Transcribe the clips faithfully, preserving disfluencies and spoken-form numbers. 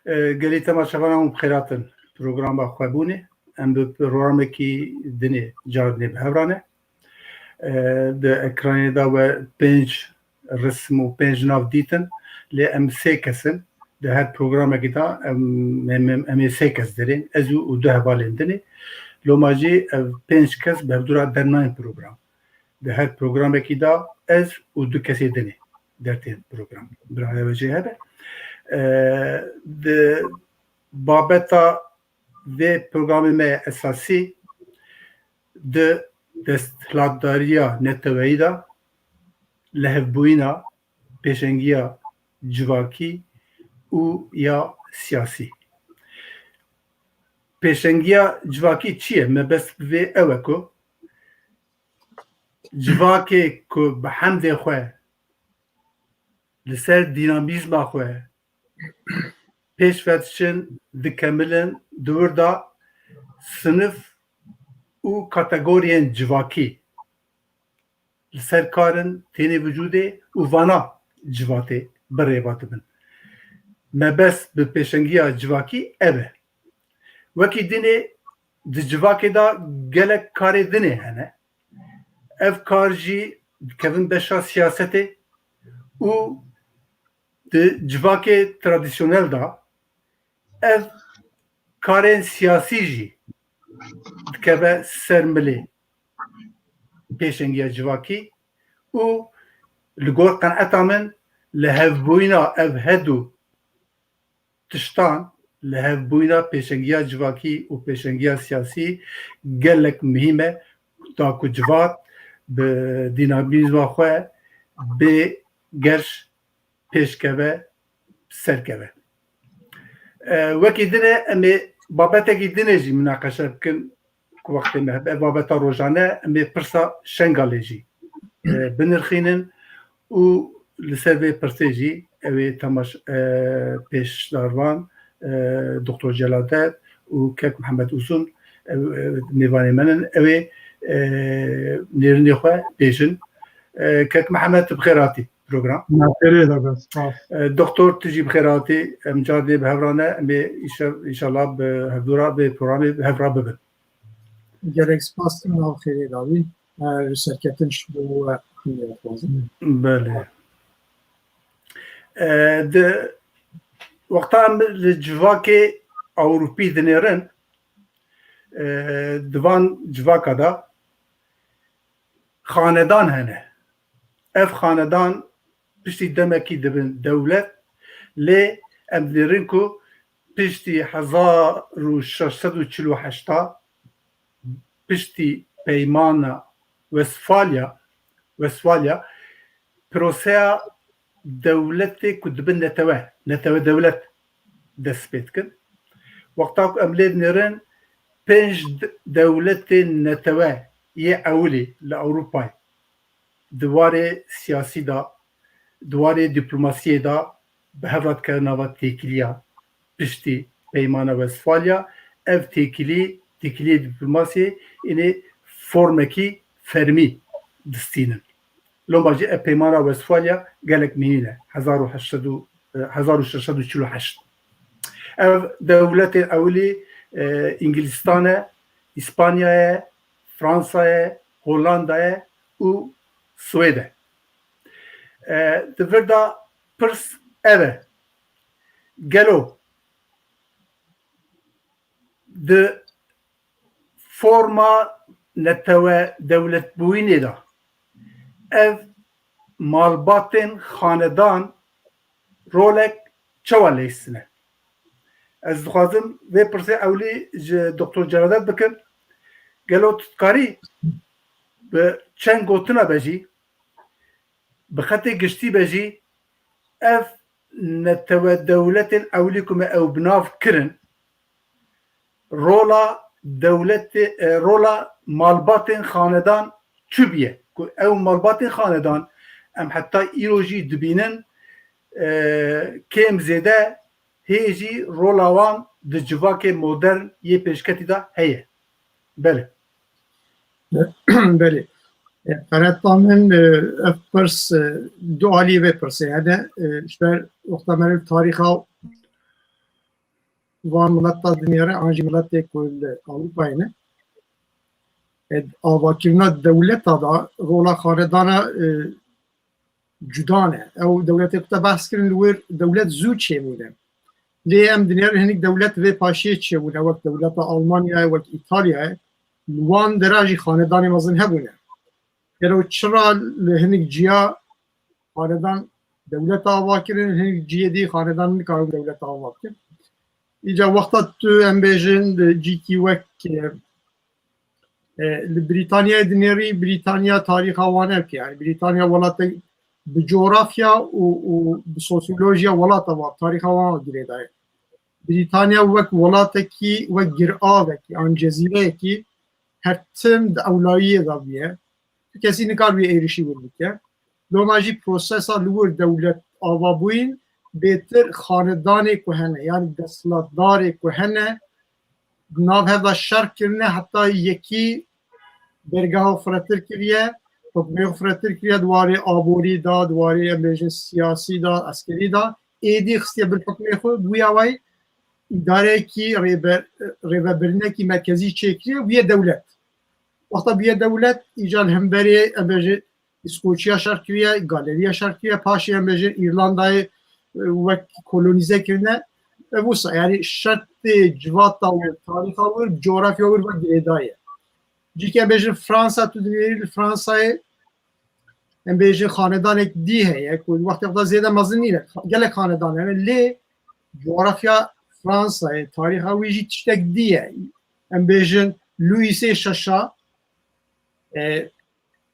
E, gelî temaşevanan hûn bi xêr hatin. Programa Xwebûnê. Em bi programekî dinê, car dinê bi hev re ne. E, di ekranê de we pênc resim û pênc nav dîtin, lê em sê kes in. Di her programekî de em, em, em, em ê sê kes derên. Ez û, û du hevalên dinê. Loma jî ev pênc kes bi hevdû re dernayên program. Di her programekî de ez û du kesê dinê dertên program. Birayê we jê hebe. E, di babeta vê programê me esasî di desthilatdariya neteweyî de lihevbûyîna pêşengiya civakî û ya siyasî. Pêşengiya civakî çi ye? Mebest bi vê ew e ku civakê ku bi hemdê xwe li ser dînamîzma xwe pêş ve diçin, dikemilin, di wir de sinif û kategoriyên civakî li ser kar in, tênê vücudê û vana civatê bi rêva dibin. Mebest bi pêşengiya civakî ev e. Wekî dinê di civakê de gelek karê dinê hene. Ev kar jî dikevin beşa siyasetê û di civakê tradisyonel de ev karên siyasî jî dikeve ser milê pêşengiya civakî û li gor qeneta min li hevbûyîna ev hedu tiştan, li hevbûyîna pêşengiya civakî û pêşengiya siyasî gelek muhîm e, da ku civat bi dînamîzma xwe bê gerş pêşkeve, serkeve. E, wekî din e, em ê babetekî din e jî minaqeşe bikin, ku wextê me hebe, babeta rojane, em ê pirsa Şengalê jî, e, binirxînin û li ser vê pirsê jî ew ê temaş-, e, pêşdarvan, e, Doktor Celadet û Kek Mihemed Uzun, ew, e, mêvanê min in, ew ê, e, nêrînê xwe bêjin. E, Kek Mihemed, tu bi xêr hatî program. Na xêrê de be, spas. E, Doktor, tu jî bi xêr hatî. Em car dê bi hev re ne, em ê îşe-, înşallah bi hevdû re vê programê bi hev re bibin. Gelek spas, tu nav xêrê de bî. E, ji serketin ji bo we hûn dixwazin. Belê. E, di wexta em li civakê Ewropî dinêrin, e, di van civaka de xanedan hene. Ev xanedan piştî demekî dibin dewlet, lê em dinêrin ku piştî hezar û şeş sed û çil û heşt a, piştî peymana Westfalya, Westfalya, proseya dewletê ku dibin netewe, netewe dewlet dest pê dikin. Wexta ku em lê dinêrin, pênc de-, dewletên netewe yê ewilî li Ewropayê di warê siyasî de, di warê dîplomasiyê de bi hev re dikevin nava têkiliya piştî Peymana Westfalya. Ev têkilî, têkiliyê dîplomasiyê, înê formekî fermî distînin. Loma jî ev Peymana Westfalya gelek mihîn e. Hezar û heşt sed û, e, hezar û şeş sed û çil û heşt. Ev dewletên ewilî, e, Îngilîstan e, Îspanya ye, Fransa ye, Hollanda ye û Swêd e. E, di vir de pirs ev e. Gelo di forma netewe dewletbûyînê de ev malbatên xanedan rolek çawa leyîstine? Ez dixwazim vê pirsê ewlî ji Doktor Celadet bikim. Gelo tu dikarî bi çend gotina be jî, bi xetê giştî be jî, ev netewe dewletên ewlî ku me ew bi nav kirin, rola dewletê, e, rola malbatên xanedan çi bûye? Ku ew malbatên xanedan em heta îro jî dibînin, e, kêm zêde hê jî rola wan di civakê modern yê pêşketî de heye. Belê. Belê. E, qereta min, e, ev pirs, e, du alî vê pirsê hene. E, ji ber wexta me li tarîxa van mileta dinêre, an jî miletê ku li Ewropayê ne. E, avakirina dewleta da rola xanedana, e, cuda ne. Ew dewletê ku te behs kirin li wir dewlet zû çêbûne. Lê em dinêrin hinek dewlet vê paşiyê çêbûne, wek dewleta Almanyayê, wek Îtalyayê. Li wan dera jî xanedanê mezin hebûne. Gelo çira li hinek ciya xanedan dewleta ava kirin, hinek ciyê dî xanedan nikarin dewleta ava bikin? Îca wexta tu em bêjin di cîkî wek, e, e, li Brîtanyayê dinêrî, Brîtanya tarîxa wan ev ki, yani Brîtanya welatek bi coğrafya û, û bi sosyolojiya welata wan, tarîxa wan girêdaye. Brîtanya wek welatekî, wek giravekî an cezîreyekî her tim di ewlayiyê de bûye. Tu kesî nikar wî êrişî wir bike. Loma jî prosesa li wir dewlet avabûyîn bêtir xanedanê ku hene, yani desthilatdarê ku hene, di nav hev de şer kirine, heta yekî dergeha xwe firehtir kiriye, hukmê xwe firehtir kiriye, di warê aborî de, di warê em bêjin siyasî de, eskerî de, êdî xistiye bin hukmê xwe, bûya wê îdareyekî rêbe-, rêvebirinekî merkezî çêkiriye, bûye dewlet. Wexta bûye dewlet, îca li hemberê, em bêjin, Îskoçya şer kiriye, Galeriya şer kiriye, paşê em bêjin Îrlandayê, e, wek kolonîze kirine. Ev wisa, yani şertê civata wir, tarîxa wir, coğrafya wir ve girêdaye. Cîkê em bêjin Fransa, tu dinêrî li Fransayê, em bêjin xanedanek dî heye, ku wextê xwe zêde mezin nîne. Gelek xanedan hene, lê coğrafya Fransayê, tarîxa wî jî tiştek dî ye. Em bêjin Louisê Şeşa, e,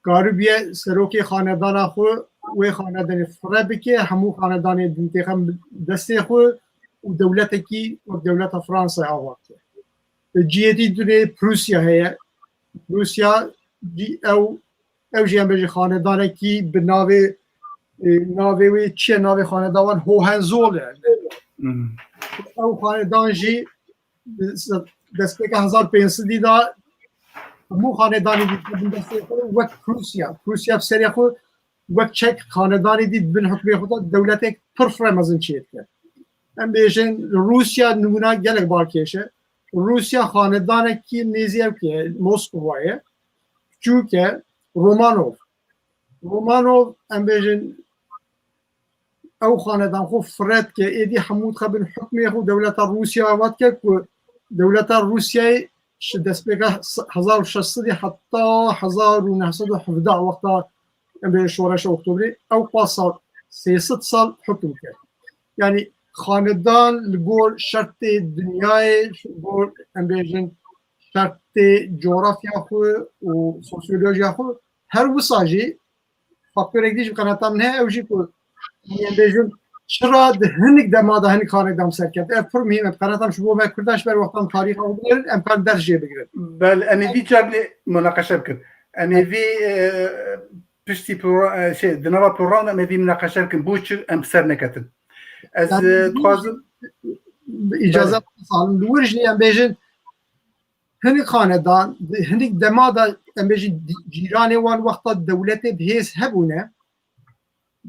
karibiye serokê xanedana xwe, wê xanedanê fire bike, hemû xanedanê din têxin destê xwe û dewletekî wek dewleta Fransayê ava bike. Cihê dî dinê Prusya heye. Prusya jî ew, ew jî em bêjin xanedanekî bi navê, e, navê wê çi ye, navê xaneda wan Hohenzollern e. Ew xanedan jî destpêka hezar pênc sedî de hemû xanedanê dî bin destê xwe wek Prusya. Prusya bi serê xwe wek çek xanedanê dî bin hukmê xwe de dewletek pir firemezin çêdike. Em bêjin Rûsya nimûna gelek balkêş e. Rûsya xanedanekî nêzî ew ki Moskova ye. Çûke Romanov. Romanov, em bêjin, ew xanedan xwe firet ke, êdî hemû dixebin hukmê xwe dewleta Rûsya ava dike ku dewleta Rûsyayê ji destpêka hezar û şeş sedî heta hezar û neh sed û hevdeh wexta em bê şoreşa Oktobrê ew pa sal sê sed sal hukm kir. Yani xanedan li gor şertê dinyayê, ji gor em bêjin şertê coğrafya xwe û sosyolojiya xwe her wisa jî faktorek dî ji qenata min heye, ew jî ku em bêjin çira di hinik dema de hinik xanedan ser ket. Ev pir muhîm e. Qenata min ji bo me Kurdan ji ber wextan tarîxa xwe bigirin, em karin ders jê bigirin. Belê, em ê vî carnê munaqeşe bikin. Em ê vî, e, piştî pro-, e, şey, di nava program de em ê vî munaqeşe bikin. Bo çi em bi ser neketin? Ez, e, dixwazim. Îcazet salim. Li wir jî em bêjin hinik xanedan, di hinik dema de em bêjin cîranê wan wexta dewletê bi hêz hebûne,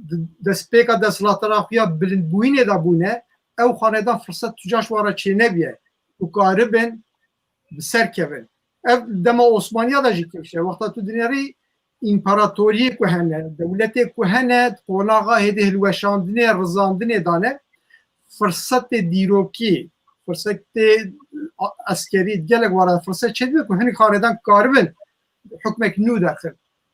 di destpêka desthilatdara xwe ya bilindbûyînê de bûne, ew xanedan firset tu ca ji wan re çênebiye û karibin bi ser kevin. Ev dema Osmaniya de jî kifş e. Wexta tu dinêrî împaratoriyê ku hene, dewletê ku hene, di qonaxa hêdî hilweşandinê, rizandinê dane, firsetê dîrokî, firsetê a-, eskerî, gelek wara firset çêdibe ku hinek xanedan karibin hukmek nû derxin.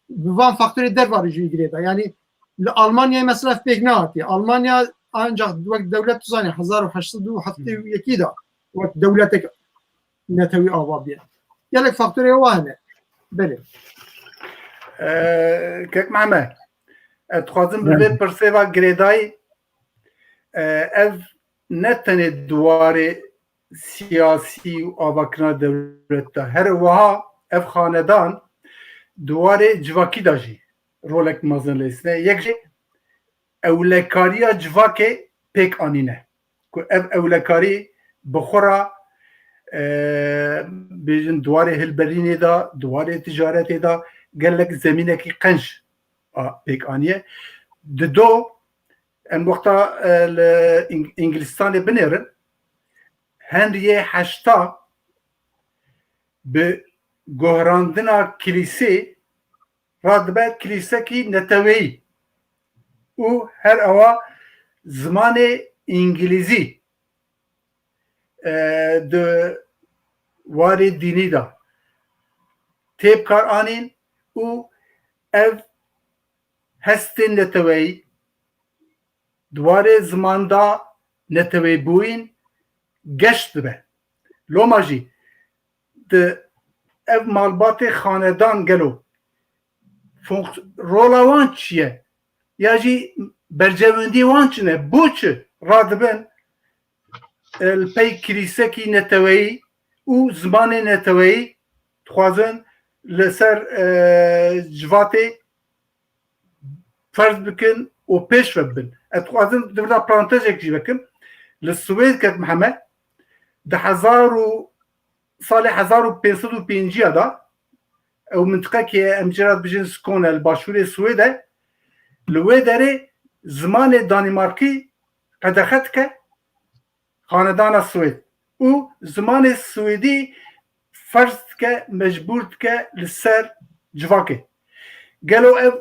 Bi van faktorê derva jî girê de. Yani li Almanyayê mesela pêk nehatiye. Almanya ancak wek dewlet tu zanî hezar û heşt sed û heftê û yekî de wek dewletek netewî ava bûye. Gelek faktorê wa hene. Belê. Kek Mehmet, ez dixwazim bi vê pirsê ve girêdayî, ev ne tenê di warê siyasî û avakirina dewlet de, her wiha ev xanedan di warê civakî de jî rolek mezin leyîsine. Yek jî ewlekariya civakê pêk anîne. Ku ev ewlekarî bi xwe re, e, bêjin di warê hilberînê de, di warê ticaretê de gelek zemînekî qenc a pêk aniye. Dido, em wexta, e, li Îng-, Îngilistanê binêrin, Henriyê heşta bi guherandina kilîsê radibe kilîsekî neteweyî û her ewa zimanê îngilîzî, e, di warê dînî de tê bikaranîn û ev hestên neteweyî di warê ziman de neteweyîbûyîn geş dibe. Loma jî di ev malbatê xanedan gelo fonks-, rola wan çi ye? Ya jî bercewendiyê wan çi ne? Bo çi radibin, e, li pey kilîsekî neteweyî û zimanê neteweyî dixwazin li ser, e, civatê ferz bikin û pêş ve bibin. Ez dixwazim di vir de parantezek jî vekim. Li Swêd, kek Mihemed, di hezar û, salê hezar û pênc sed û pêncî de, ew mintiqekê em jê re dibêjin Skåne, li başûrê Swêd e, li wê derê zimanê Danîmarkî qedexe dike, xanedana Swêd û zimanê Swêdî ferz dike, mecbûr dike li ser civakê. Gelo ev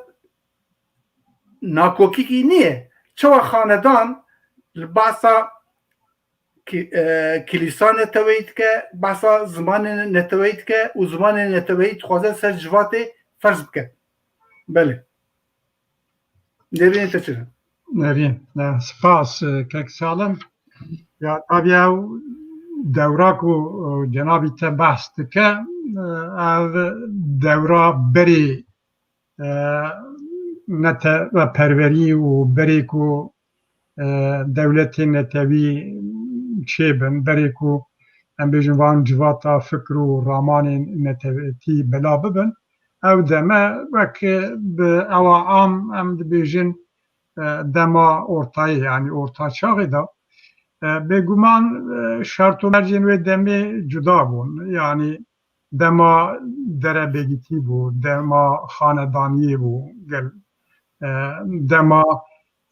nakokîkî niye? Çawa xanedan li behsa ki-, e, kilîsa neteweyî dike, behsa zimanê neteweyî dike û zimanê neteweyî dixwaze ser civatê ferz bike? Belê. Nerîn te çi? Nerîn, ne, spas, e, kek Salim. Ya, tabii ew dewra ku, e, cenabî te behs dike, e, ev dewra berî, e, neteweperwerî û berê ku, e, dewletên netewî çêbin, berê ku em bêjin van civata fikr û ramanên netewî bela bibin, ew deme wek bi ewa am em dibêjin, e, dema ortayê, yanî orta çaxê de, e, bêguman, e, şert û mercên wê demê cuda bûn. Yanî dema derebêgîtî bû, dema xanedaniyê bû, gel, e, dema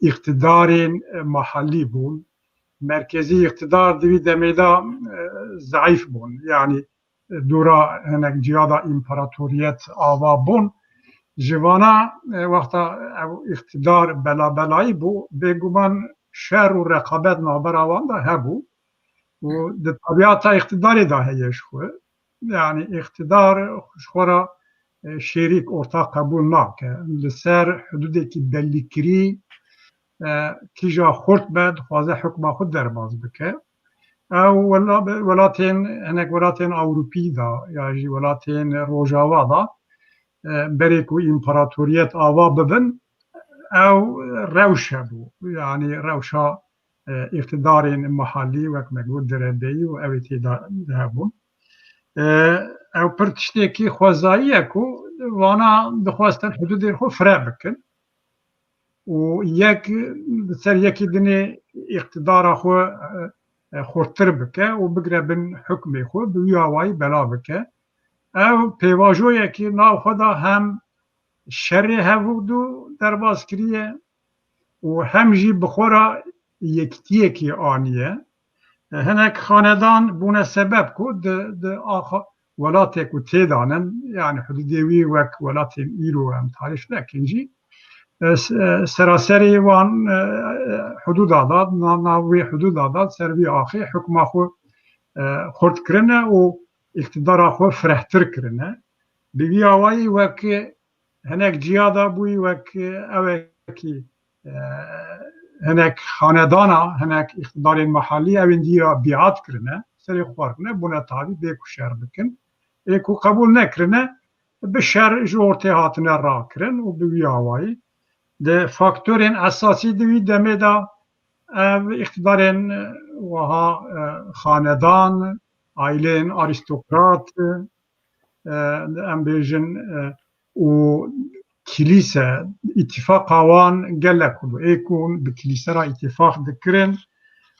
îqtidarên, e, mahallî bûn. Merkezî îqtidar di vî demê de, e, zeîf bûn. Yanî dûra hinek ciya de împaratoriyet ava bûn. Ji vana, e, wexta ew îqtidar belabelayî bû, bêguman şer û reqabet navbera wan de hebû û di tabiata îqtidarê de heye ji xwe. Yanî îqtidar ji xwe re, e, şêrîk ortak qebûl nake. Li ser hidûdekî bellîkirî, e, kîja xurt be, dixwaze hukma xwe derbas bike. Ew wela-, welatên, hinek welatên Ewropî de ya jî welatên Rojava de, e, berê ku împaratoriyet ava bibin, ew rewş hebû. Yanî rewşa, e, îqtidarên mihallî wek me got derebeyî û ew ê tê de hebûn. E, ew pir tiştekî xwezayî ye ku vana dixwestin hidûdên xwe fire bikin û yek li ser yekî dinê îqtidara xwe, e, e, xurttir bike û bigire bin hukmê xwe, bi wî awayî bela bike. Ev pêvajoyekî nav xwe de hem şerê hevûdû derbas kiriye û hem jî bi xwe re yekitiyekî aniye. E, hinek xanedan bûne sebeb ku di, di axa-, welatê ku têdanin, yanî hududê wî wek welatên îro em tarîf nekin jî, e, s-, e, seraserî wan, e, e, hududa de, na-, nav wê hududa de ser vî axê hukma xwe, e, xurt kirine û îqtidara xwe firehtir kirine. Bi vî awayî wek hinek ciya de bûyî wek ewekî, e, hinek xanedana, hinek îqtidarên mehallî ew ên dî ra bîat kirine, serê xwe xwar kirine, bûne tabî bê ku şer bikin. Ê ku qebûl nekirine, bi şer ji ortê hatine rakirin û bi wî awayî di faktorên esasî di wî demê de ev îqtidarên, e, wiha, e, xanedan, aîleyên arîstokrat, e, em bêjin, e, û kilîse, îtîfaqa wan gelek bû. Ê ku bi kilîse re îtîfaq dikirin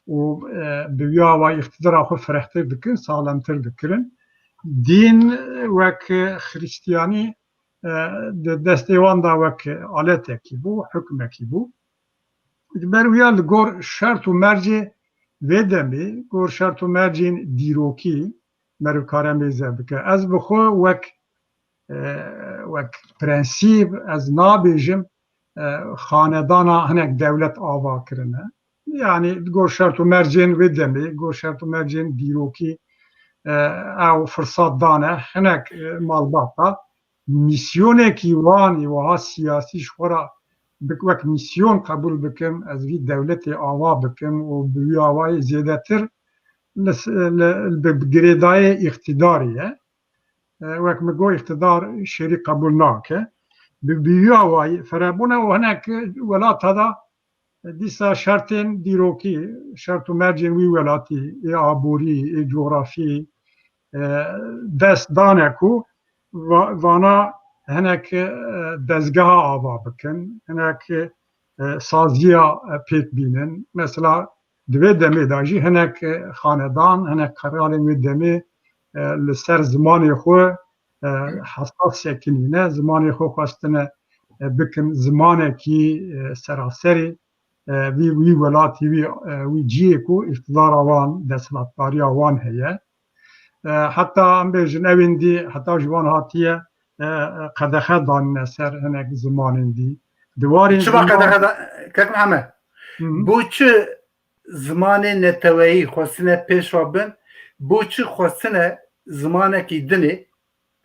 û, e, bi wî awayî îqtidara xwe firehtir dikirin, saxlemtir dikirin. Dîn wek xristiyanî, e, di destê wan de wek aletekî bû, hukmekî bû. Ji ber wîya li gor şert û mercê vê demê, gor şert û mercên dîrokî meriv kare mêze bike. Ez bi xwe wek, e, wek prensîb ez nabêjim, e, xanedana hinek dewlet ava kirine. Yanî gor şert û mercên wê demê, gor şert û mercên dîrokî, e, ew firsat dane hinek, e, malbata mîsyonekî wan ê wiha siyasî ji xwe re bik-, wek mîsyon qebûl bikim, ez vî dewletê ava bikim û bi wî awayî zêdetir li s-, li, bi, bi girêdayê îqtidarê ye. E, wek min got, îqtidar şerî qebûl nake. Bi, bi wî awayî ferebûne û hinek welata de dîsa şertên dîrokî, şert û mercên wî welatî, ê aborî, ê cografî, e, dest dane ku va-, vana hinek, e, dezgeha ava bikin, hinek, e, saziya, e, pêk bînin. Mesela di vê demê de jî hinek, e, xanedan, hinek qeralên wê demê, e, li ser zimanê xwe, e, hesas sekinîne, zimanê xwe xwestine, e, bikin zimanekî, e, seraserî, e, wî, wî welatî, wî, e, wî cihê ku îqtidara wan, desthilatdariya wan heye. E, heta em bêjin ew ên dî, heta ji wan hatiye, e, e, qedexe danine ser hinek zimanên dî. Di warên Çima ziman qedexe da-, Kek Mihemed, Hı hı. bo çi zimanê neteweyî xwestine pêş ve bin, bo çi xwestine zimanekî dinê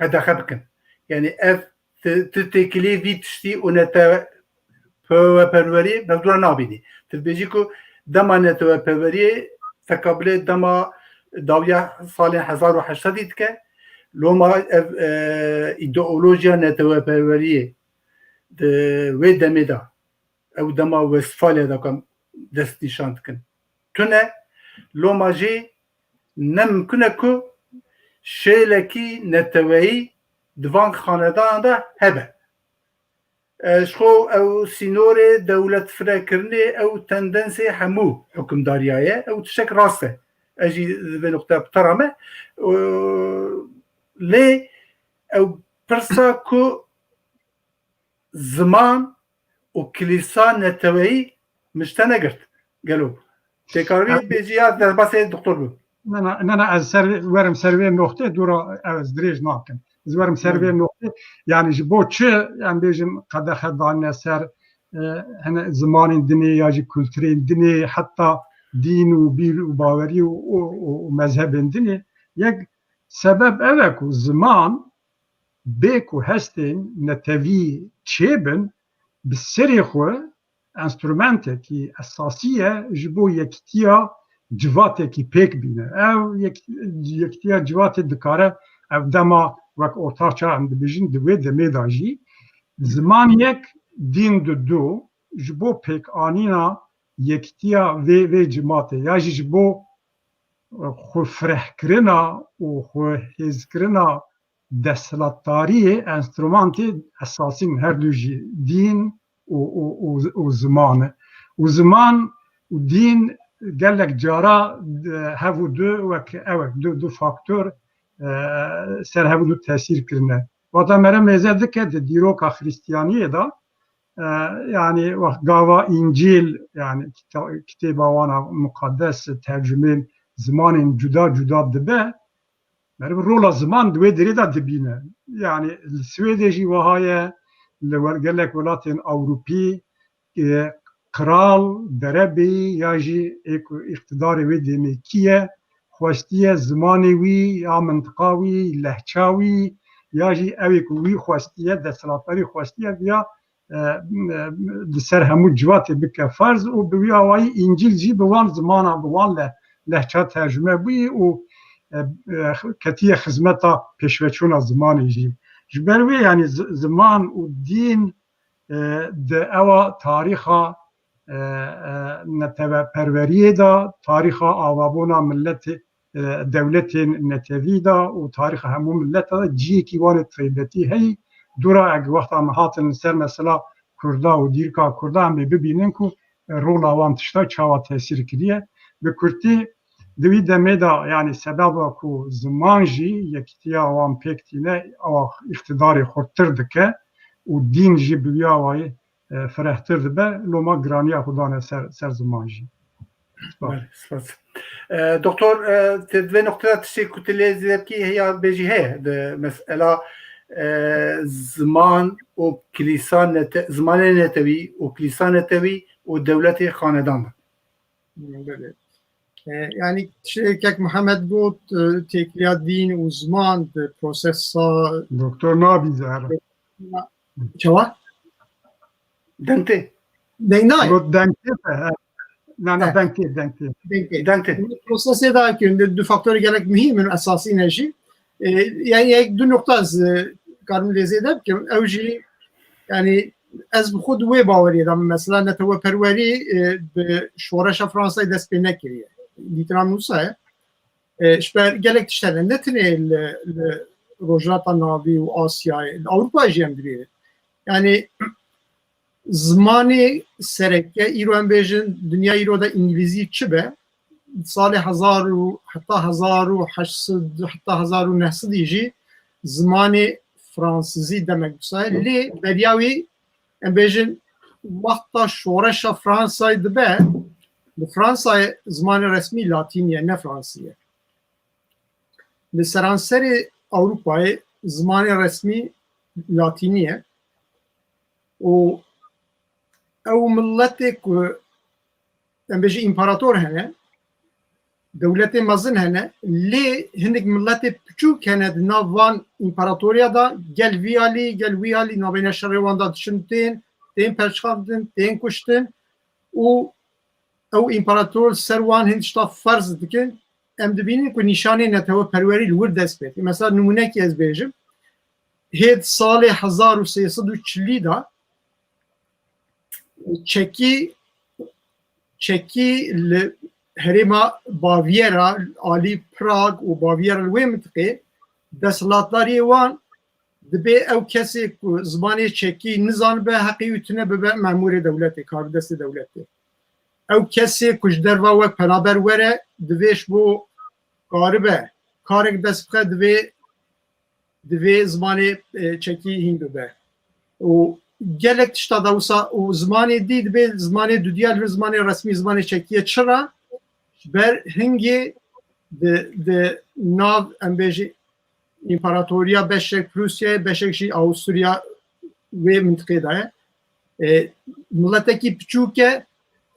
qedexe bikin? Yani ev ti, ti têkiliyê vî tiştî û neteweperweriyê mevdû re nabînî. Tu dibêjî ku dema neteweperweriyê teqabilê dema dawiya salên hezar û heşt sedî dike, loma ev, e, îdeolojiya neteweperweriyê di wê demê de, ew dema Westfalya de ku em dest nîşan dikin, tune, loma jî ne mimkun e ku şêlekî neteweyî di van xanedanan de hebe. E, ji xwe ew sînorê dewlet firekirinê, ew tendensê hemû hukimdariya ye, ew tiştek rast e. Ez jî li vê nuqteya bi te re me. E, lê ew pirsa ku ziman û kilîsa neteweyî min ji te negirt. Gelo têkarî bêjî ya derbasê doktor bû? Ne, ne, ne, ne, ez ser, werim ser vê noqtê, dûra ew ez dirêj nakim. Ez werim ser vê noqtê, yani ji bo çi, em bêjin, qedexe danine ser, e, hene zimanên dinê ya jî kulturên dinê, heta dîn û bîr û bawerî û, û, û, û mezhebên dinê. Yek sebeb ev e ku ziman bê ku hestên netewî çêbin, bi serê xwe enstrumentekî esasî ye ji bo yekitiya civatekî pêk bîne. Ev yek-, yekitiya civatê dikare ev dema wek ortaça em dibêjin di wê demê de jî ziman yek, dîn di du, ji bo pêkanîna yekitiya vê, vê cimatê ya jî ji bo, e, xwefirehkirina û xwehêzkirina desthilatdariyê enstrumantê esasî in, her du jî dîn û, û, û, û ziman e. Û ziman û dîn gelek cara, e, hev û du wek ew e, du, du faktor, e, ser hev û du tesîr kirine. Wata mere mêze dike di dîroka Xristiyaniyê de, e, yani wext gava Încîl, yani kita-, kitêba wana muqaddes tercumên zimanên cuda cuda dibe, meriv rola ziman di wê derê de dibîne. Yani li Swêdê jî wiha ye, li wel-, gelek welatên Ewropî, e, qral, derebeyî ya jî ê ku îqtidarê wê demê kî ye, xwestiye zimanê wî ya mintiqa wî, lehça wî, ya jî ew ê ku wî xwestiye, desthilatdarî xwestiye, ya e, e, li ser hemû civatê bike ferz û bi wî awayî Încîl jî bi wan zimana, bi wan le-, lehça tercûme bûyî û, e, e, ketiye xizmeta pêşveçûna zimanê jî. Ji ber wê, yanî zi-, ziman û dîn, e, di ewa tarîxa, e, e, neteweperweriyê de, tarîxa avabûna miletê, e, dewletên netewî de û tarîxa hemû mileta de ciyekî wan ê taybetî heyî. Dûra eg wexta me hatin li ser mesela Kurda û dîrka Kurda, em ê bibînin ku rola wan tişta çawa tesîr kiriye. Bi kurtî, di wî demê de, yanî sebeba ku ziman jî yekîtiya wan pêk tîne, ewa îqtidarê xurttir dike û dîn jî bi wî awayî, e, firehtir dibe, loma giraniya xwe dane ser, ser ziman jî. Belê, spas. E, doktor, e, te di vê noqtê de tiştê ku tu lê zêde bikî heya bêjî heye di mesela, e, ziman û kilîsa nete-, zimanê netewî û kilîsa netewî û dewletê xanedan de. Belê. E, yanî tiştê kek Mihemed got, e, têkiliya dîn û ziman di prosesa Doktor nabîze here. Çawa? Deng tê. Deng nayê. Got deng tê, he. Na, na, He. deng tê, deng tê. Deng tê. Deng tê. Prosesê de ki du faktorê gelek muhîm in, esasî ne jî. E, yani yek du nokta ez, e, karim lê zêde bikim. Ew jî, yani ez bi xwe di wê baweriyê de, mesela neteweperwerî, e, bi şoreşa Fransayê dest pê nekiriye. Dîtina min wisa ye. E, ji ber gelek tişt hene. Ne tenê li, li Rojhilata Navî û Asyayê, li Ewropa jî em dibînin. Yani zimanê sereke, îro em bêjin, dinya îro de îngilîzî çi be, salê hezar û, heta hezar û heşt sed, heta hezar û neh sedî jî zimanê fransizî demek wisa ye. Lê beriya wî, em bêjin, wexta şoreşa Fransayê dibe, li Fransayê zimanê resmî latînî ye, ne fransî ye. Li seranserê Ewropayê zimanê resmî latînî ye û ew miletê ku, em bêjin, împarator hene, dewletê mezin hene, lê hinek miletê piçûk hene di nav van împaratoriya de, gel vî alî, gel wî alî, nabeyne şerê wan de diçin tên, tên perçiqandin, tên kuştin û ew împarator ser wan hin tişta ferz dikin, em dibînin ku nîşanê neteweperwerî li wir dest pê dike. Mesela nimûnekî ez bêjim, hêd salê hezar û sê sed û çilî de çekî, çekî li herêma Baviera, alî Prag û Baviera li wê mintiqê, desthilatdariyê wan dibê ew kesê ku zimanê çekî nizanibe, heqê wî tune bibe memûrê dewletê, karbidestê dewletê. Ew kesê ku ji derva we penaber were, divê ji bo karibe karek dest bixe, divê, divê zimanê, e, çekî hîn bibe. Û gelek tişta da wisa û zimanê dî dibê zimanê dudiya li vir zimanê resmî, zimanê çekî ye. Çira? Ji ber hingê di, di nav, em bêjî, împaratoriya beşek Prûsyayê, beşek jî Awusturya wê mintiqê de ye. E, miletekî piçûk e,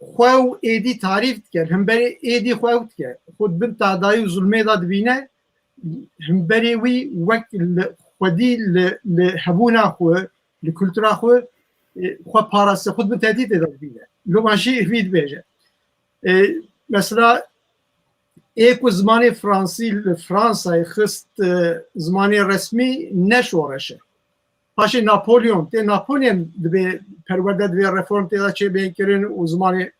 xwe û êdî tarîf dike, li hemberî êdî xwe ew dike. Xwe di bin tehdayî û zulmê de dibîne, hemberê wî wek li xwedî li, li hebûna xwe, li kultura xwe, e, xwe parase, xwe di bin tehdîtê de dibîne. Loma jî vî dibêje. E, mesela, ê ku zimanê fransî li Fransayê xist, e, zimanê resmî, ne şoreş e. Paşê Napolyon, tê Napolyon dibê perwerde, divê reform tê de çêbê kirin û zimanê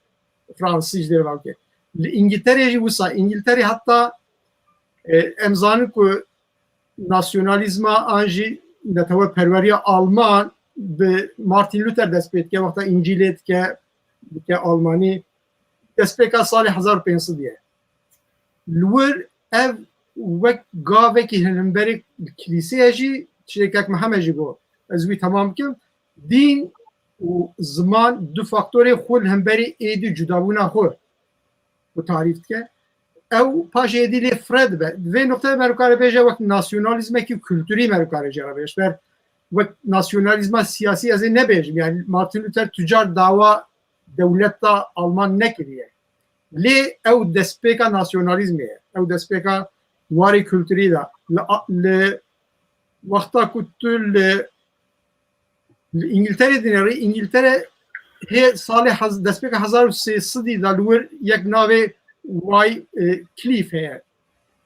fransî ji dêr ve bike. Li Îngilterê jî wisa, Îngilterê heta, e, em zanin ku nasyonalîzma an jî neteweperweriya Alman bi Martin Luther dest pê dike, wexta Încîlê dike, dike Almanî, destpêka salê hezar û pênc sed ye. Li wir ev wek gavekî hin hemberî kilîsê ye jî, tiştê kek Mihemed jî got, ez wî temam bikim, dîn û ziman du faktorê xwe li hemberî êdî cudabûna xwe xwe tarîf dike. Ew paşê êdî lê fire dibe. Di vê noqteyê me rikare bêje wek nasyonalîzmekî kulturî me rikare jê re bêje. Ji ber wek nasyonalîzma siyasî ez ê nebêjim. Yani Martin Luther tu car dawa dewleta Alman nekiriye. Lê ew destpêka nasyonalîzmê ye. Ew destpêka warê kulturî de. Li, li wexta ku tu li Li Îngilterê dinêrî, Îngiltere hê salê hez-, destpêka hezar û sê sedî de li wir yek navê Wycliffe heye.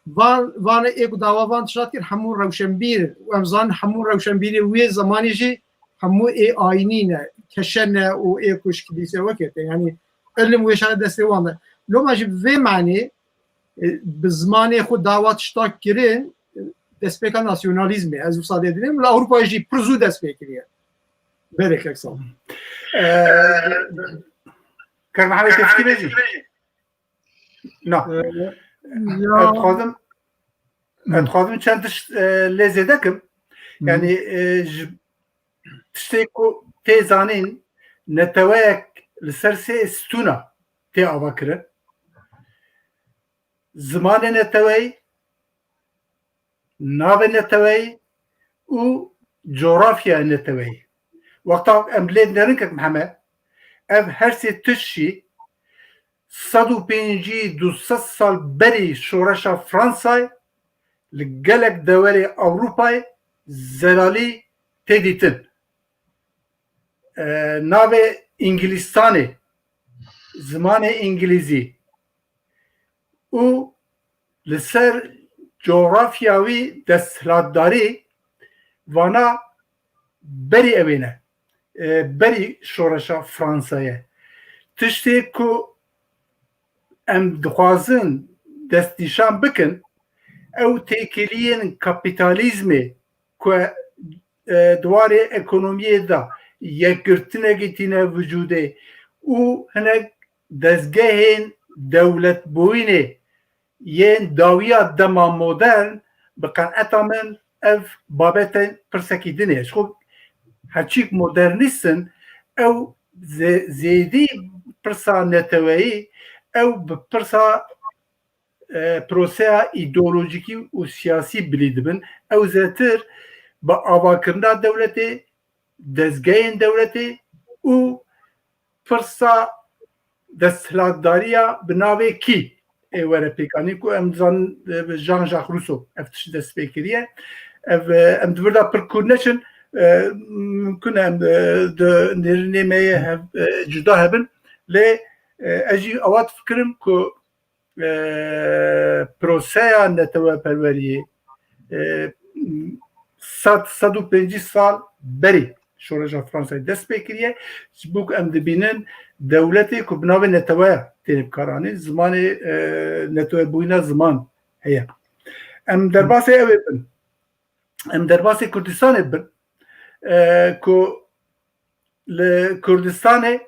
Van, van ê ku dawa van tişta dikir hemû rewşenbîr in. Û em zanin hemû rewşenbîrê wê zemanê jî hemû ê ayînî ne, keşe ne û ê ku ji kilîse weke te. Yanî ilim wê şerê destê wan de. Loma jî bi vê manê, e, bi zimanê xwe dawa tişta kirin, e, destpêka nasyonalîzmê. Ez wisa lê dinim, li Ewropayê jî pir zû dest pê kiriye. Berê kek sağ ol. Ee, Kak Mehmet, tê tiştî bêjî? Na. Ee, ya. Ez dixwazim, ez dixwazim çend tişt, e, lê zêde kim. Hı. Yanî, e, ji tiştê ku tê zanîn, neteweyek li ser sê stûna tê avakirin. Zimanê neteweyî, navê neteweyî û coğrafyaya neteweyî. Wexta em lê dinerin kek Mihemed, ev her sê tişt jî sed û pêncî, du sed sal berî şoreşa Fransayê li gelek dewerê Ewropayê zelalî tê dîtin. E, navê Îngilistanê, zimanê Îngilîzî û li ser coğrafya wî desthilatdarî vana berî ewê ne, e, berî şoreşa Fransayê. Tiştê ku em dixwazin destnîşan bikin, ew têkiliyên kapîtalîzmê ku, e, di warê ekonomiyê de yekgirtinekî tîne vücûdê û hinek dezgehên dewletbûyînê yên dawiya dema modern, bi qenaeta min ev babete pirsekî din e. Ji xwe herçîk modernîst in, ew zê-, zêdî pirsa neteweyî, ew bi pirsa, e, proseya îdeolojîkî û siyasî bilî dibin. Ew zêtir bi avakirina dewletê, dezgehên dewletê û pirsa desthilatdariya bi navê kî ê were pêkanîn ku em dizanin, e, Jean-Jacques Rousseau ev tişt dest pê kiriye. Ev, e, em di vir de pir kûr neçin, e, mimkun e em, e, di nêrînê me yê hev-, e, cuda hebin, lê, e, ez jî awa difikirim ku, e, proseya neteweperweriyê, e, sed, sed û pêncî sal berî şoreşa Fransayê dest pê kiriye. Ji bo ku em dibînin dewletê ku bi navê neteweya têne bikaranîn, zimanê, e, netewebûyîna ziman heye. Em derbasê ew ê bin. Em derbasê Kurdistanê bin, e, ku li Kurdistanê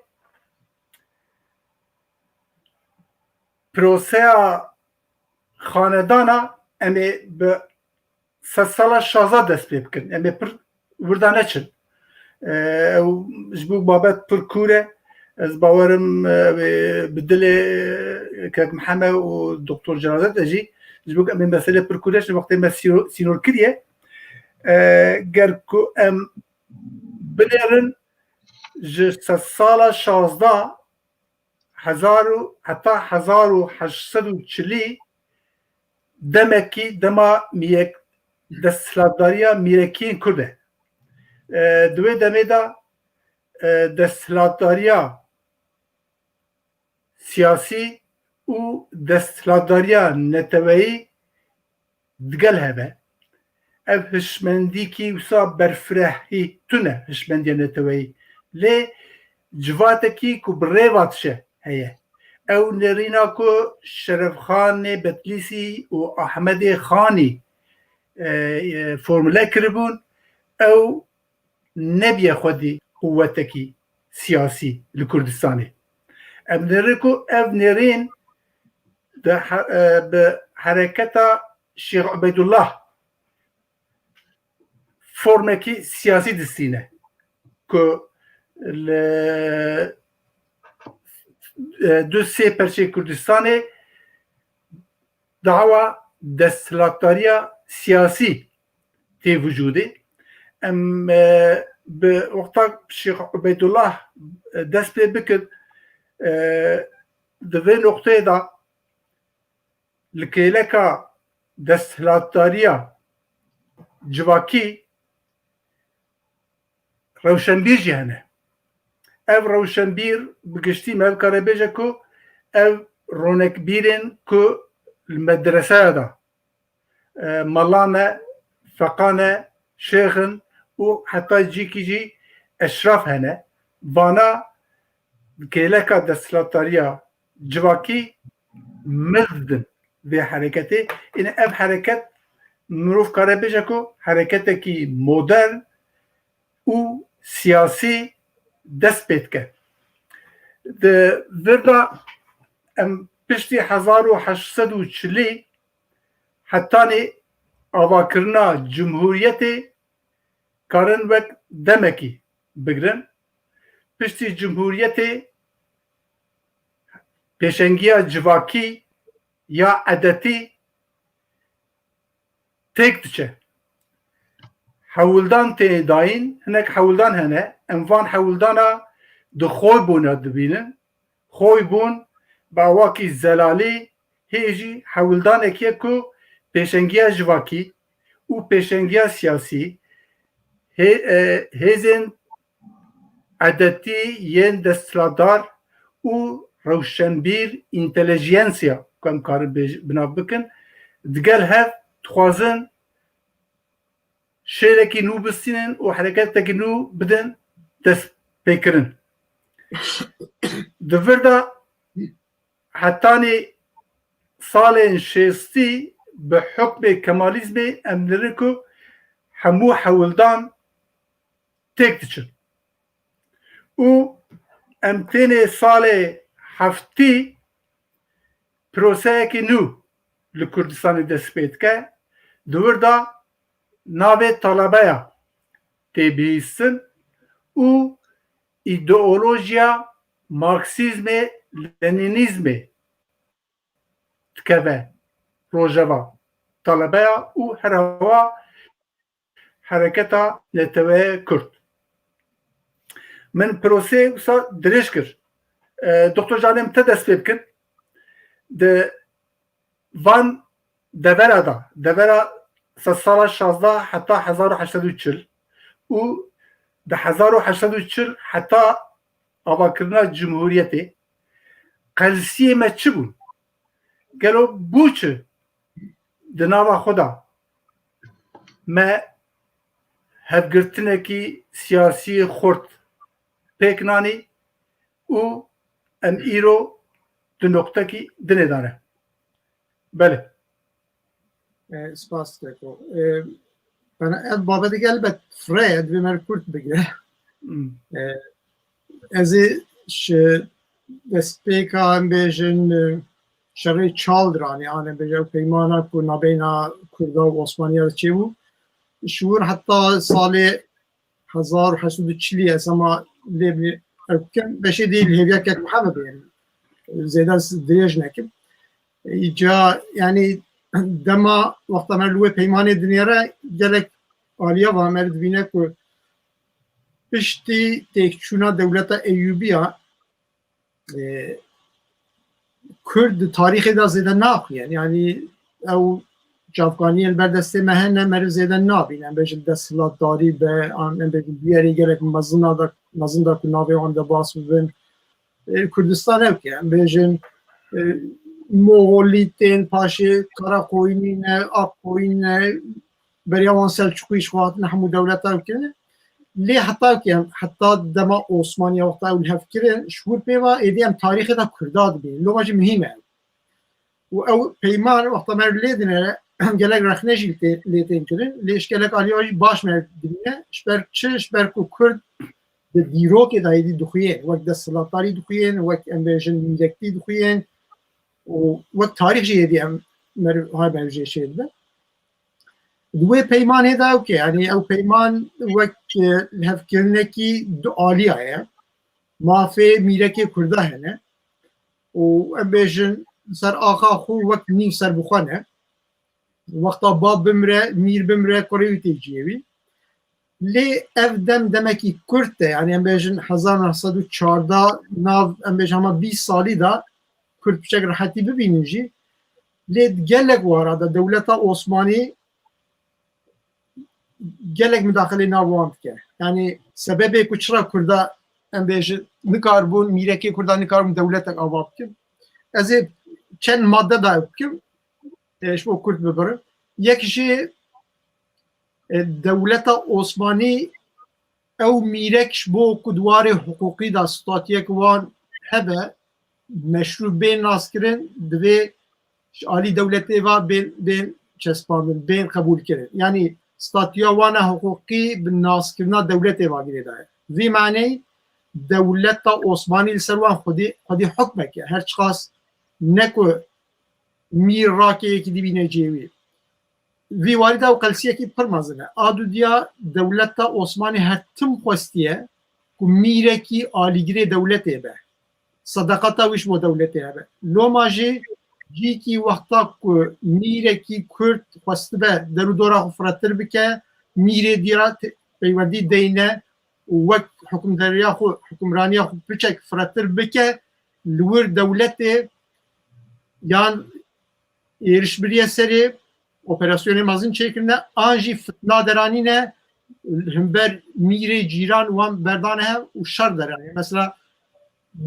proseya xanedana em ê bi sedsala şazda dest pê bikin. Em ê pir wirda neçin. E, ew ji bo babet pir kûr e. Ez bawerim, e, ew ê bi dilê, e, kek Mihemed û Doktor Cenaze de jî, ji bo em ê meselê pir kûr neçin, wextê me sîro-, sînor kiriye. E, ger ku em binêrin ji sedsala şazda hezar û, heta hezar û heşt sed û çilî demekî dema mîyek-, desthilatdariya mîrekiyên Kurd e. E, di wê demê de, e, desthilatdariya siyasî û desthilatdariya neteweyî digel heve. Ev hişmendîkî wisa berfirehî tune, hişmendiya neteweyî. Lê civatekî ku bi rê ve diçe heye. Ew nêrîna ku Şerefxanê Betlîsî û Ahmedê Xanî, e, e, formule kiribûn, ew nebiye xwedî quwetekî siyasî li Kurdistanê. Em nêrî ku ev nêrîn di he-, e, bi hereketa Şêx Ubeydullah formekî siyasî distîne ku li, e, du sê perçeyê Kurdistanê dawa desthilatdariya siyasî tê vücudê. Em, e, bi wexta Şêx Ubeydullah, e, dest pê bikin, e, di vê noqteyê de li kêleka desthilatdariya civakî rewşenbîr jî hene. Ev rewşenbîr bi giştî me bikare bêje ku ev ronekbîrên ku li medreseya de, e, mala ne, feqa ne, şêx in û heta cîkî jî eşraf hene. Vana kêleka desthilatdariya civakî mil didin vê hereketê. Ine ev hereket mirov kare bêje ku hereketekî modern û siyasî dest pê dike. Di vir de em piştî hezar û heşt sed û çilî hetanî avakirina cumhuriyetê karin wek demekî bigirin. Piştî cumhuriyetê pêşengiya civakî ya edetî têk diçe. Hewldan tê dayîn, hinek hewldan hene, em van hewldana di xoybûna dibînin. Xoybûn bi awakî zelalî hê jî hewldanekî ye ku pêşengiya civakî û pêşengiya siyasî, hê-, e, hêzên edetî yên desthilatdar û rewşenbîr, întelijensiya, ku em karin bêj-, bi nav bikin, digel hev dixwazin şêrekî nû bistînin û hereketekî nû bidin destpêkirin. Di vir de hetanî salên şêstî bi hukmê Kemalîzmê em dirin ku hemû hewldan têk diçin. Û em tênê salê heftî proseyekî nû li Kurdistanê dest pê dike. Di wir de navê talebeya tê bihîstin û îdeolojiya Marksîzmê, Lenînîzmê dikeve rojeva talebeya û her hewa hereketa neteweye Kurd. Min prosê wisa dirêj kir. E, Doktor Canê, em te dest pê bikin. Di van devera de, devera se-, sala şazdeh heta hezar û heşt sed û çil û di hezar û heşt sed û çil heta avakirina cumhuriyetê qelsiyê me çi bûn? Gelo bû çi di nava xwe de me hevgirtinekî siyasî xurt pêk nanî û em îro di noqtekî dinê de ne? Belê. E, spas Teko. E, bana ev babeteke elbet fire ye, divê me kurt bigire. Hmm. E, ez ê ji destpêka em bêjin, e, şerê çal diranê, an em bêjin ew peymana ku nabeyna Kurda û Osmaniya de çêbû. Ji wir heta salê hezar û heşt sed û çilî ez hema lê bi-, ew bikim, beşê dî li hêviya kek Mihemed bêrin. Zêde dirêj nekim. Îca, yanî dema wexta me li wê peymanê dinêre gelek aliya va me dibîne ku piştî têkçûna dewleta Eyûbiya, e, Kurd di tarîxê de zêde naxuyen. Yanî ew çavkaniyên li ber destê me hene, meriv zêde nabîne. Em bêjin desthilatdarî be, an em bêjin bûyerê gelek mezin de, mezin de ku navê wan de bas bibin. E, Kurdistan ew ke, em bêjin, e, Moxolîtên, paşê Karakoyunî ne, Akkoyun ne, beriya wan Selçuqî ji xwe hatine hemû dewleta ew kirine. Lê heta ke em, heta dema Osmaniya wexta ew li hev kirin, ji wir pê ve êdî em tarîxê de Kurda dibînin. Loma jî muhîm e. Û ew peyman wexta me lê dinere, gelek rexne jî tê-, lê tên kirin. Lê ji gelek aliya jî baş me dibîne. Ji ber çi? Ji ber ku Kurd di dîrokê de êdî dixuyên, wek desthilatdarî dixuyên, wek em bêjin mîrektî dixuyên û wek tarîx jî êdî em meriv, hay meriv jê çê dibe. Di wê peymanê de ew ke, yanî ew peyman wek, e, lihevkirinekî du aliya ye. Mafê mîrekê Kurda hene û em bêjin ser axa xwe wek nîv serbixwe ne. Wexta bab bimre, mîr bimre, kurê wî tê cihê wî. Lê ev dem demekî kurt e, yanî em bêjin hezar neh sed û çardeh nav, em bêjin hema bîst salî de Kurd piçek rehetî bibînin jî. Lê di gelek wara de dewleta Osmanî gelek mudaxilê nav wan dike. Yanî sebebê ku çira Kurda, em bêjin, nikaribûn, mîrekê Kurda nikaribûn dewletek ava bikin. Ez ê çend madde dayik bikim, e, ji bo kurt bibirim. Yek jî, e, dewleta Osmanî ew mîrek ji bo ku di warê hiqûqî de statuyek wan hebe, meşrû bên naskirin, divê ji alî dewletê ve bên, bên çespandin, bên qebûlkirin. Yanî statuya wan a hiqûqî bi naskirina dewletê ve girêdaye. Vî maneyî dewleta Osmanî li ser wan xwedî, xwedî hukmek e. Her çiqas ne ku mîr rakê yekî dibîne cihê wî. Vî warî de ew qelsiyekî pir mezin e. A dudiya dewleta Osmanî her tim xwestiye ku mîrekî alîgirê dewletê be. Sedeqeta wî ji bo dewletê hebe. Loma jî cîkî wexta ku mîrekî Kurd xwestibe derûdora xwe firehtir bike, mîrê dî re te-, peywendî deyne û wek hukimdariya xwe, hukimraniya xwe piçek firehtir bike, li wir dewletê yan êriş biriye serê, operasyonê mezin çêkirine, an jî fitna deranîne, himber mîrê cîran wan berdane hev û şer deranîne. Mesela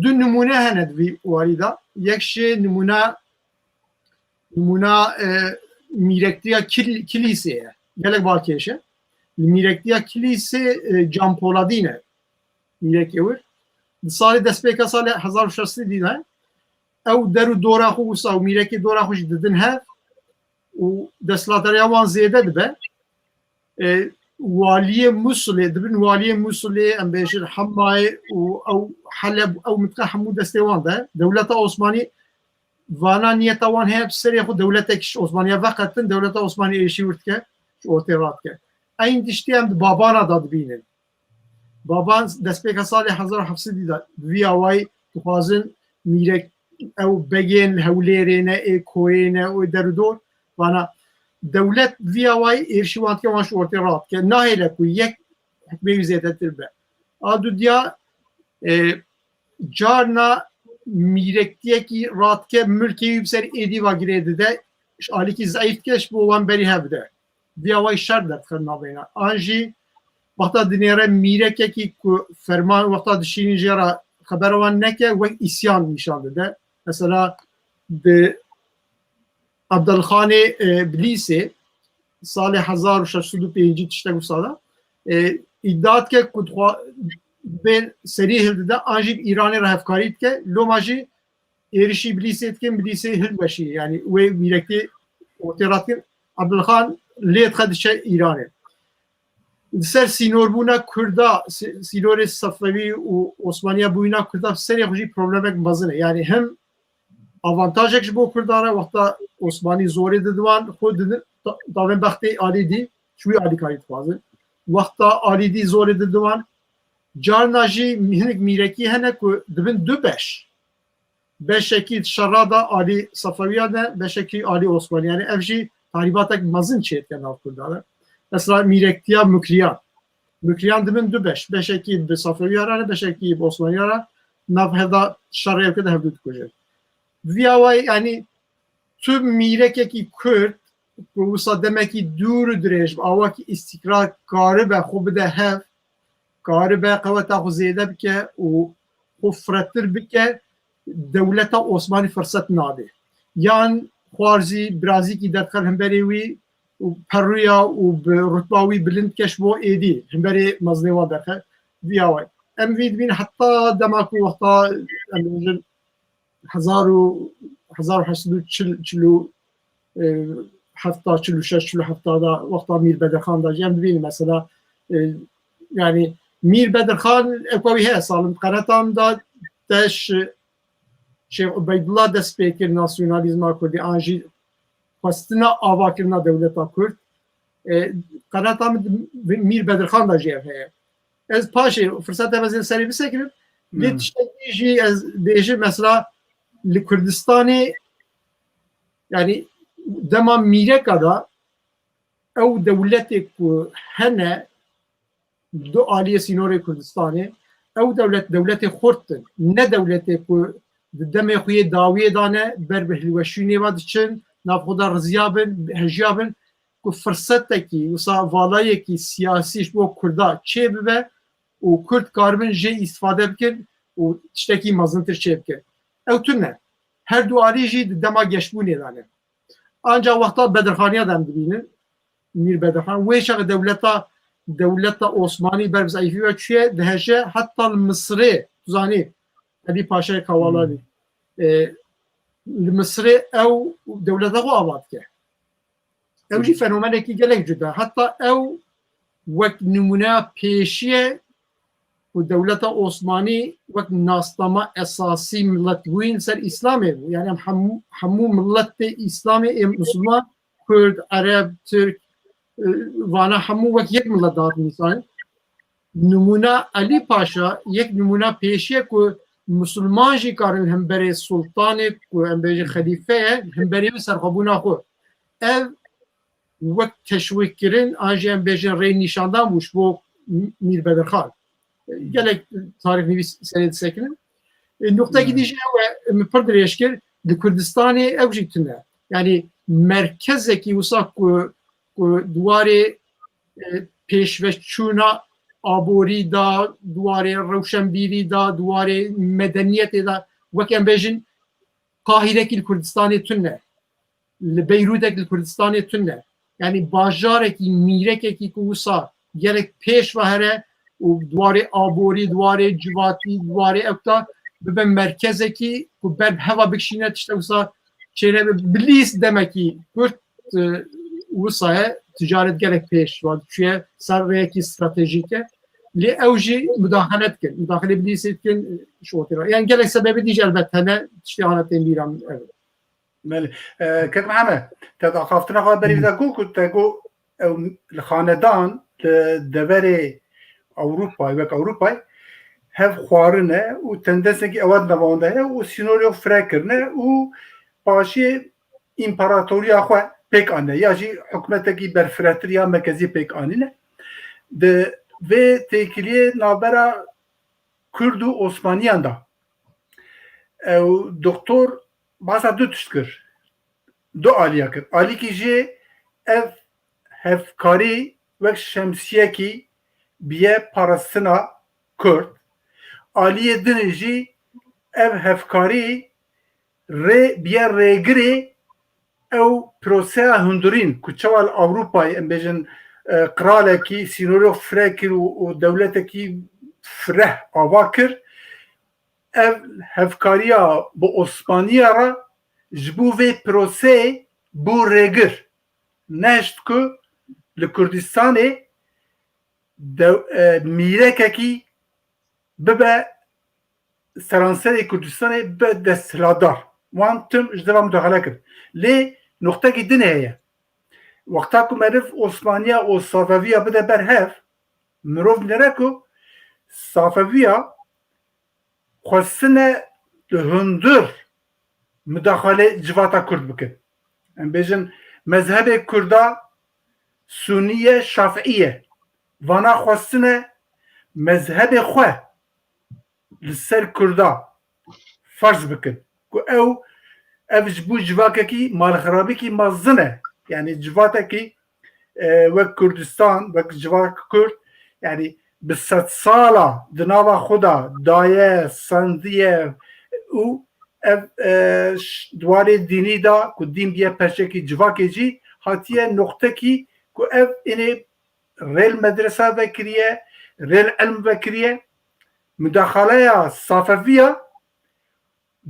du nimûne hene di vî warî de. Yek jî nimûna, nimûna, e, mîrektiya Kil-, Kilîsê ye. Gelek balkêş e. Li mîrektiya Kilîsê, e, Can Poladî ne. Mîrekê wir. Di salê destpêka salê hezar û şeş sedî de ew der û dora xwe wisa û mîrekê dora xwe jî didin hev û desthilatdariya wan zêde dibe. E, waliyê Musulê, dibin waliyê Musulê, em bêjin Hemayê û ew Heleb, ew mintiqa hemû destê wan de. Dewleta Osmanî vana niyeta wan heye, bi serê xwe dewletek ji Osmaniya veqetin, dewleta Osmanî êrişî wir dike, ji ortê radike. Eyn tiştî em di Babana de dibînin. Baban destpêka salê hezar û heft sedî de bi vî awayî dixwazin mîrek, ew begên li Hewlêrê ne, ê koyê ne, ê der û dor. Vana dewlet vî awayî êrişî wan dike, wan ji ortê radike. Nahêle ku yek hukmê wî zêdetir be. A dudiya, e, carna mîrektiyekî radike, milkê wî bi ser êdî ve girê dide, ji alîkî zeîf dike, ji bo wan berî hev bide. Vî awayî şer derdixe navbeyna. An jî wexta dinêre mîrekekî ku ferman wexta dişînî jê re xebera wan neke, wek îsyan nîşan dide. Mesela bi Abdulxanê, e, Bilîsê salê hezar û şeş sed û pêncî tiştek wisa de, e, îdia dike ku dixwa bên serî hildide an jî bi Îranê re hevkarî dike. Loma jî êrişî Bilîsê dikin, Bilîsê hildiweşî. Yanî wê mîrekê ortê radikin. Abdulxan lê dixe diçe Îranê. Di ser sînorbûna Kurda, sî-, sînorê Sefewî û Osmaniya bûyîna Kurda serê xwe jî problemek mezin e. Yanî him avantajek ji bo Kurdan re, wexta Osmanî zorê didin wan, xwe didin, da-, davên bextê alî dî, ji wî alîkarî dixwazin. Wexta alî dî zorê didin wan, carna jî hinek mîrekî hene ku dibin du beş. Beşekî di şera de alî Sefewiya de, beşekî alî Osmaniya de. Ev jî tahrîbatek mezin çêdike nav Kurdan re. Mesela mîrektiya Mukriyan. Mukriyan dibin du beş. Beşekî bi Sefewiya re ne, beşekî bi Osmaniya re. Nav hevda şerê ew ke de hevdu dikujin. Vî awayî, yanî tu mîrekekî Kurd ku wisa demekî dûr û dirêj bi awakî îstîkrar karibe xwe bide hev, karibe qeweta xwe zêde bike û xwe firehtir bike, dewleta Osmanî firset nade. Yan xwarzî birazîkî derdixe li hemberê wî û perûya û bi rutba wî bilind dike ji bo êdî, hemberê mezinê wan derdixe. Vî awayî. Em vî dibîn heta dema ku wexta, em bêjin, hezar û, hezar û heşt sed û çil, çil û, e, hefta, çil û şeş, çil û hefta da wexta Mîr Bedirxan da jî em dibînin mesela, e, yanî Mîr Bedirxan ewka wî heye, salim qeretan da te ji Şêx Ubeydullah dest pê kir nasyonalîzma Kurdî an jî xwestina avakirina dewleta Kurd. E, qereta min di Mîr Bedirxan da jî ev heye. Ez paşê firseta ez ê serê bisekirim. Lê Hmm. tiştekî jî ez bêjim, mesela li Kurdistanê, yanî dema mîreka da ew dewletê ku hene du aliyê sînorê Kurdistanê, ew dewlet, dewletê xurt in. Ne dewletê ku di demê xwe yê dawiyê de ne, ber bi hilweşînê ve diçin, nav xwe de riziya bin, hejiya bin. ku firsetekî, wisa valayekî siyasî ji bo Kurda çê bibe û Kurd karibin jê îstifade bikin û tiştekî mezintir çê bikin. Ew tune. Her du alî jî di dema geşbûnê de ne. Anca wexta Bedirxaniya de em dibînin, Mîr Bedirxan, wê çaxê dewleta, dewleta Osmanî ber bi zeîfî ve çûye, dihêje heta li Misirê, tu zanî, Elî Paşayê Kawalanî, e, li Misirê ew dewleta xwe ava dike. Ew jî fenomenekî gelek cuda. Heta ew wek nimûneya pêşî ye ku dewleta Osmanî wek nasnama esasî miletbûyî li ser Îslamê bû. Yani em hemû, hemû miletê Îslamê ê Musulman, Kurd, Ereb, Tirk, e, vana hemû wek yek milet dihatin dîsanin. Nimûna Elî Paşa yek nimûna pêşî ye ku Musulman jî karin li hemberê sultanê ku em bêjin xelîfe ye, li hemberê wî serxwebûna xwe. Ev wek teşwîqkirin an jî em bêjin rê nîşandan bû ji bo Mîr Bedirxan. Gelek tarîxnivîs serê disekinin. E, nuqtekî Hmm. dî jî ew e, min pir dirêj kir, di Kurdistanê ew jî tune. Yani merkezekî wisa ku, ku di warê, e, pêşveçûna aborî de, di warê rewşenbîrî de, di warê medeniyetê de, wek em bêjin, Qahirekî li Kurdistanê tune. Li Beyrûdek li Kurdistanê tune. Yani bajarekî, mîrekekî ku wisa gelek pêş ve here û di warê aborî, di warê civatî, di warê ewta bibe merkezekî ku ber bi heva bikişîne tiştek wisa çênebe. Bilîs demekî kurt, e, wisa ye, ticaret gelek pêş ve diçûye, ser rêyekî stratejîk e. Lê ew jî mudaxele dikin. Mudaxelê Bilîsê dikin, e, ji ortê re. Yani gelek sebebê dî jî elbet hene, tiştê hane tên bîra min ev e. Belê. E, Kek Mihemed, te daxaftina xwe berî vê de got ku te got ew li xanedan li deverê Ewropayê, wek Ewropayê, hev xwarine û tendensekî ewa di nava wan de heye û sînorê xwe fireh kirine û paşê împaratoriya xwe pêk anîne ya jî hikûmetekî berfirehtir ya merkezî pêk anîne. Di vê têkiliyê navbera Kurd û Osmaniyan de ew doktor behsa du tişt kir, du aliya kir. Alîkî jê ev hevkarî wek şemsiyekî biye parastina Kurd. Aliyê din jî ev hevkarî rê, biye rêgirê ew proseya hundirîn ku çawa li Ewropayê, em bêjin, e, qiralekî sînorê fireh kir û, û dewletekî fireh ava kir. Ev hevkariya bi Osmaniya re ji bo vê proseyê bû rêgir. Nehişt ku li Kurdistanê dew-, e, mîrekekî bibe seranserê Kurdistanê bibe desthilatdar. Wan tim ji deva mudaxele kir. Lê nuqtekî din heye. Wexta ku meriv Osmaniya û Safeviya bide ber hev, mirov nêre ku Safeviya xwestine li hundir mudaxalê civata Kurd bikin. Em bêjin mezhebê Kurda Sunî ye, Şafîî ye. Vana xwestine mezhebê xwe li ser Kurda ferz bikin. Ku ew, ev ji bo civakekî malxirabîkî mezin e. Yani civatekî, e, wek Kurdistan, wek civak Kurd, yani bi sedsala di nava xwe de daye, sendiye û ev, e, ş-, di warê dînî de ku dîn biye perçekî civakê jî hatiye noqtekî ku ev ênê rê li medresa vekiriye, rê li ilm vekiriye. Mudaxaleya Safeviya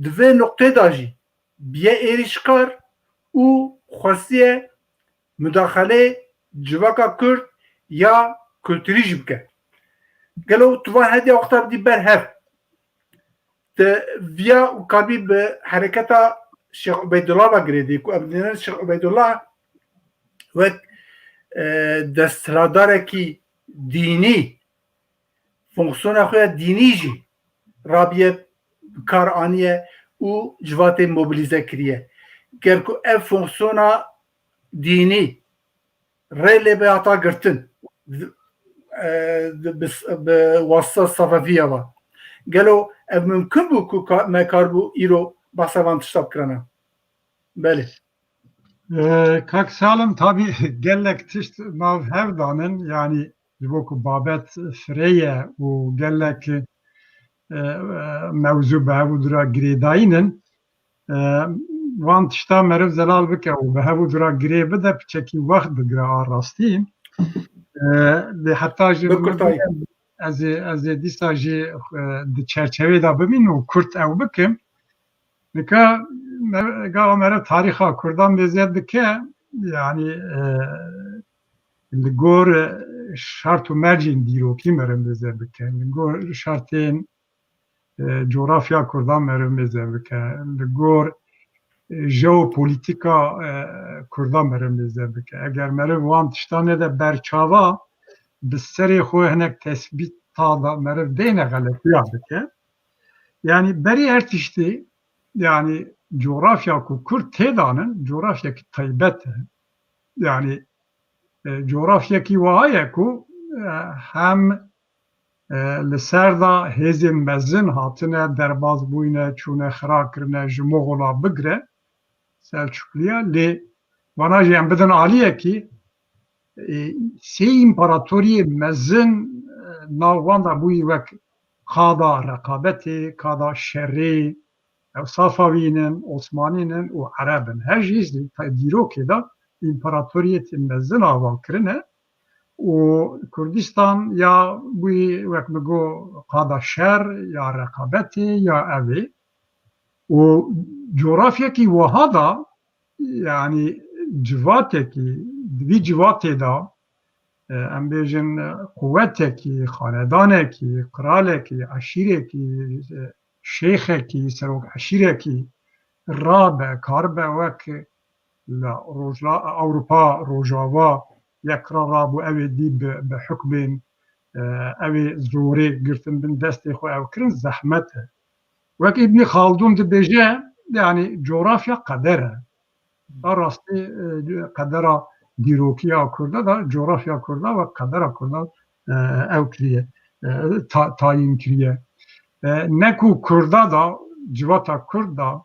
di vê noqtê de jî biye êrîşkar û xwestiye mudaxaleyê civaka Kurd ya kulturî jî bike. Gelo tu van hediya wexta bidî ber hev? Te viya û kabî bi hereketa Şêx Ubeydullah ve girêdî ku em dînin Şêx Ubeydullah wek, e, desthilatdarekî dînî fonksiyona xwe ya dînî jî rabiye bi kar aniye û civatê mobilîze kiriye. Ger ku ev fonksiyona dînî rê lê bihata girtin, e, bi, bi wasita Safeviya ve, gelo ev mimkun bû ku ka-, me karibû îro behsa van tişta bikirana? Belê. E, Kak Salim, tabî gelek tişt nav hev danin, yanî ji bo ku babet firê ye û gelek, e, e, mewzû bi hev û dura girêdayîn in. E, van tişta meriv zelal bike û bi hev û dura girê bide, piçekî wext digire a rastî. E, lê heta ji Bi kurtayî. ez ê, ez ê dîsa jî, e, di çerçevê de bimîn û kurt ew bikim. Nika me-, gava meriv tarîxa Kurdan mêze dike, yanî, e, li gor, e, şart û mercên dîrokî meriv mêze dike. Li gor şartên, e, coğrafya Kurdan meriv mêze dike. Li gor, e, jeopolîtîka, e, Kurdan meriv mêze dike. Eger meriv wan tişta nede berçava, bi serê xwe hinek tesbîta da meriv dêne xeletiya dike. Yanî berî her tiştî, yanî coğrafya ku Kurd têdanin, coğrafyekî taybet e. Yanî, e, coğrafyekî wiha ye ku, e, hem, e, li ser de hêzên mezin hatine derbaz bûyne, çûne xira kirine, ji Moxola bigire Selçukliya, lê vana jî em bidin aliyekî, e, sê împaratoriyê mezin, e, nav wan de bûyî wek qada reqabetê, qada şerê, ew Safawîn in, Osmanîn in û Ereb in. Her jî ji te-, dîrokê de împaratoriyetên mezin ava kirine û Kurdistan ya bûyî wek min got qada şer ya reqabetê ya ev ê. Û coğrafyekî wiha da, yanî civatekî, di vî civatê de, e, em bêjin, e, quwetekî, xanedanekî, qiralekî, eşîrekî, e, şêxekî, serok eşîrekî rabe, karibe wek li Rojla-, Ewropa Rojava yek ra rabû, ew ê dî bi, bi hukmên, e, ew ê zorê girtin bin destê xwe ew kirin, zehmet e. Wek Îbnî Xaldûn dibêje, yanî coğrafya qeder e. A rastî, e, qedera dîrokiya Kurda da, coğrafya Kurda ve qedera Kurda, e, ew kiriye, e, ta-, tayin kiriye. E, ne ku Kurda da, civata Kurd da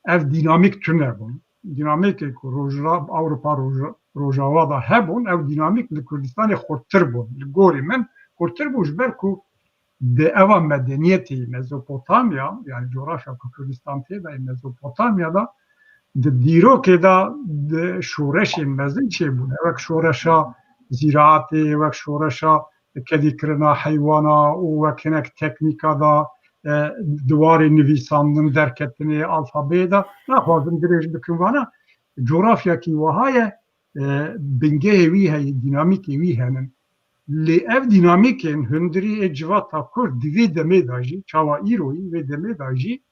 ev dînamîk tune bûn. Dînamîkê ku Rojra-, Ewropa Roj-, Rojava da hebûn, ew dînamîk li Kurdistanê xurttir bûn. Li gorî min xurttir bû, ji ber ku di eva medeniyetê Mezopotamya, yani coğrafya ku Kurdistan tê de ye, Mezopotamya da di dîrokê de di şoreşên mezin çêbûne. Wek şoreşa zîraetê, wek şoreşa kedîkirina heywana û wek hinek teknîka da, e, di warê nivîsandin, derketinê, alfabeyê de. Naxwazim dirêj bikim vana. Coğrafyakî wiha ye, e, bingehê wî heye, dînamîkê wî hene. Lê ev dînamîkên hundirî ê civata Kurd di vê demê de jî, çawa îroyî vê demê de jî,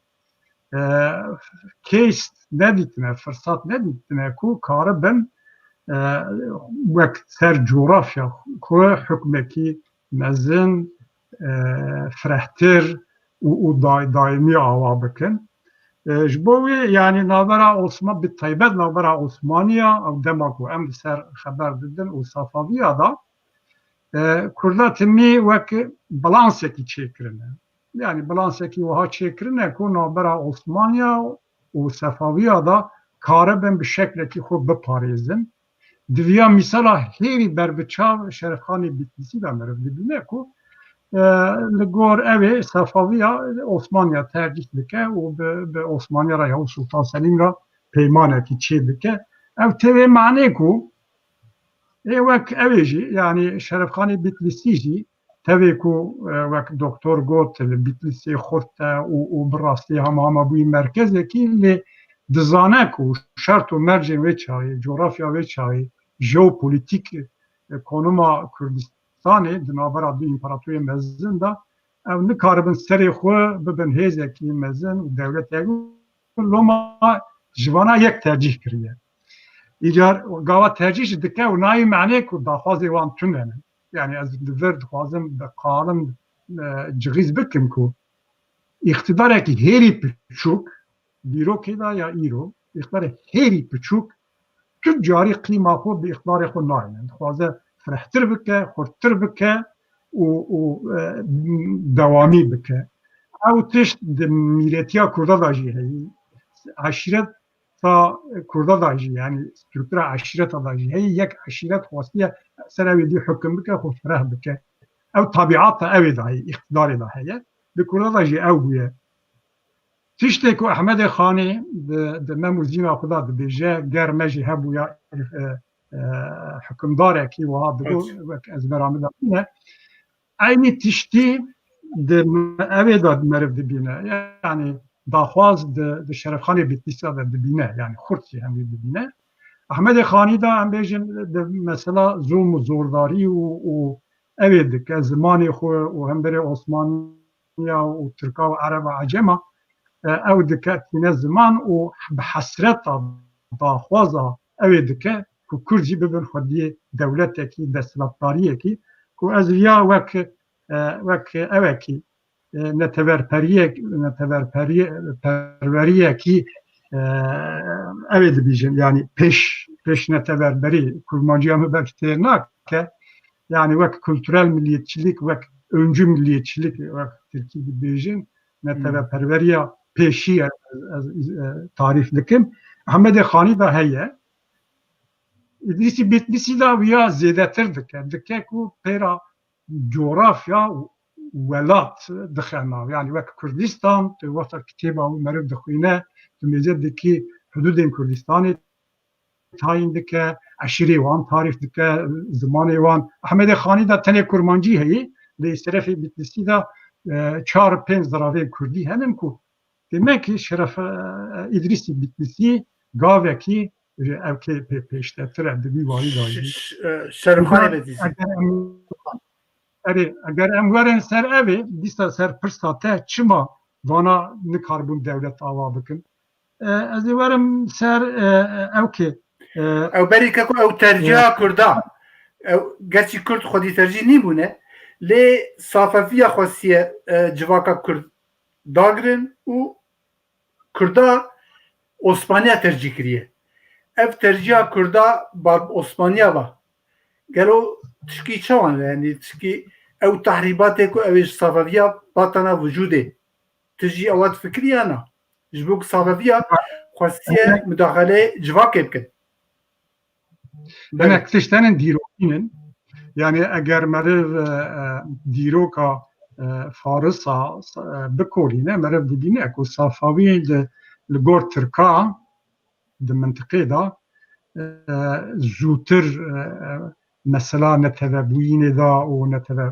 e, case nedîtine, firsat nedîtine ku karibin, e, wek ser coğrafya xwe hukmekî mezin, e, firehtir û, û day-, daîmî ava bikin. E, ji bo wê, yanî navbera Osman-, bi taybet navbera Osmaniya, ew dema ku em li ser xeber didin û Safaviya da, e, Kurda timî wek balansekî çêkirine. Yanî balansekî wiha çêkirine ku navbera Osmaniya û Sefaviya da karibin bi şeklekî xwe biparêzin. Di viya mîsala hêrî berbiçav Şerefxanê Bitlîsî de meriv dibîne ku, e, li gor ew ê Sefaviya Osmaniya tercîh dike û bi, bi Osmaniya re ya û Sultan Selîm re peymanekî çê dike. Ew tê wê manê ku ê wek ew ê jî, yanî Şerefxanê Bitlîsî jî tevê ku, e, wek doktor got, li Bitlîsê xurt e û, û bi rastî hema hema bûyî merkezekî, lê dizane ku şert û mercên wê çaxê, coğrafya wê çaxê, jeopolîtîk, e, konuma Kurdistanê di navbera du împaratoriyê mezin de, ew nikaribin serê xwe bibin hêzekî mezin û dewletek. Loma ji vana yek tercîh kiriye. Îcar gava tercîh jî dike û nayê manê ku daxwazê wan tune ne. Yani ez li vir dixwazim bi qalin, e, cixîz bikim ku îqtidarekî hêrî piçûk, dîrokê de ya îro, îqtidarê hêrî piçûk tu carî qîma xwe bi îqtidarê xwe nayne. Dixwaze firehtir bike, xurttir bike û, û, e, dewamî bike. Ew tişt di mîretiya Kurda de jî heye. Eşîret Kurda, Kurda da jî, yani struktura eşîreta da jî heye, yek eşîret xwestiye ser ew ê dî hukim bike, xwe fireh bike. Ew tabiata ew ê de heye, îqtidarê de heye. Li Kurda da jî ew bûye. Tiştê ku Ehmedê Xanî di, di mem û zîna xwe de dibêje, ger me jî hebûya, e, e, hukimdarekî wiha digot, wek ez bera min de bûne. Eynî tiştî di me-, ev ê de meriv dibîne. Yani daxwaz di, di Şerefxanê Bitlîsa de dibîne. Yani xurt jî hemî dibîne. Ehmedê Xanî de em bêjin di mesela zulm û zordarî û, û ev ê dike, zimanê xwe û hemberê Osmaniya û Tirka û Ereba Ecema, e, ew dike tîne ziman û bi hesreta daxwaza ew ê dike ku Kurd jî bibin xwediyê dewletekî, desthilatdariyekî ku ez viya wek, e, wek ewekî, e, netewerperiyek-, netewerperiye-, perweriyekî, e, ew ê dibîjin, yani pêş, pêş netewerberî, kurmanciya min belkî têr nake, yani wek kulturel milliyetçilik, wek öncü milliyetçilik, wek tirkî dibêjin, neteweperweriya pêşî ez, ez, e, tarîf dikim. Ehmedê Xanî de heye. Îdrîsî Bitlîsî de wiya zêdetir dike. Dike ku pêra coğrafya û welat dixe nav. Yani wek Kurdistan, tu wexta kitêba wî meriv dixwîne, tu mêze dikî hududên Kurdistanê tayîn dike, eşîrê wan tarîf dike, zimanê wan. Ehmedê Xanî de tenê kurmancî heye, lê serefê Bitlîsî de, e, çar pênc ziravên kurdî henin ku demek ki Şeref, e, Îdrîsî Bitlîsî gavekî, e, ev kê pê-, pêştetir e, di vî warî de jî. Ş-, ş-, e, Şerefxanê Bitlîsî. Eger em, erê, eger em werin ser ev ê, dîsa ser pirsa te çima vana nikaribûn dewlet ava bikin? E, ez ê werim ser, e, e, ew kê, e, Ew berî ke ku ew terciha e, Kurda. Ew, gerçî Kurd xwedî tercîh nîbûne, lê Safeviya xwestiye, e, civaka Kurd dagirin û Kurda Osmaniya tercîh kiriye. Ev terciha Kurda ba Osmaniya va. Gelo tişkî çawan e? Yani tişkî ew tahrîbatê ku ew ê ji Safeviya batana vücudê. Tu jî ewa difikirî ya na? Ji bo ku Safeviya xwestiye mudaxeleyê civakê bikin. Hinek tişt henin dîrokî nin. Yani eger meriv, e, e, dîroka, e, Farisa, e, bikolîne, meriv dibîne ku Safavî li, li gor Tirka di mintiqê de, e, zûtir, e, mesela netevebûyînê de û neteve,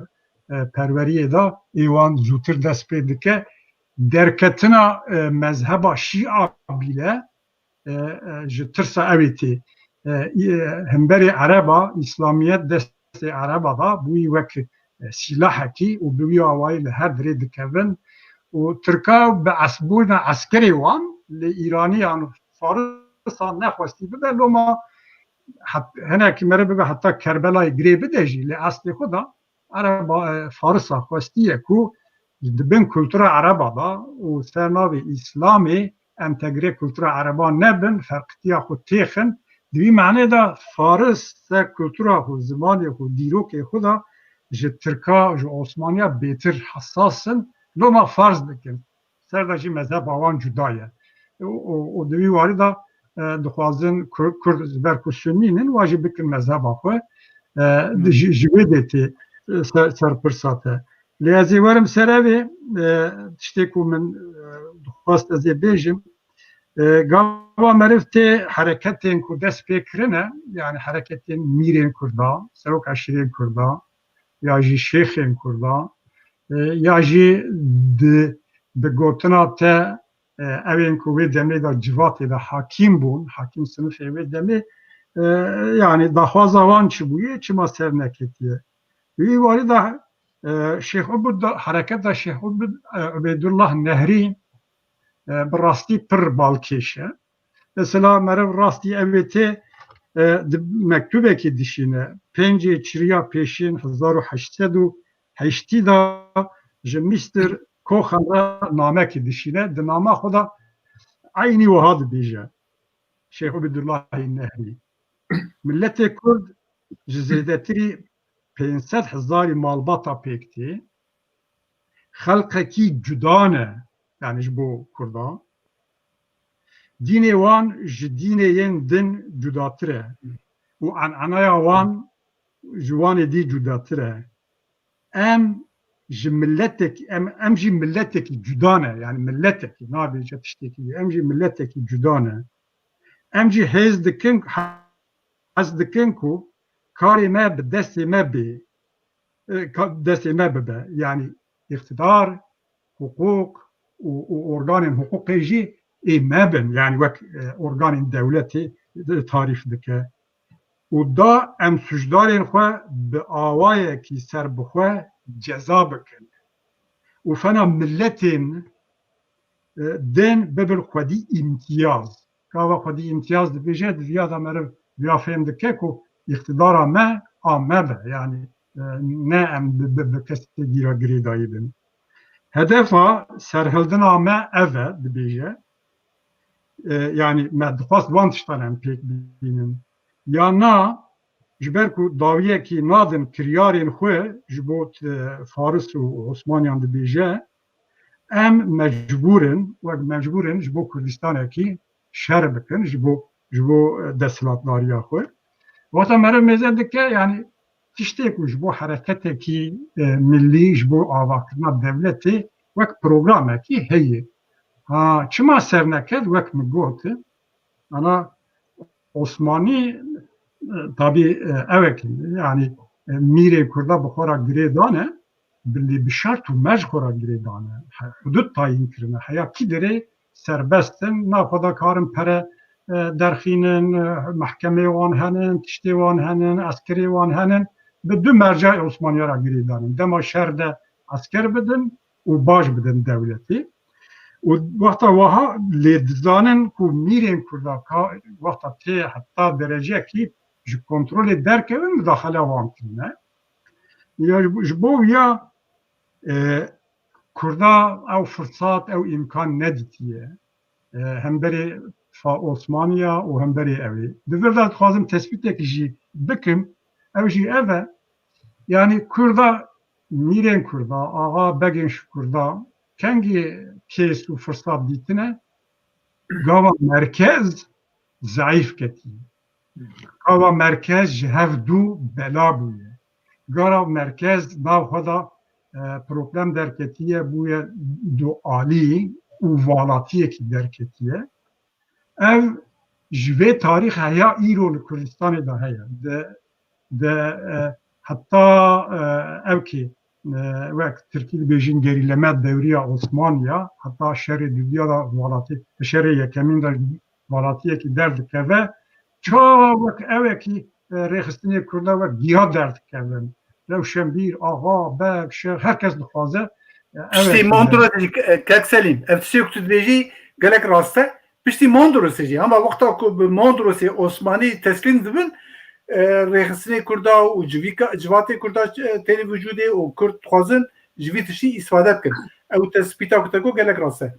e, perweriyê de ê wan zûtir dest pê dike. Derketina, e, mezheba Şîa bîle, e, e, ji tirsa ew ê tê. E, î-, e, hemberê Ereba, Îslamiyet destê Ereba da bûyî wek, e, sîlahekî û bi wî awayî li her dirê dikevin û Tirka bi es-, bûna eskerê wan li Îraniyan û Farisan nexwestî bibe, loma het-, hinekî meriv bibe heta Kerbelayê girê bide jî, lê eslê xwe da Ereba, e, Farisa xwestiye ku di bin kultura Ereba de û ser navê Îslamê entegre kultura Ereba nebin, ferqitiya xwe têxin. Di vî manê de Faris ser kultura xwe, zimanê xwe, dîrokê xwe de ji Tirka, ji Osmaniya bêtir hesas in. Loma farz dikin. Ser de jî mezheba wan cuda ye. Û, û, û di vî warî de, e, dixwazin Kur-, Kurd ji ber ku Sunnî nin, wa jî bikin mezheba xwe, e, Hmm. ji, ji wê de tê, e, ser, ser pirsa te. Lê ez ê werim ser ev ê, e, tiştê ku min, e, dixwest ez ê bêjim. E, gava meriv tê hereketên ku dest pê kirine, yani hereketên mîrên Kurda, serok eşîrên Kurda, ya jî şêxên Kurda, e, ya jî di, bi gotina te, e, ew ên ku wê demê de civatê de hakîm bûn, hakîm sinifê wê demê, e, yani daxwaza wan çi bûye, çima ser neketiye? Wî warî de, e, Şêx Ubud-, hereketa Şêx Ubud-, e, Ubeydullah Nehrî, e, bi rastî pir balkêş e. Mesela meriv rastî ev ê tê, e, di mektubekî dişîne. Pêncê çiriya pêşîn hezar û heşt sed û heştî de ji Mister Kohan re namekî dişîne. Di nama xwe de eynî wiha dibêje. Şêx Ubeydullahî Nehrî. Miletê Kurd ji zêdetirî pênc sed hezarî malbata pêk tê. Xelqekî cuda ne, yani ji bo Kurdan. dînê wan ji dînê yên din cudatir e û enenaya wan ji wanê dî cudatir e. Em ji miletekî, em, em jî miletekî cuda ne, yani miletekî, nabêje tiştekî, em jî miletekî cuda ne. Em jî hêz dikin, hez dikin ku karê me bi destê me bê, e, ka-, destê me bibe. Yani îqtidar, hiqûq û, û organên hiqûqê jî ê me bin. Yani wek, e, organên dewletê tarîf dike. Û da em sûcdarên xwe bi awayekî serbixwe ceza bikin. Û fena miletên, e, din bibin xwedî îmtiyaz. Gava xwedî îmtiyaz dibêje, di viya de meriv viya fêm dike ku îqtidara me a me be. Yani, e, ne em bi, bi, bi kesê dî re girêdayî bin. Hedefa serhildina me ev e, dibêje. E, yani me dixwest wan tiştan em pêk bînin. Ya na, ji ber ku dawiyekî nadin kiryarên xwe ji bo, e, Faris û Osmaniyan dibêje, em mecbûr in, wek mecbûr in ji bo Kurdistanekî şer bikin, ji bo, ji bo, e, desthilatdariya xwe. Wexta meriv mêze dike, yani tiştê ku ji bo hereketekî, e, millî, ji bo avakirina dewletê wek programekî heye. Ha, çima ser neket, wek min got, ana Osmanî, e, tabî, e, ewek, yani, e, mîrê Kurda bi xwe re girê dane, bilî bi şert û merc xwe re girê dane. He, hudud tayîn kirine. Heya kî derê serbest in, nav xwe de karin pere, e, derxînin, e, mehkemeyê wan henin, tiştê wan henin, eskerê wan henin, bi du merca Osmaniya re girê danin. Dema şer de esker bidin û baş bidin dewletê. Û wexta wiha lê dizanin ku mîrên Kurda ka wexta tê heta dereceyekî ji kontrolê derkevin, mudaxele wan kirine. Ya ji bo, ji bo ya, e, Kurda ew firsat, ew îmkan nedîtiye. E, hemberê fa-, Osmaniya û hemberê ew ê. Di vir de dixwazim tespîtek jî bikim. Ew jî ev e. Yani Kurda, mîrên Kurda, axa begên ji Kurda kengî kês û firsat dîtine, gava merkez zeîf ketî. Gava merkez ji hev dû bela bûye. Gara merkez nav xwe de, e, problem derketiye, bûye dualî û valatiyekî derketiye. Ev ji vê tarîx heya îro li Kurdistanê de heye. Di, di, e, heta, e, ew kê, e, wek Tirkî dibêjin gerîleme dewriya Osmaniya, heta şerê dudiya de valatî, şerê yekemîn de valatiyekî derdikeve. Çawa wek ewekî, e, rêxistinê Kurda wek giya derdikevin. Rewşenbîr, axa, beg, şêx, her kes dixwaze, e, Piştî ewekî Mondrosê jî, e, Kek Selîm, ev tiştê ku tu dibêjî gelek rast e. Piştî Mondrosê jî, hema wexta ku bi Mondrosê Osmanî teslîm dibin, e, rêxistinê Kurda û civîka, civatê Kurda, e, têne vücudê û Kurd dixwazin ji vî tiştî îstifade bikin. Ew tespîta ku te got gelek rast e.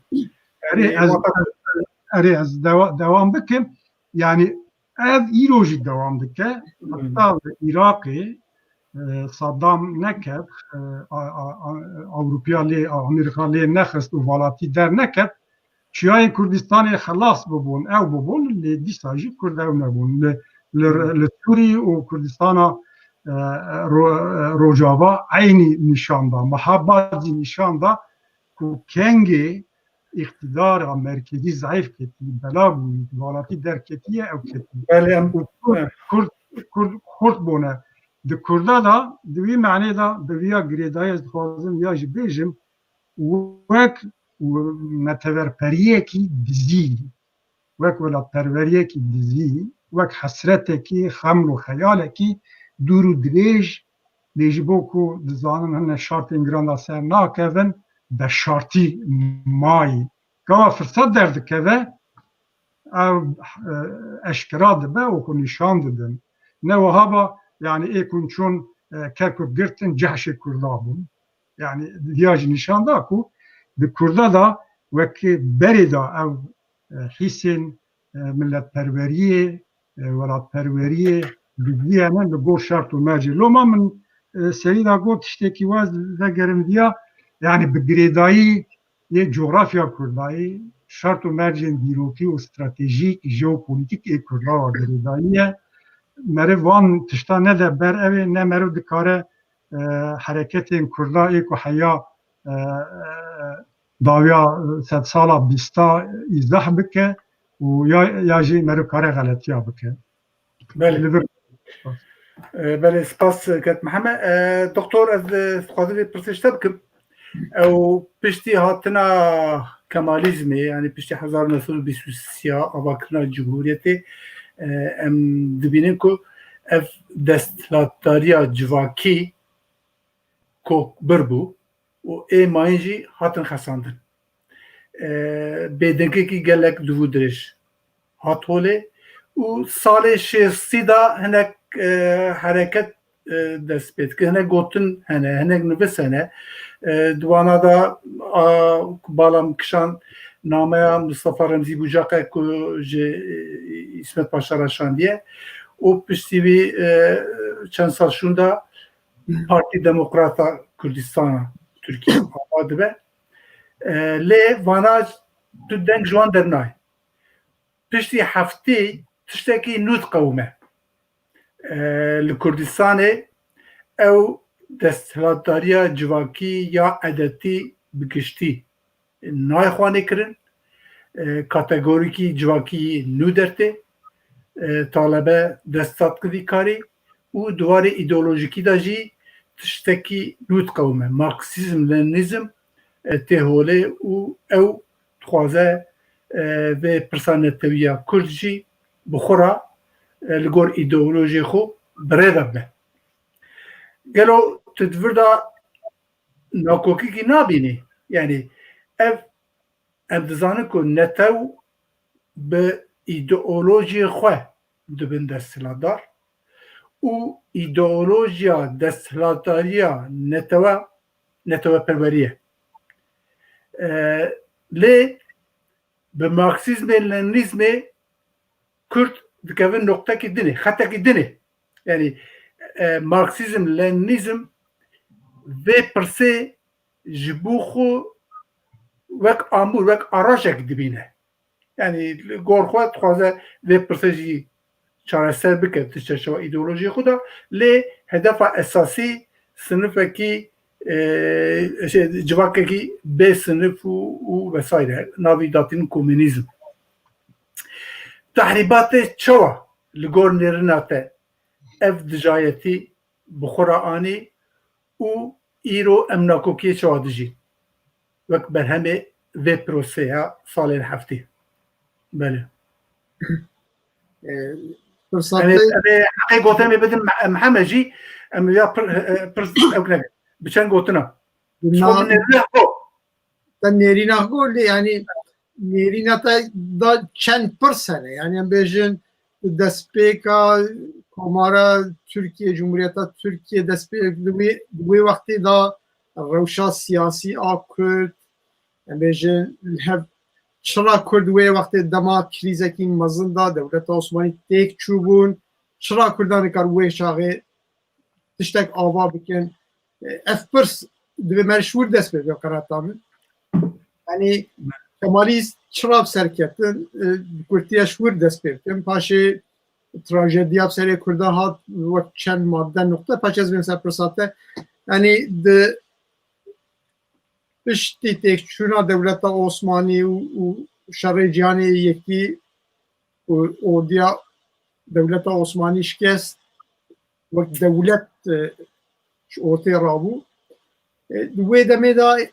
Erê, E, ez, wata ez, erê, ez dewa-, dewam bikim. Yani ev îro jî dewam dike. Hmm. Heta li Iraqê, e, Saddam neket, e, a, a, a, Ewropiya lê, Amerîka lê nexist û valatî derneket. Çiyayên Kurdistanê xelas bibûn, ew bibûn, lê dîsa jî Kurd ew nebûn. Li, li, Hmm. li Sûrî û Kurdistana, e, ro-, e, Rojava eynî nîşan da. Mehabad jî nîşan da ku kengê îqtidara merkezî zeîf ketî, bela bûyî, valatî derketiye, ew ketî. Belê, em, Û Kurd, evet. Kurd, Kurd xurt bûne. Di Kurda de, di wî manê de, bi viya girêdayî ez dixwazim ya jî bêjim, wek netewerperiyekî dizî, wek welatperweriyekî dizî, wek hesretekî, xeml û xeyalekî dûr û dirêj, lê ji bo ku dizanin hine şartên giran de ser nakevin, be şartî mayî. Gava firsat derdikeve, ew, e, eşkera dibe û xwe nîşan didin. Ne wiha ba, yani ê ku çûn, e, Kerkûk girtin, cehşê Kurda bûn. Yani viya jî nîşan da ku di Kurda da wek berê da ew, e, hîsên, e, miletperweriyê, e, welatperweriyê gizliyene li gor şert û mercê. Loma min, e, serî da got tiştekî waz vegerim viya, yani bi girêdayî yê coğrafya Kurdayî, şert û mercên dîrokî û stratejîk, jeopolitîk ê Kurda wa girêdayî ye. Meriv van tişta nede ber ew ê, ne meriv dikare, e, hereketên Kurda ê ku heya, e, e, dawiya sedsala bîsta îzah bike û ya, ya jî meriv kare xeletiya bike. Belê. Li vir. E, belê, spas ket Mihemed. E, doktor, ez, e, dixwazim vê pirsê ji te bikim. Ew piştî hatina Kemalîzmê, yanî piştî hezar neh sed û bîst û sê avakirina Cumhuriyetê, e, em dibînin ku ev desthilatdariya civakî kokbir bû û ê mayîn jî hatin xesandin. E, bêdengekî gelek div û dirêj hat holê û salê şêstî de hinek, e, hereket, e, dest pê dike. Hinek gotin hene, hinek nivis hene. E, di wana de, a, bala min kişand nameya Mustafa Remzî Bucaq e ku ji, e, Îsmet Paşa re şandiye û piştî wî, e, çend sal şûnda Partî Demokrata Kurdistana Tirkiye ava dibe. E, lê vana tu deng ji wan dernayê. Piştî heftê tiştekî nû diqewime. E, li Kurdistanê ew desthilatdariya civakî ya edetî bi giştî nayê xwanîkirin, e, kategorîkî civakî nû dertê, e, talebe dest da dike vî karî û di warê îdeolojîkî de jî tiştekî nû diqewime. Marksîzm, Lenînîzm, e, tê holê û ew dixwaze, e, vê pirsa netewî ya Kurd jî bi xwe re, e, li gor îdeolojiyê xwe bi rê ve bibe. Gelo tu di vir de nakokîkî nabînî? Yanî ev, em dizanin ku netew bi îdeolojiyê xwe dibin desthilatdar û îdeolojiya desthilatdariya netewe, neteweperwerî ye. E, lê bi Marksîzmê, Lenînîzmê Kurd dikevin noqtekî dinê, xetekî dinê. Yanî, e, Marksîzm, Lenînîzm vê pirsê ji bo xwe wek amûr, wek arajek dibîne. Yanî li gor xwe dixwaze vê pirsê jî çareser bike di çerçewa îdeolojiyê xwe de, lê hedefa esasî sinifekî, e, şey, civakekî bê sinif û, û vesaire, navî datîn komünîzm. Tehrîbatê çawa li gor nêrîna te ev dijayetî bi xwe re anî û îro em nakokiyê çawa dijîn wek berhemê vê proseya salên heftê? Belê. E, pirsa Em ê, te em ê heqê gotemê bidin Me-, Mihemed jî, em ya pir-, e, pirs ew ne. Bi çend gotina. Ji xwe Na- binêrîne xwe. Te nêrîna xwe got, lê, yanî, nêrîna te da çend pirs hene. Yanî, em bêjin, destpêka Komara Tirkiye, Cumhuriyeta Tirkiye destpêk di wê, di wê wextê de rewşa siyasî a Kurd, em bêjin, li hev çira Kurd wê wextê dema krîzekî mezin de dewleta Osmanî têk çûbûn, çira Kurdan nikar wê çaxê tiştek ava bikin? Ev pirs divê me ji wir dest pê bike, qenata min. Yanî Kemalîst çira bi ser ketin, e, bi kurtiya ji wir dest pê bikin. Paşê trajediya bi serê Kurda hat wek çend madde, nuqte, paşê ez bêm ser pirsa te. Yanî di piştî têkçûna dewleta Osmanî û, û şerê cîhanê yekî û ordiya dewleta Osmanî şikest, wek dewlet, e, ji ortê rabû. E, di wê demê de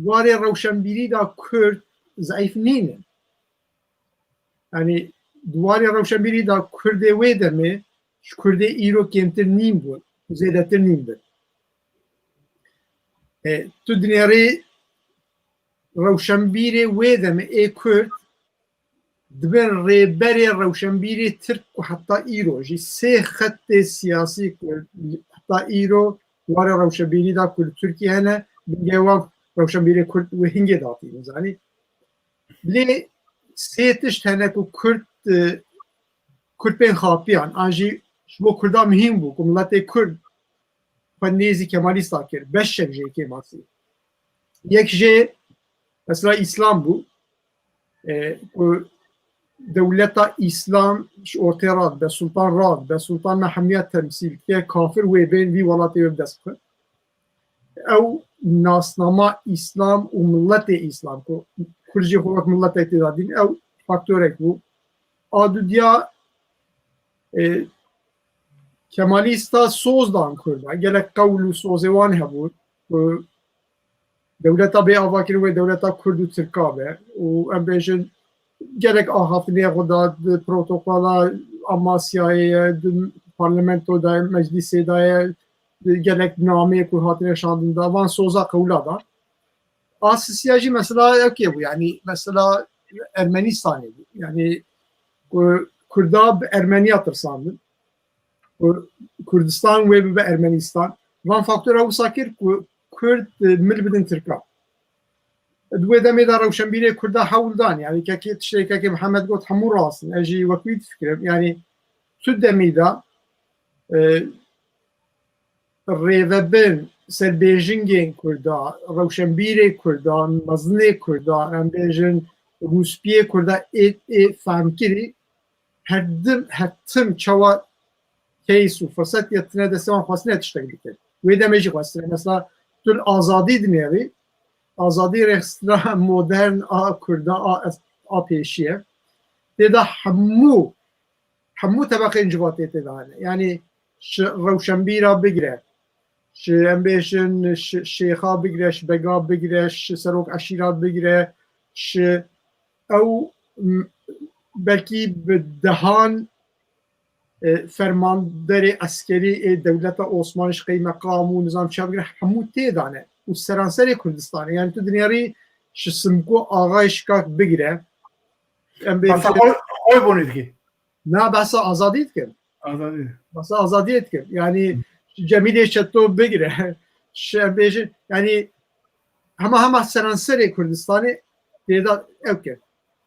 warê rewşenbîrî de Kurd zeîf nînin. Yanî di warê rewşenbîrî de Kurdê wê demê ji Kurdê îro kêmtir nîn bûn, zêdetir nîn bin. E, tu dinêrî rewşenbîrê wê demê ê Kurd dibin rêberê rewşenbîrê Tirk ku heta îro jî sê xetê siyasî ku heta îro warê rewşenbîrî de ku li Tirkiye hene, bingê wan rewşenbîrê Kurd wê hingê datînin, zanî. Lê sê tişt hene ku Kurd, e, Kurd bên xapiyan, an jî ji bo Kurda muhîm bû ku miletê Kurd xwe nêzî Kemalîsta kir, beşek jê kêmasî. Yek jê mesela Îslam bû, e, ku dewleta Îslam ji ortê radibe, Sultan radibe, Sultan me hemiya temsîl dike, kafir wê bên vî welatê wê bi dest bixin. Ew nasnama Îslam û miletê Îslam ku Kurd jî xwe wek miletek tê de dîn, ew faktorek bû. A dudiya, e, Kemalîsta soz dan Kurda. Gelek qewl û sozê wan hebû ku dewleta bê avakirin wê dewleta Kurd û Tirka be û em bêjin gelek axaftinê xwe da di protokola Amasyayê ye, di parlamento de, meclîsê de ye, di gelek nameyê ku hatine şandin da, van soza qewla da. A sisiya jî mesela ewkê bû, yanî mesela Ermenistanê bû. Yanî ku Kurda bi Ermeniya tirsandin. Kur-, Kurdistan wê bibe Ermenistan. Van faktora wisa kir ku Kurd, e, mil bidin Tirka. Di wê demê de rewşenbîrê Kurda hewl dan. Yanî kekê tiştê kekê Mihemed got hemû rast in. Ez jî wek wî difikirim. Yanî tu demî de, e, rêvebin, serbêjingên Kurda, rewşenbîrê Kurda, mezinê Kurda, em bêjin rûspiyê Kurda ê, ê fehmkirî, her dim, her tim çawa case û firset ya tine destê wan xwestine tiştek bikin. Wê demê jî xwestine. Mesela tu li azadî dinêrî, azadî rêxistina modern a Kurda, a, a pêşî ye. Tê de hemû, hemû tebeqên civatê tê de hene. Yanî ji rewşenbîra bigire, ji em bêjin, ji şêxa bigire, ji bega bigire, ji serok eşîra bigire, ji ew, m-, belkî bi dehan, e, fermanderê eskerî ê dewleta Osmanî ji qeymeqam û nizam çiya bigire, hemû tê de ne. Û seranserê Kurdistanê. Yanî tu dinêrî ji Simko Axayê Şikak bigire. Em bê Behsa xwe, xwe bonî dikî. Na, behsa azadî dikim. Azadî. Behsa azadiyê dikim. Yanî Hı. Cemîlê Çeto bigire. Ji em bêjin, yanî hema hema seranserê Kurdistanê tê de ew kir.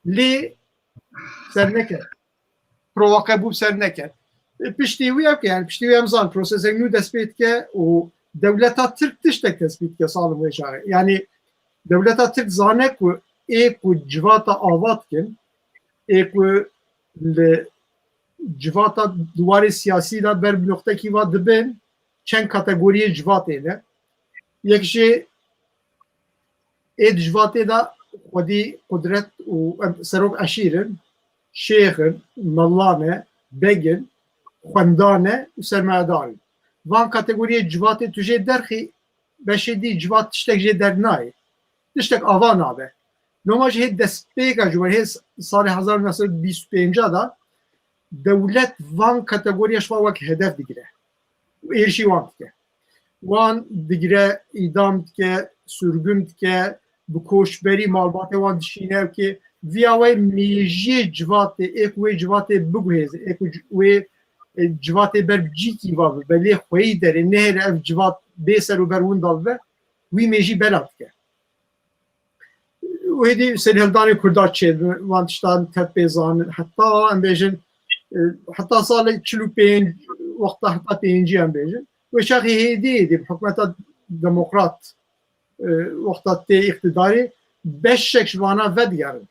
Lê ser neket. Provoke bû ser neket. E, piştî wî ew ke, yanî piştî wî em zan prosesek nû dest pê dike û dewleta Tirk tiştek dest pê dike salin wê çaxê. Yanî dewleta Tirk zane ku ê ku civata ava dikin, ê ku li civata di warê siyasî de ber bi noqtekî va dibin, çend kategoriyê civatê ne. Yek jê ê di civatê de xwedî qudret û em serok eşîr in, şêx in, mellan e, beg in, xwendan e û sermayedar in. Van kategoriyê civatê tu jê derxî, beşê dî civat tiştek jê dernayê. Tiştek ava nabe. Loma jî hê destpêka ji we hê salê hezar û neh sed û bîst û pênc de dewlet van kategoriya ji wan wek hedef digire. Û êrişî wan dike. Wan digire, îdam dike, sürgün dike, bi koçberî malbatê wan dişîne. Ew kê viya wê mêjiyê civatê, ê ku wê civatê biguhêze, ê ku ci-, wê, e, civatê ber bi cîkî va bibe, lê xweyî derê nehêle ev civat bê ser û ber winda bibe, wî mêjî bela dike. Û hêdî serhildanê Kurda çêdibin, van tiştan tev pê zanin. Heta em bêjin, e, heta salê çil û pênc, wexta heta pêncî em bêjin. Wê çaxê hêdî hêdî bi hikûmeta demokrat, e, wexta tê îqtidarê beşek ji vana vedigerin.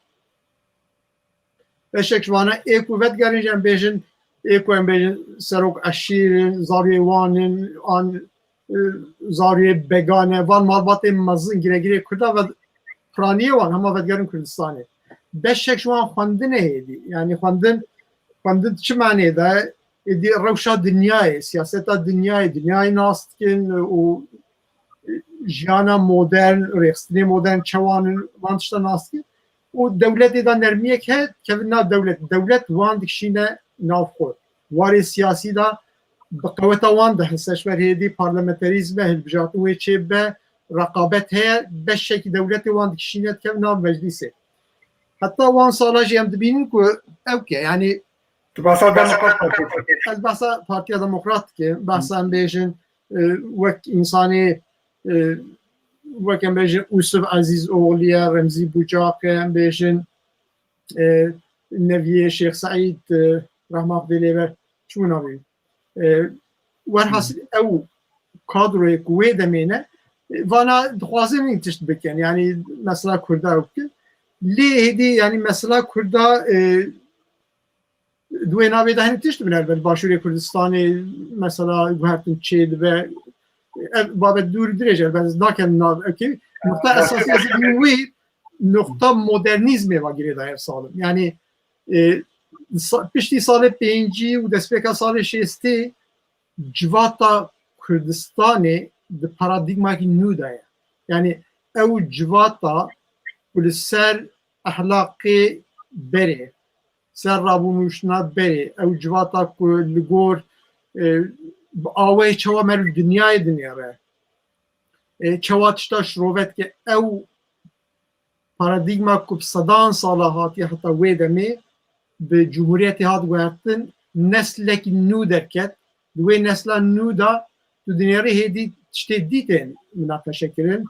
Beşek ji vana ê ku vedigerin jî em bêjin, ê ku em bêjin serok eşîr in, zariyê wan in, an, e, zariyê began e, van malbatên mezin giregirê Kurda ve piraniyê wan hema vedigerin Kurdistanê. Beşek ji wan xwendinê hêdî. Yanî xwendin, xwendin çi manê de? Êdî rewşa dinyayê, siyaseta dinyayê, dinyayê nas dikin û jiyana modern, rêxistinê modern çewan in, van tişta nas dikin. Û dewletê de nermiyek heye, dikevin nav dewlet. Dewlet wan dikişîne nav xwe. Warê siyasî de bi qeweta wan dihise, ji ber hêdî parlamenterîzm e, hilbijartin wê çêbibe, reqabet heye, beşekî dewletê wan dikişîne dikevin nav meclîsê. Heta wan sala jî em dibînin ku ew ke, yanî Tu behsa Demokrat Partiyê dikî. Ez behsa Partiya Demokrat dikim, behsa em bêjin, e, wek însanê, e, wek em bêjin Ûsiv Ezîzoxlî ye, Remzî Bucaq e, em bêjin, e, neviyê Şêx Seîd, e, rehma Xwedê lê be, çi bû navê wî? E, werhasil ew kadroyê ku wê demê ne, e, vana dixwazin hin tişt bikin, yanî mesela Kurda ew bikin. Lê hêdî, yanî mesela Kurda, e, di wê navê de hinî tişt bine, li Başûrê Kurdistanê mesela guhertin çê dibe. Ev babet dûr dirêj e, ez nakem nav, okey. Nuqta esasî ez dibînim wî, nuqta modernîzmê ve girêdayî ev salim. Yanî, e, sa-, piştî salê pêncî û destpêka salê şêstê civata Kurdistanê di paradîgmayekî nû de ye. Yanî ew civata ku li ser ehlaqê berê, ser rabûnûştina berê, ew civata ku li gor, e, bi awayê çawa meriv dinyayê dinêre, e, çawa tişta şirove dike, ew paradîgma ku bi sedan sala hatiye heta wê demê bi cumhuriyetê hat guhertin, neslekî nû derket. Di wê nesla nû de tu dinêrî hêdî tiştê dî tên minaqeşe kirin.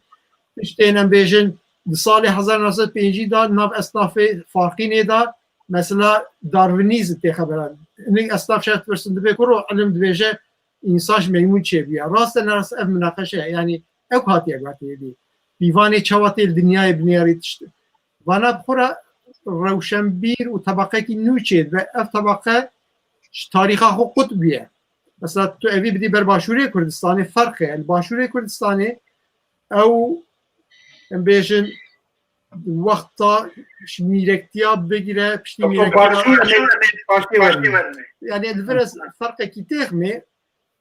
Tiştên em bêjin di salê hezar neh sed pêncî de nav esnafê Farqînê de mesela Darwinîzm tê xeberan. Hinek esnaf şer dipirsin dibê kuro ilim dibêje însan ji meymûn çêbûye. Rast e ne rast e ev minaqeşe ye. Yanî ew hatiye guhertê hêdî. Pîvanê çawa tê li dinyayê binêrî tişt. Vana bi xwe re rewşenbîr û tebaqekî nû çêdibe. Ev tebeqe ji tarîxa xwe qut bûye. Mesela tu evî bidî ber Başûrê Kurdistanê ferq e. Li Başûrê Kurdistanê ew, em bêjin, wexta ji mîrektiya bigire, piştî mîrektiya, Başûr em ê, Başûr em ê. Yanî li vir ez ferqekî têxmê,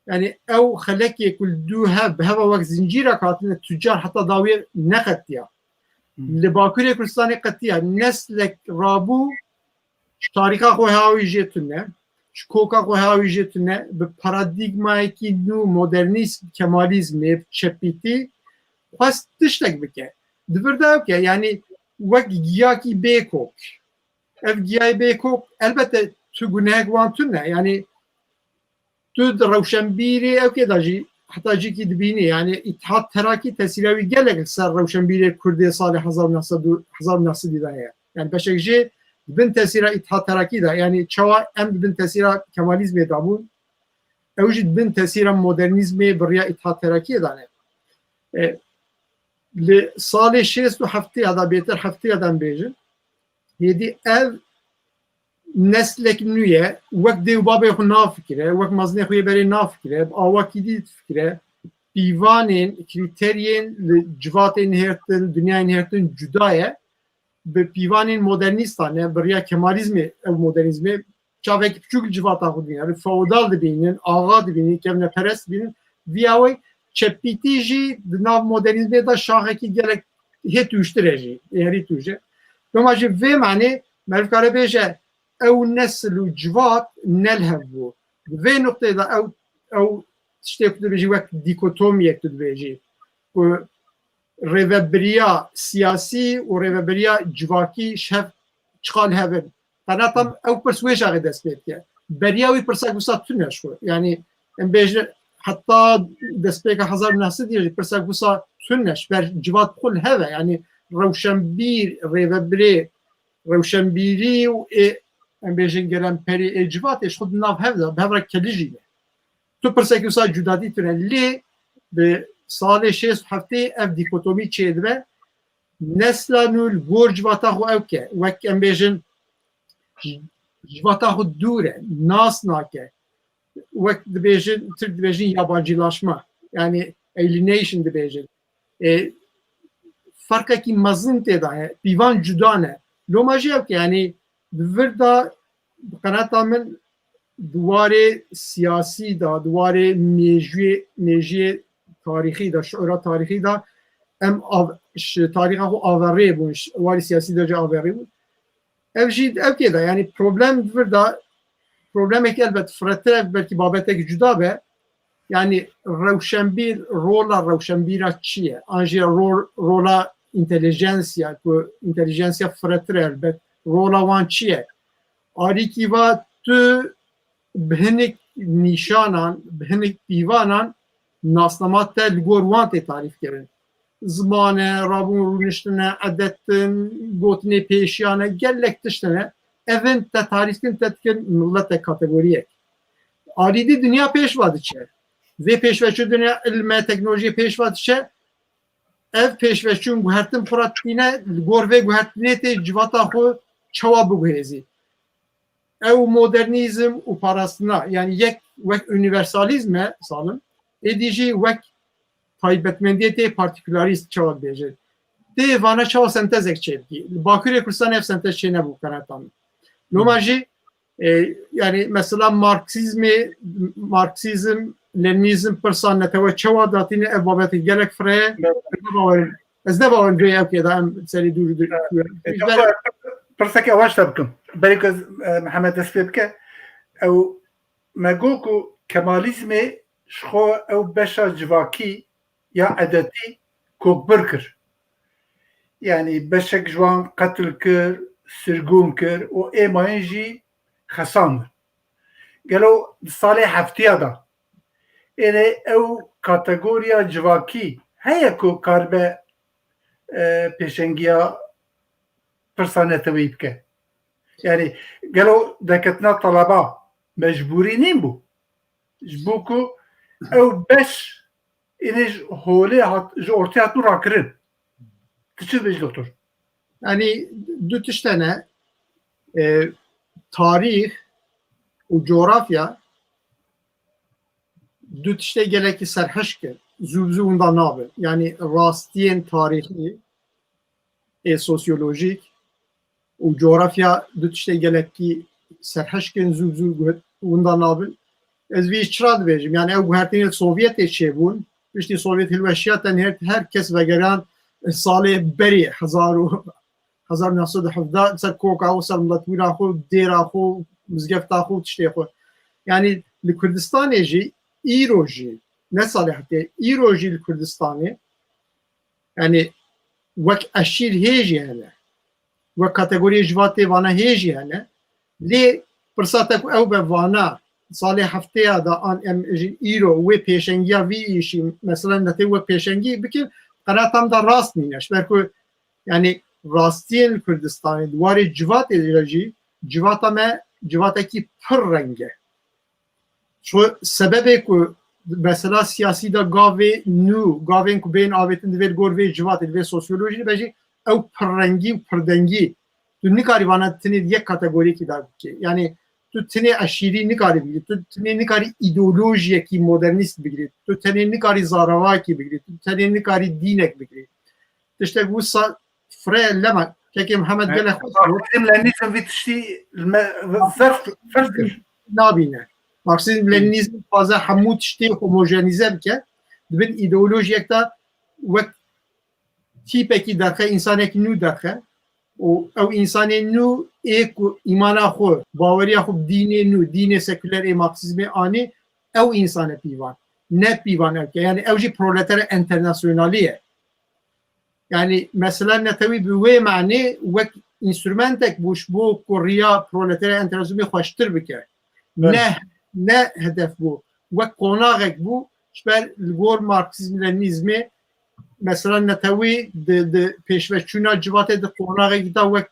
yanî ew xelekê ku li dû hev, bi heva wek zincîrek hatine tucar heta dawiyê neqetiya. Hmm. Li Bakurê Kurdistanê qetiya. Neslek rabû ji tarîxa xwe hawî jê tune, ji koka xwe hawî jê tune, bi paradîgmayekî nû modernîzm, kemalizmê, bi çepîtî xwest tiştek bike. Di vir de ew ke, yanî wek giyakî bê kok. Ev giyayê bê kok, elbette tu gunehek wan tune. Yanî tu di rewşenbîrê ew kê de jî heta cîkî dibînî. Yanî Îttihat Terakî tesîra wî gelek li ser rewşenbîrê Kurdê salê hezar û neh sed û, hezar û neh sed de heye. Yanî beşek jê di bin tesîra Îttihat Terakî de, yanî çawa em di bin tesîra Kemalîzmê de bûn, ew jî di bin tesîra modernîzmê bi riya Îttihat Terakî de ne. E, li salê şêst û heftê ya da bêtir heftê ya da em bêjin, hêdî ev neslek nû ye, wek dê û babê xwe nafikire, wek mezinê xwe yê berê nafikire, bi awakî dî difikire. Pîvanên, krîteriyên li civatê nihêrtin, dinyayê nihêrtin cuda ye. Bi pîvanên modernîstan e, bi riya Kemalîzmê, ew modernîzmê çavekî piçûk li civata xwe dibînin, feodal dibînin, axa dibînin, kevneperest dibînin. Viya wê çepîtî jî di nav modernîzmê de şaxekî gelek hê tûjtir e jî, êrî tûj e. Loma ji vê manê meriv kare bêje, ew nesil û civat ne li hev bû. Di vê nuqteyê de ew, ew tiştê ku dibêjî wek dîkotomiyek tu dibêjî, ku rêvebiriya siyasî û rêvebiriya civakî ji hev çiqa li hev in. Qenata min ew pirs wê çaxê dest pê dike. Beriya wî pirsek wisa tune ji xwe. Yanî em bêjin heta destpêka hezar û neh sed jî pirsek wisa tune ji ber civat bi xwe li hev e. Yanî rewşenbîr, rêvebirê, rewşenbîrî û ê, em bêjin gelemperî ê civatê ji xwe di nav hev de, bi hev re kelijî ne. Tu pirsekî wisa cudadî tune. Lê bi salê şêst û heftê ev dîkotomî çêdibe. Nesla nû li gor civata xwe ew ke, wek em bêjin, ji, civata xwe dûr e, nas nake. Wek dibêjin, Tirk dibêjin yabancılaşma, yanî alienation dibêjin. E, ferqekî mezin tê de heye, pîvan cuda ne. Loma jî ew ke, yanî di vir de bi qenata min di warê siyasî de, di warê mêjuyê, mêjiyê tarîxî de, şiûra tarîxî de em av-, ji tarîxa xwe averê bûn, ji warê siyasî de jî averê bûn. Ev jî ev kê de, yanî problem di vir de, problemekî elbet firehtir e, belkî babetek cuda be. Yanî rewşenbîr, rola rewşenbîra çi ye? An jî rol, rola întelijensiya, ku întelijensiya firehtir e elbet. Rola wan çi ye? Arîkî va tu bi hinek nîşanan, bi hinek pîvanan nasnama te li gor wan tê tarîf kirin. Ziman e, rabûn rûniştin e, edet in, gotinê pêşiyan e, gelek tişt hene. Ev in te tarîf kin, te dikin miletek, kategoriyek. Alî dî dinya pêş va diçe. Vê pêşveçû dinya ilme, teknolojiyê pêş va diçe. ev pêşveçûn guhertin pira tîne, li gor vê guhertinê tê civata xwe çawa biguhêzî. Ew modernîzm û parastina, yani yek wek unîversalîzm e, Salim, êdî jî wek taybetmendiyê tê partîkularîst çawa dibêje. Tê vana çawa sentezek çêbikî. Li Bakurê Kurdistanê ev sentez çênebû qenata min. Loma jî, e, yani mesela Marksîzmê, Marksîzm, Lenînîzm pirsa netewe çawa datîne, ev babetê gelek fireh e. Ez ne bawerim, ez ne bawerim vê ewkê de em serî dûr dûr. Pirseke ewaş te bikim. Berê ku ez, e, Mihemed dest pê bike, ew me got ku Kemalîzmê ji xwe ew beşa civakî ya edetî kokbir kir. Yani beşek ji wan qetil kir, sirgûn kir û ê mayîn jî xesandin. Gelo di salê heftiya de êrê ew kategoriya civakî heye ku karibe, e, pêşengiya pirsa neteweyî bike? Yani gelo derketina taleba mecbûrî nîn bû? Ji bo ku ew beş ênê ji holê hat, ji ortê hatibû rakirin. Tu çi dibêjî doktor? Yani du tişt hene, e, tarîx û coğrafya du tiştê gelekî serhişk in. Zû bi zû winda nabin. Yani rastiyên tarîxî ê sosyolojîk û coğrafya du tiştê gelekî serhişk in, zû zû guh-, winda nabin. Ez vî çira dibêjim, yani ew guhertinê li Sovyetê çêbûn, piştî Sovyet hilweşiya tenê her, her kes vegeriyan salê berê hezar û, hezar û neh sed û hevdeh ser koka xwe, ser miletbûna xwe, dêra xwe, mizgefta xwe, tiştê xwe. Yani li Kurdistanê jî îro jî, ne salê heftê, îro jî li Kurdistanê, yani wek eşîr hê jî hene, wek kategoriyê civatê vana hê jî hene. Lê pirsa te ku ew be vana salê hefteya da an em jî îro wê pêşengiya vî îşî, mesela netê wek pêşengî bikin, qenata min de rast nîne. Ji ber ku yani rastiyên li Kurdistanê, di warê civatê de jî, civata me civatekî pir reng e. Ço sebebê ku mesela siyasî de gavê nû, gavên ku bên avêtin divê li gor vê civatê, divê sosyolojî be jî ew pirrengî û pirdengî. Tu nikarî vana tinê di yek kategoriyekî de bikê. Yani tu tinê eşîrî nikarî bigirî, tu tinê nikarî îdeolojiyekî modernîst bigirî, tu tenê nikarî zaravayekî bigirî, tu tenê nikarî dînek bigirî. Tiştek wisa fire lema, kekê Mihemed gelek xweş got. Marksîzm, Lenînîzm vî tiştî li me ferq, ferq kir. Nabîne. Marksîzm, Lenînîzm dixwaze hemû tiştê homojenîze bike. Di bin îdeolojiyek de wek tîpekî derxe, însanekî nû derxe. Û ew însanê nû ê ku îmana xwe, baweriya xwe bi dînê nû, dînê sekuler ê Marksîzmê anî, ew însane pîvan. Ne pîvan ew ke. Yani ew jî proletera enternasyonalî ye. Yani mesela netewî bi wê manê wek înstrumentek bû ji bo ku riya proletera enternasyonê xweştir bike. Belê. Ne, ne hedef bû. Wek qonaxek bû, ji ber li gor Marksîzm, Lenînîzmê mesela netewî di, di pêşveçûna civatê di qonaxekî de wek,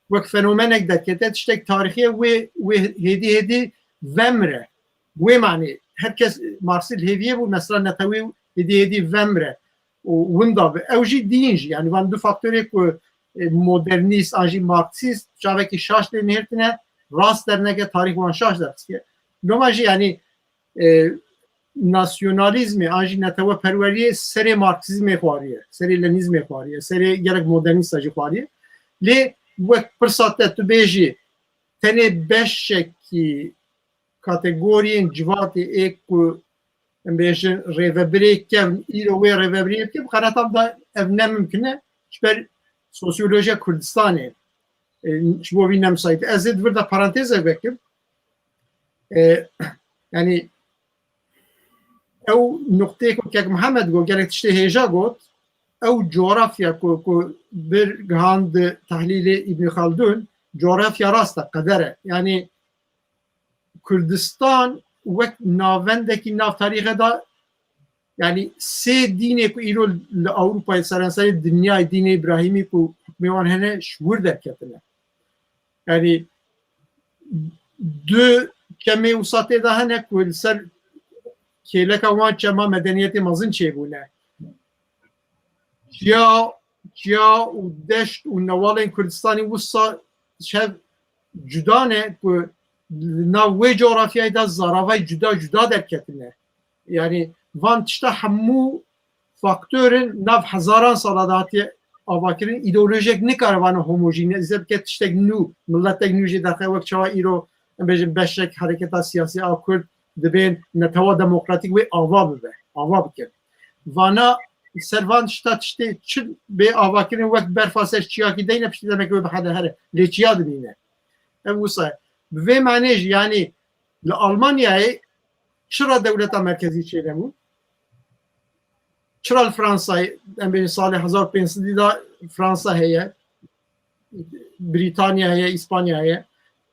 wek fenomenek derkete, tiştek tarîxî ye, wê, wê hêdî hêdî vemre. Wê manê her kes Marksî li hêviyê bû, mesela netewî hêdî hêdî vemre û winda bi. Ew jî dîn jî, yani van du faktorê ku, e, modernîst an jî marksîst çavekî şaş lê nihêrtine, rast derneke tarîx wan şaş derxistiye. Loma jî yani, e, nasyonalîzmê an jî neteweperweriyê serê marksîzmê xwariye, serê lenîzmê xwariye, serê gelek modernîsta jî xwariye. Lê wek pirsa te tu bêjî tenê beşekî kategoriyên civatê ê ku em bêjin rêvebirê kevn, îro wê rêvebirê bikin, bi qenata min de ev ne mimkin e, ji ber sosyolojiya Kurdistanê, e, ji bo vî ne misaît. Ez ê di vir de parantezek vekim. E, yani ew nuqteyê ku kek Mihemed got, gelek tiştê hêja got, ew coğrafya ku, ku bir gihand di tehlîlê Îbn Xaldun, coğrafya rast e, qeder e. Yani Kurdistan wek navendekî nav tarîxê de, yani sê dînê ku îro li Ewropayê, seranserê dinyayê dînê Îbrahîmî ku hukmê wan hene, ji wir derketine. Yani du çemê wisa tê de hene ku li ser kêleka wan çema medeniyetê mezin çêbûne. Çiya, çiya û deşt û newalên Kurdistanê wisa şev cuda ne ku li nav wê coğrafyayê de zaravayê cuda cuda derketine. Yani van tişta hemû faktorên nav hezaran sala de hatiye avakirin, îdeolojiyek nikare vana homojîne, îze bike tiştek nû, miletek nû jê derxe wek çawa îro, em bêjin, beşek hereketa siyasî a Kurd dibên netewa demokratîk wê ava bibe, ava bikin. Vana ser van tişta tiştê çi bê avakirin wek berfa ser çiyakî deyne piştî demekê wê bihede here. Lê çiya dimîne. Ev wisa ye. Bi vê manê jî, yanî li Almanyayê çira dewleta merkezî çênebû? Çira li Fransayê, em bêjin salê hezar û pênc sedî de Fransa heye, Brîtanya heye, Îspanya heye.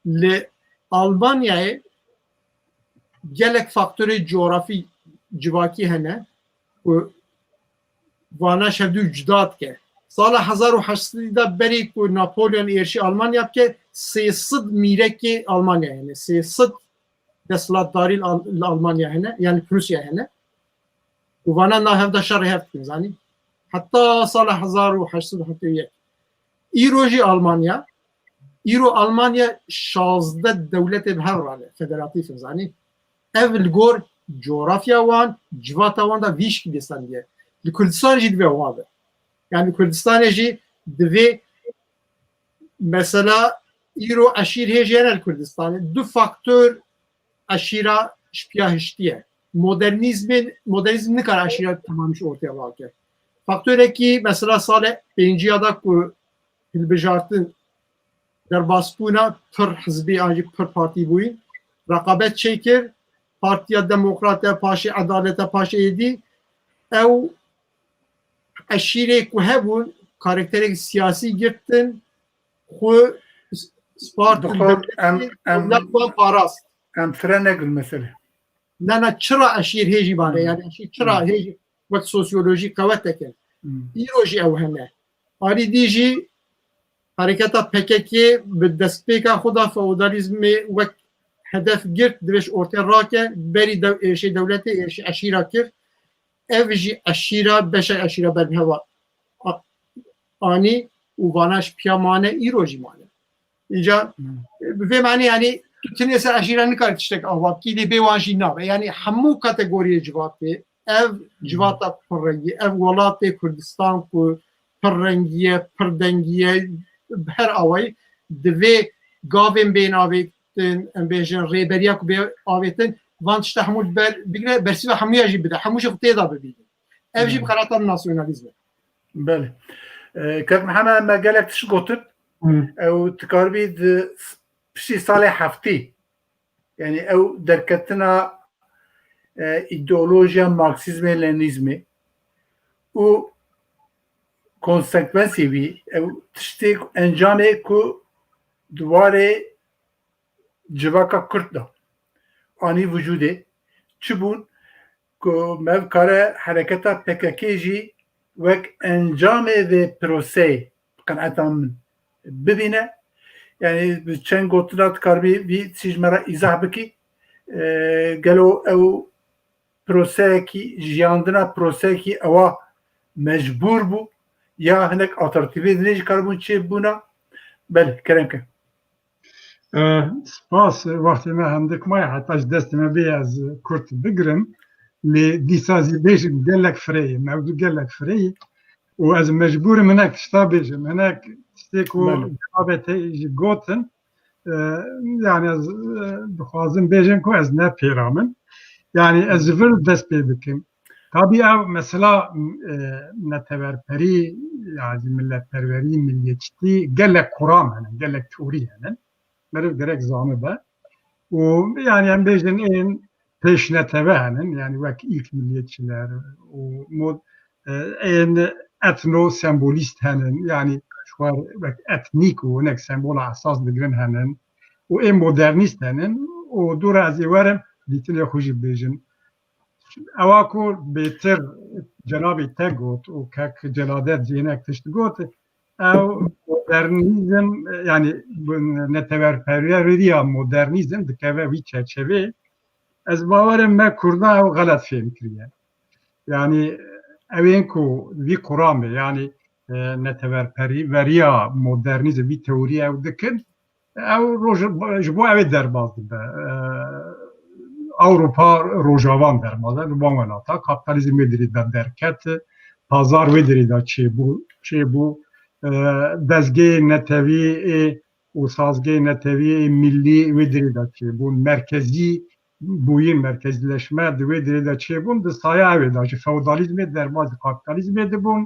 Li Almanyayê gelek faktorê coğrafî civakî hene ku vana şevdû cuda dike. Sala hezar û heşt sedî de berî ku Napolyon êrişî Almanya bike, sê sed mîrekê Almanya hene. Sê sed desthilatdarî li Al-, li Almanya hene, yani Prusya hene. Û vana nav hev de şerê hev dikin, zanî. Heta sala hezar û heşt sed û heftê û yek. Îro jî Almanya, îro Almanya şazdeh dewletê bi hev re ne, federatîf in, zanî. Ev li gor coğrafya wan, civata wan de vîşkî dê stendiye. Li Kurdistan jî divê wa be. Yani Kurdistanê jî divê, mesela, îro eşîr hêj hene li Kurdistanê. Du faktor eşîra ji piya hiştiye. Modernîzmên, modernîzm nikare eşîra temamî ji ortê rake. Faktorekî, mesela, salê pênciya de ku hilbijartin derbasbûna pir hizbî an jî pir partî bûyî, reqabet çêkir, Partiya Demokrat e, paşê Edalet e, paşê êdî, ew eşîrê ku hebûn, karakterek siyasî girtin, xwe spartin Doktor, em, dewletê, em, dewlet wan parast. Em fire negirin mesele. Na, na, çira eşîr hêjî bane, Hmm. yani eşîr çira Hmm. hêjî wek sosyolojî qewet dike. Hmm. Îro jî ew hene. Alî dî jî hereketa P K K bi destpêka xwe de feodalîzmê wek hedef girt, divê ji ortê rake, berî dew-, êrişê dewletê, êrişê eşîra kir. Ev jî eşîra, beşek eşîra ber bi hewa a-, anî û vana ji piya mane, îro jî mane. Îca, Hmm. bi vê manê, yani, tu tenê ser eşîra nikarî tiştek ava bikî, lê bê wan jî nabe. Yani, hemû kategoriyê civatê, ev civata pirrengî, ev welatê Kurdistan ku pirrengî ye, pirdengî ye, bi her awayî divê gavên bên avêtin, em bêjin, rêberiya ku bê avêtin, van tişta hemû li ber bigire, bersîva hemûya jî bide, hemû jî xwe tê de bibînin. Ev jî Hmm. bi xerata nasyonalîzm e. Belê. E, Kak Mihemed, me gelek tişt gotin. Hmm. Ew dikaribî di piştî salê heftê, yani ew derketina, e, îdeolojiya Marksîzmê, Lenîzmê û konsekwensê wî, ew tiştê, encamê ku di warê civaka Kurd de anî vücudê, çi bûn ku me kare hereketa P K K jî wek encamê vê proseyê, bi qeneeta min, bibîne. Yani bi çend gotina dikaribî vî tiştî ji me re îzah bikî. E, gelo ew proseyekî, jiyandina proseyekî ewa mecbûr bû ya hinek alternatîfê dinê jî karibûn çêbûna? Belê, kerem ke. E, spas, wextê me hindik maye, heta ji destê me bê ez kurt bigirim. Lê dîsa zî bêjim gelek fireyî, mewdû gelek fireyî. Û ez mecbûr im hinek tişta bêjim. Hinek tiştê ku Belê. cevabê te jî gotin, e, yani ez, e, dixwazim bêjim ku ez ne pêra min. Yani ez ji vir dest pê bikim. Tabî ev mesela, e, netewerperî, yani milletperwerî, milliyetçîtî gelek kuram hene, gelek teorî hene. Meriv gerek zanibe. Û yani em bêjin ên pêşnetewe henin, yani wek ilk milliyetçiler û mod-, e, ên etnosembolîst henin, yani ji xwe wek etnîk û hinek sembola esas digirin henin û ên modernîst henin û dû re ez ê werim dîtinê xwe jî bêjin. Ewa ku bêtir cenabê te got û kek Celadet jî hinek tişt got, ew modernîzm, yani bu netewerperweriya modernîzm dikeve wî çerçeveyê. Ez bawer im me Kurda ew xelet fêm kiriye. Yani ew ên ku vî quramê, yanî, e, netewerperî, veriya modernîzm, vî teorî ew dikin, ew roj-, ji bo ew ê derbas dibe. E, Ewropa Rojavan derbas e, li van welata kapîtalîzm wê dirê de derket, pazar wê dirê de çêbû, çêbû, e, dezgehê netewî ê û sazgehê netewî ê millî wê dirê de çêbûn, merkezî bûyîn, merkezîleşme di wê dirê de çêbûn, di saya ew ê de ji feodalîzmê derbas di kapîtalîzmê dibûn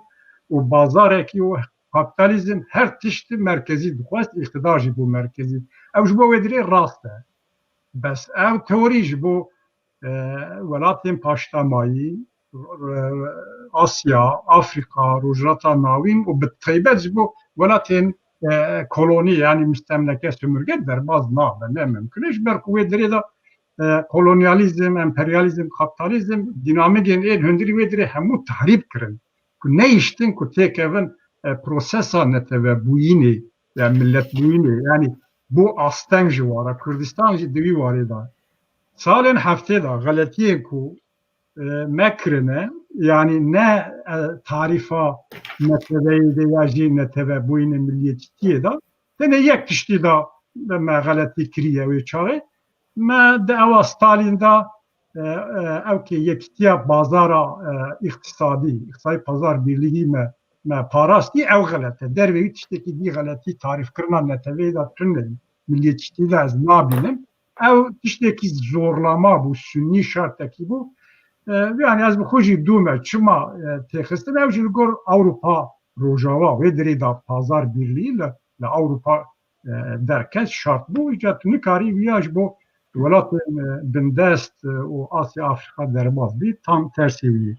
û bazarekî û kapîtalîzm her tişt merkezî dixwest, îqtidar jî bû merkezî. Ew ji bo wê dirê rast e. Bes ew teorî ji bo, e, welatên paşdamayî, e, Asya, Afrîka, Rojhilata Navîn û bi taybet ji bo welatên, e, kolonî, yanî mistemleke, sömürge derbas nabe, ne mimkun e. Ji ber ku wê dirê de, e, kolonyalîzm, emperyalîzm, kapîtalîzm, dînamîkên ên hundirî wê dirê hemû tehrîb kirin. Ku nehiştin ku têkevin, e, prosesa netewebûyînê ya milletbûyînê, yanî bû asteng ji wara, Kurdistan jî di wî warê de. Salên heftê de xeletiyên ku, e, me kirine, yanî ne, e, tarîfa neteweyê de ya jî netewebûyînê milliyetçitiyê de, tenê yek tiştî de me xeletî kiriye wê çaxê. Me di ewa Stalin de, e, e, ew kê yekîtiya bazara, e, îqtisadî, îqtisadî pazar birlîgî me, me parastî, ew xelet e. Dervê wî tiştekî dî xeletî tarîfkirina neteweyê de tune ye. Milliyetçîtî de ez nabînim. Ew tiştekî zorlama bû, sunnî şertekî bû. E, yanî ez bi xwe jî dûme, çima, e, têxistin, ew jî li gor Ewropa Rojava, wê dirê de pazar birlîgî li, li Ewropa, e, derket, şart bû. Îca tu nikarî viya ji bo welatên, e, bindest, e, û Asya, Afrîka derbas bî, tam tersê wî.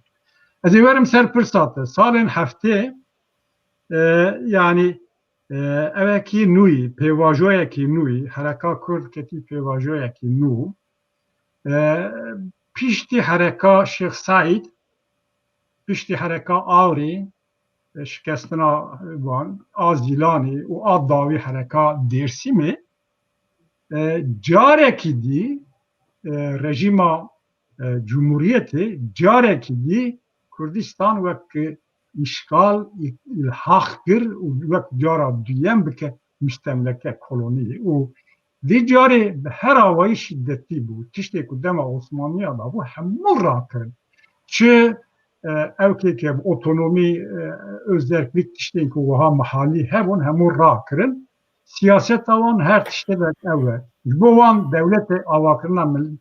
Ez ê werim ser pirsa te. Salên heftê, e, yanî, e, ewekî nû yî, pêvajoyekî nû yî, hereka Kurd ketî pêvajoyekî nû. E, piştî hereka Şêx Seîd, piştî hereka Awrî, e, şikestina wan, a Zîlanî û a dawî hereka Dêrsimê, e, carekî dî, e, rejîma, e, Cumhuriyetê carekî dî Kurdistan wek îşgal, î-, îlhaq kir û wek cara duyem bike mustemleke, kolonî û vî carê bi her awayî şîdetî bû. Tiştê ku dema Osmaniya de bû, hemû rakirin. Çi, e, ew kê ke bi otonomî, e, özerklik tiştên ku wiha mihalî hebûn, hemû rakirin. Siyaseta wan her tiştê de ew e. Ji bo wan dewletê avakirina mil-,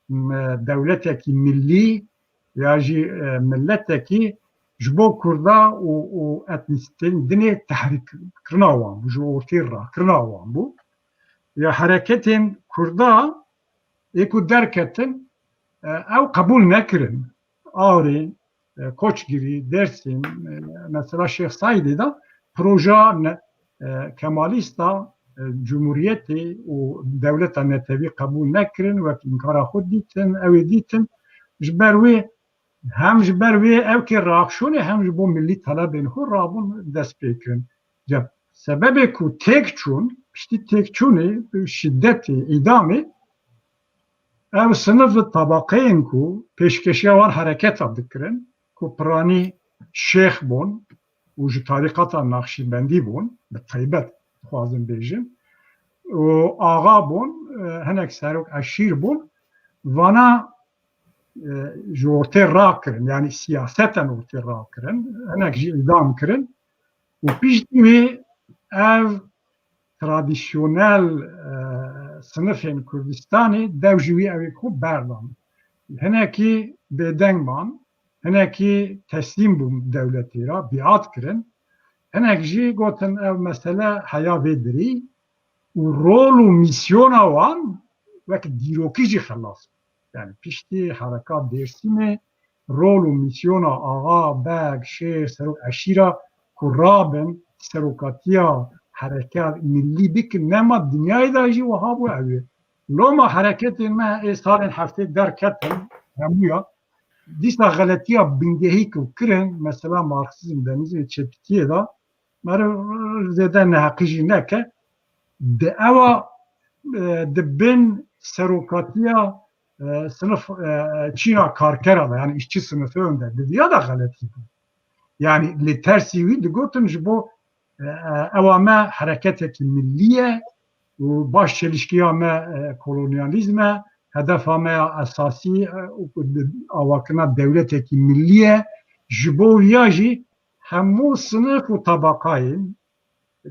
m-, dewletekî millî ya jî, e, milletekî ji bo Kurda û, û etnîsitên dinê tehrîkkirina wan bû, ji ortê rakirina wan bû. Ya hereketên Kurda ê ku derketin, e, ew qebûl nekirin. Awrê, e, Koçgirî, Dêrsim, e, mesela Şêx Seîdê de proja ne-, e, Kemalîsta, e, Cumhuriyetê û dewleta netewî qebûl nekirin, wek înkara xwe dîtin, ew ê dîtin. Ji ber wê, hem ji ber wê ew kê reaksiyonê, hem ji bo millî telebên xwe rabûn dest pê kirin. Cem, sebebê ku têk çûn, piştî têkçûnê, şîdetê, îdamê, ew sinif tabaqeyên ku pêşkeşiya wan hereketa dikirin, ku piranî şêx bûn û ji tarîqata Naqşîbendî bûn, bi taybet dixwazim bêjim, û axa bûn, e, hinek serok eşîr bûn, vana, e, ji ortê rakirin, yanî siyaseten ortê rakirin, hinek jî îdam kirin û piştî wê ev tradisyonel, e, sinifên Kurdistanê dev ji wî ew ê xwe berdan. Hinekî bêdeng man, hinekî teslîm bûn dewletê re, biat kirin. Hinek jî gotin ev mesele heya vê dirî û rol û mîsyona wan wek dîrokî jî xelas bû. Yani piştî hereka Dêrsimê rol û mîsyona axa, beg, şêr, serok eşîra ku rabin serokatiya hereka millî bikin, nema dinyayê de jî wiha bû ew ê. Loma hereketên me ê salên heftê derketin hemûya. Dîsa xeletiya bingehî ku kirin, mesela marksîzm, lenînîzm, çepikiyê de, meriv zêde neheqî jî neke, di ewa, e, di bin serokatiya e, sinif, e, çîna karkera de, yani işçi sınıfı önde. Di viya de xeletî bû. Yani li tersî wî digotin ji bo, e, e, ewa me hereketekî millî ye û baş çelişkiya me, e, kolonyalîzm e, hedefa me ya esasî, e, û avakirina dewletekî millî ye. Ji bo viya jî hemû sinif û tabaqayên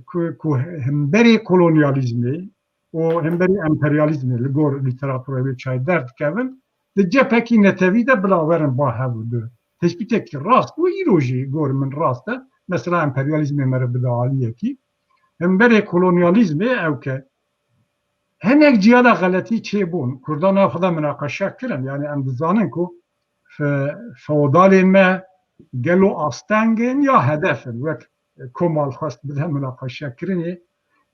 ku, ku hemberê kolonyalîzmê û hemberî emperyalîzmê li gor lîteratura wê çay derdikevin, di cepekî netewî de bila werin ba hev û du. Tespîtekî rast û îro jî gor min rast e. Mesela emperyalîzmê me re bide aliyekî. Hemberê kolonyalîzmê ew ke hinek ciya de xeletî çêbûn. Kurdan nav xwe de minaqeşe kirin. Yani em dizanin ku fe-, feodalên me gelo asteng in ya hedef in. Wek Komal xwest bide minaqeşekirinê.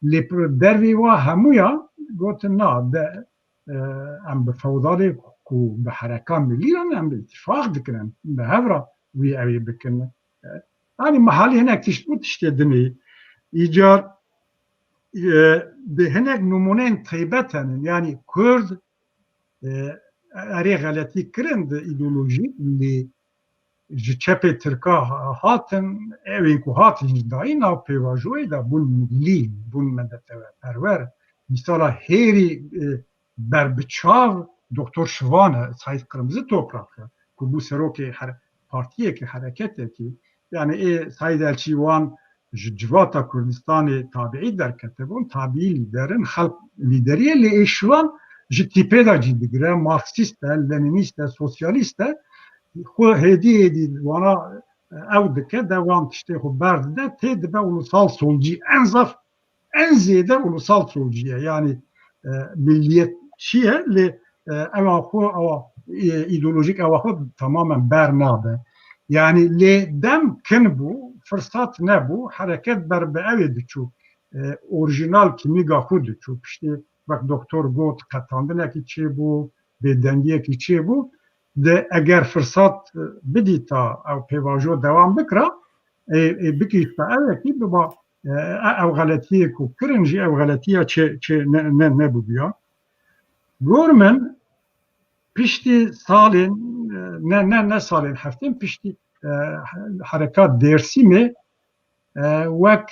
Lê pir-, dervê wa hemûya gotin na de, e, em bi feodalê ku bi hereka milî re ne, em bi îtîfaq dikin, em bi hev re wî ew ê bikin. E, yanî mehalî hinek tişt û tiştê dinê. Îcar, e, bi hinek nimûneyên taybet henin. Yanî Kurd, e, erê xeletî kirin di îdeolojî lê ji çepê Tirka ha-, hatin, ewên ku hatin ji dayî nav pêvajoyê de bûn milî, bûn miletperwer. Mîsala hêrî, e, berbiçav Doktor Şivan e, Saîd Qirmizi Toprak e, ku bû serokê her-, partiyekî, hereketekî. Yani ê Saîd Elçî wan ji civata Kurdistanê tabiî derketibûn, tabiî lîder in, xelk lîderî ye, lê ê Şivan ji tîpê de cî digire, Marksîst e, Lenînîst e, sosyalîst e, xwe hêdî hêdî wana, e, ew dike, de wan tiştê xwe berdide, tê dibe ulusal solcî, en zaf, en zêde ulusal solcî ye. Yanî, e, milliyetçî ye, lê, e, ewa xwe, ewa, e, îdeolojîk ewa xwe tamamen ber nabe. Yanî lê dem kin bû, firsat nebû, hereket ber bi ew ê diçû. E, orjinal kîmîga xwe diçû. Piştî wek doktor got, qetandinekî çêbû, bêdengiyekî çêbû. De eger firsat, e, bidîta ew pêvajo dewam bikira, ê, ê bigihîşta ewekî biba, e, e, ew xeletiyê ku kirin jî ew xeletiya çê, çê ne, ne, nebûbiya. Gor min piştî salên, e, ne, ne, ne salên heftên piştî, e, herekat Dêrsimê, e, wek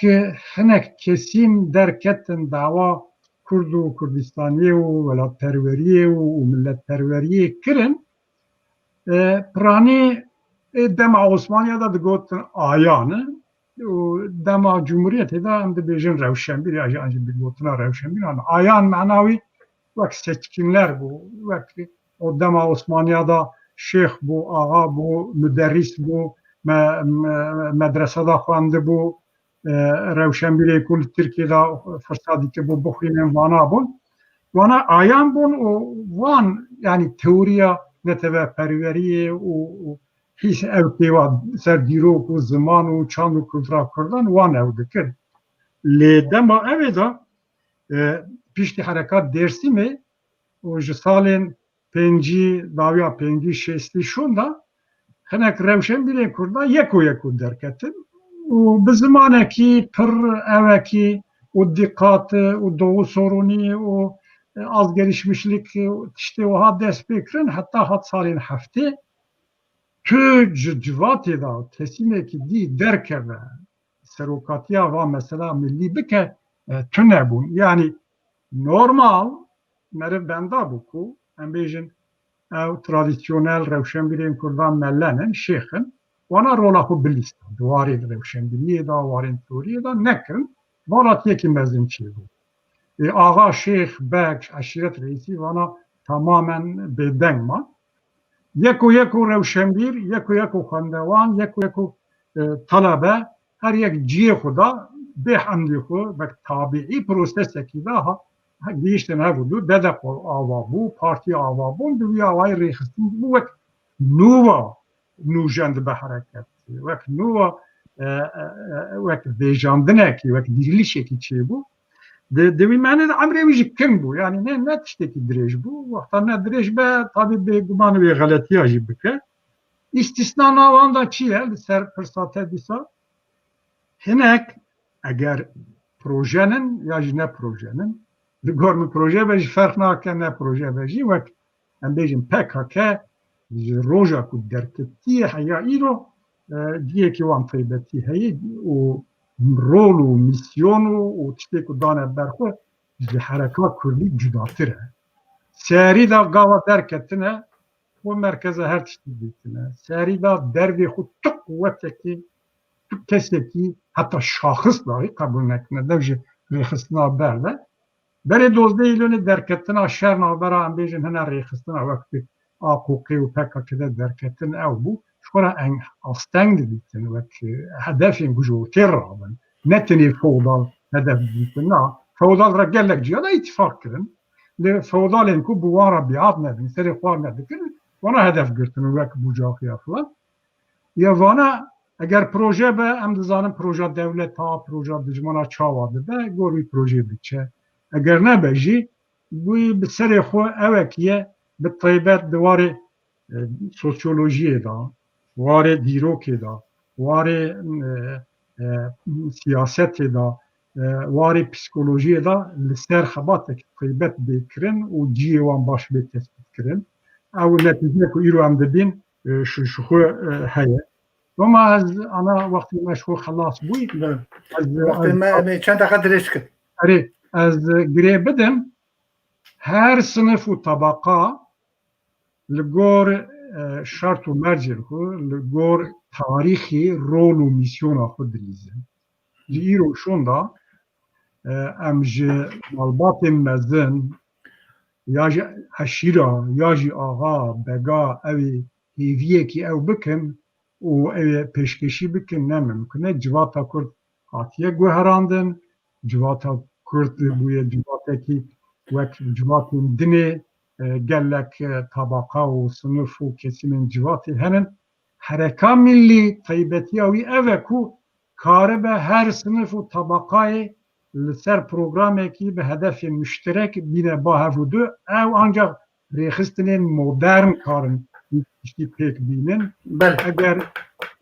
hinek kesîn derketin dawa Kurd û Kurdistaniyê û welatperweriyê û, û milletperweriyê kirin. E, piranî, e, dema Osmaniya de digotin ayan e û dema Cumhuriyetê de em dibêjin rewşenbîr, ya jî, an jî bi gotina rewşenbîr, an ayan mena wî wek seçkinler bû, wek o dema Osmaniya de şêx bû, axa bû, muderrîs bû, me, me, medrese de xwendibû, e, rewşenbîrê ku li Tirkiyê de firsat dikir bû bixwînin, vana bûn. Wana ayan bûn û van, yani teoriya neteweperweriyê û, û hîs ew têwa ser dîrok û ziman û çand û kultura Kurdan wan ew dikir. Lê dema ew ê de, e, piştî herekat Dêrsimê û ji salên pêncî, dawiya pêncî, şêstî şûn de hinek rewşenbîrên Kurda yeko yeko derketin û bi zimanekî pir ewekî û dîqat û doğu sorunî û, e, az gelişmişlik û tiştê wiha dest pê kirin, heta hat salên heftê tu ji civatê de kesînekî dî derkeve, serokatiya va mesela milî bike, e, tune bûn. Yanî normal meriv benda bû ku em bêjin ew tradisyonel rewşenbîrên Kurdan melen in, şêx in, wana rola xwe bilîstin. Di warê rewşenbîriyê de, warên teoriyê de nekirin. Valatiyekî mezin çêbû. Ê, axa, şêx, beg, eşîret reîsî vana tamamen bêdeng man. Yeko yeko rewşenbîr, yeko yeko xwendewan, yeko yeko, e, talebe, her yek cihê xwe da, bê hemdî xwe, wek tabiî prosesekî de ha, ha, gihîştin hev û du, DDP ava bû, partî ava bûn, di wî awayî rêxistin bû, wek nûva nûjen dibe hereket, wek nûva, e, e, e, wek vêjandinekî, wek dîrilişekî çêbû. Di, di wî menê de emrê wî jî kin bû. Yanî ne, ne tiştekî dirêj bû. Wexta ne dirêj be, tabî bêguman wê xeletiya jî bike. Îstîsna nav wan de çi ye li ser pirsa te dîsa? Hinek eger projenin ya jî ne projenin, li gor min proje be jî ferq nake, ne proje be jî, wek em bêjin P K K ji roja ku derketiye heya îro, e, cihekî wan taybetî heye û rol û misyon û, û tiştê ku dane ber xwe ji hereka kurdî cudatir e. Serî de gava derketine, xwe merkeza her tiştî dîtine. Serî de dervê xwe tu quwetekî, tu kesekî, heta şaxis daxî qebûl nekirine. Dev ji rêxistina ber de. Berê dozdeh Îlonê derketina şer navbera, em bêjin, hene rêxistina wek Aqûqê û P K K de derketin ew bû. Ji xwe re eng-, asteng didîtin wek, e, hedefên ku ji ortê rabin. Ne tenê feodal hedef didîtin, na. Feodal re gelek ciya de îtîfaq kirin. Lê feodalên ku bi wan re biat nebin, serê xwe nedikirin, wana hedef girtin wek bucaxiya filan. Ya vana, eger proje be, em dizanin proja dewleta, proja dijmana çawa dibe, gor wî projeyê diçe. Eger nebe jî, wî bi serê xwe ewek ye, bi taybet di warê, e, sosyolojiyê de, warê dîrokê de, warê, e, e, siyasetê de, e, warê psîkolojiyê de li ser xebatek taybet bê kirin û cihê wan baş bê tespît kirin. Ew netîceyê ku îro em dibîn, e, ji, ji xwe, e, heye. Ama ez ana wextê me ji xwe xelas bûyî. Belê. Ez, Wextê ez, me, em ê çend deqa dirêj kin. Erê, ez girê bidim. Her sinif û tabaqa li gor, e, şert û mercên xwe, li gor tarîxê rol û mîsyona xwe dilîzin. Ji îro şûnda, e, em ji malbatên mezin, ya ji eşîra, ya jî axa, bega, ew ê hêviyekî ew bikin û ew ê pêşkêşî bikin, ne mimkun e. Civata Kurd hatiye guherandin, civata Kurd bûye civatekî wek civatên dinê, e, gelek, e, tabaqa û sinif û kesîmên civatê henin. Hereka millî taybetiya wî ev e ku karibe her sinif û tabaqayê li ser programekî bi hedefên muşterek bîne ba hev û du. Ew ancak rêxistinên modern karin tiştî pêk bînin. Belê. Eger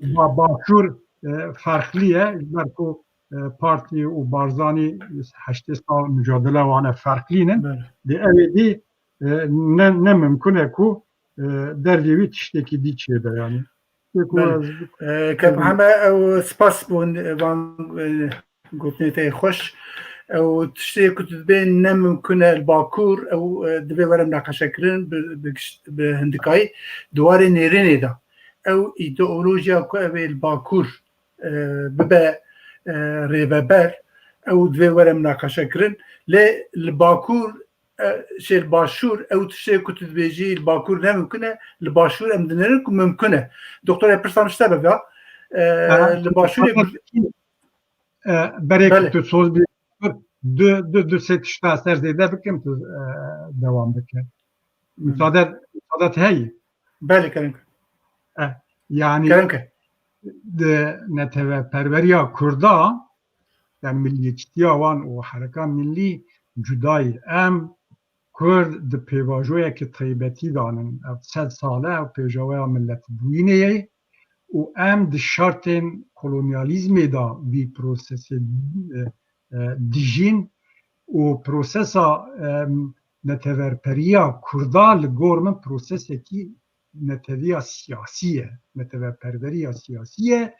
ba-, Başûr, e, ferqlî ye, ji ber ku, e, Partî û Barzanî heştê sal mucadele wan e, ferqlî ne. Belê. Lê ew ê dî, e, ne, ne mimkun e ku, e, dervê wî tiştekî dî çêbe, yanî. Belê. E, Kek Mihemed, ew spas bo van, e, gotinê te yê xweş. Ew tiştê ku tu dibê ne mimkun e li Bakur, ew, e, divê were minaqeşekirin bi, bi giş-, bi hindikayî di warê nêrînê de. Ew îdeolojiya ku ew ê li Bakur, e, bibe, e, rêveber, ew divê were minaqeşekirin. Lê li Bakur, e, şey, li Başûr, ew tiştê ku tu dibêjî li Bakur ne mimkun e, li Başûr em dinêrin ku mimkun e. Doktor, e, pirsa min ji te be, e, Ha, li Başûrê Kurd- E, berê Belê. Ku tu soz bî, du, du, du sê tişta ser zêde bikim, tu, e, dewam bike. Hı. Müsaade, müsaade heye? Belê, kerem ke. E, yani Kerem ke. Di neteweperweriya Kurda, yani milliyetçitiya wan û hereka millî cudayî. Em Kurd di pêvajoyeke taybetî de ne. Ev sed sal e, ev pêvajoya miletbûyînê ye û em di şertên kolonyalîzmê de vî prosesê, e, e, dijîn û prosesa, e, netewerperiya Kurda li gor min prosesekî neteviya siyasî ye, neteweperweriya siyasî ye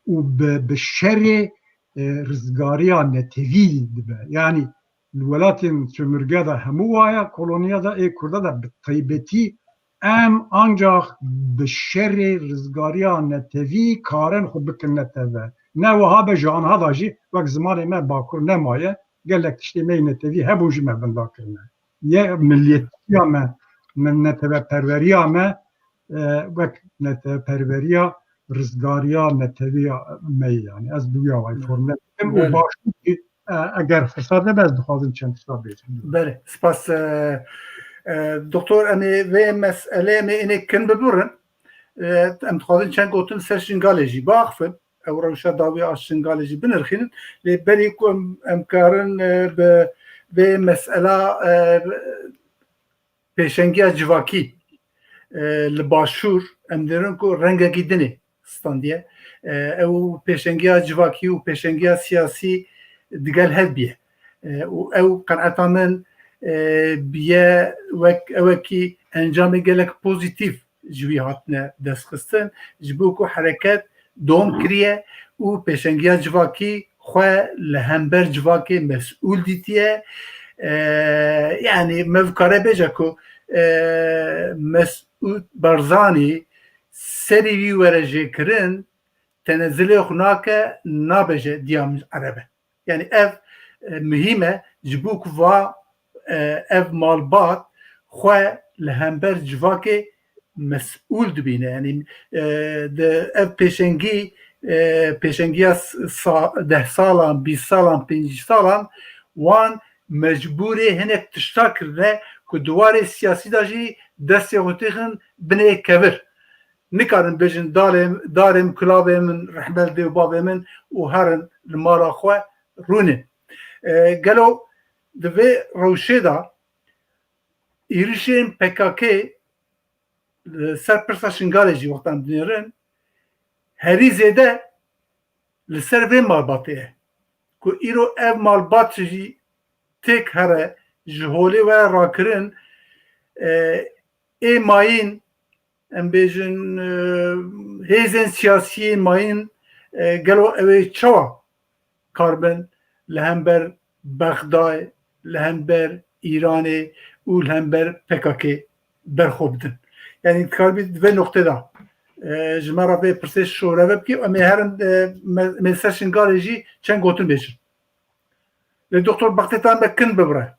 û bi, bi şerê, e, rizgariya netewî dibe. Yanî li welatên sömürge de hemû waya, koloniya de, ê Kurda de bi taybetî em ancak bi şerê rizgariya netewî karin xwe bikin netewe. Ne wiha be, ji anha da jî wek zimanê me Bakur nemaye, gelek tiştê me yê netewî hebûn jî me vinda kirine. Ye milliyetçiya me, me neteweperweriya me, e, wek neteweperweriya rizgariya neteviya me ye, yani ez bi wiya way formule dikim û Belê. Baş e, eger firsat nebe, ez dixwazim çend tişta bêjim. Belê, spas, e, e, doktor, em ê vê meselê em ê ênê kin bibirin. E, em dixwazin çend gotin ser Şingalê jî biaxifin. Ew rewşa dawî a Şingalê jî binirxînin. Lê berî ku em, em karin, e, bi vê mesela, e, pêşengiya civakî, e, li Başûr, em dêrin ku rengekî din ê standiye. E, ew pêşengiya civakî û pêşengiya siyasî digel hev bîye. E, û ew qenaeta min, e, biye wek ewekî encamê gelek pozîtîf ji wî hatine destxistin, ji bo ku hereket dom kiriye û pêşengiya civakî xwe li hember civakê mesûl dîtiye. E, yanî me kare bêje ku, e, Mesûd Barzanî serî wî were jêkirin, tenezilê xwe nake, nabêje diya min erebe. Yanî ev, e, muhîm e, ji bo ku va, e, ev malbat xwe li hember civakê mesûl dibîne. Yanî, e, di ev pêşengî, e, pêşengiya s-, sa-, deh salan, bîst salan, pêncî salan wan mecbûrê hinek tişta kirine ku di warê siyasî de jî destê xwe têxin binê kevir. Nikarin bêjin darê, darê min, kulavê min, rehmet dê û bavê min û herin li mala xwe rûnin. E, gelo di vê rewşê de êrişên P K K li ser pirsa Şingalê jî wextan dinêrin, herî zêde li ser vê malbatê ye. Ku îro ev malbat jî têk here ji holê were rakirin, e, ê mayîn, em bêjin, e, hêzên siyasiyên mayîn, e, gelo ew ê çawa karibin li hember Bexdayê, li hember Îranê û li hember P K K berxwe bidin. Yanî dikaribî di vê noqtê de, e, ji me re vê pirsê şoreve bikî, em ê herin, e, me, me ser Şingalê jî çend gotin bêjin. Lê Doktor Bextê, te me kin bibire.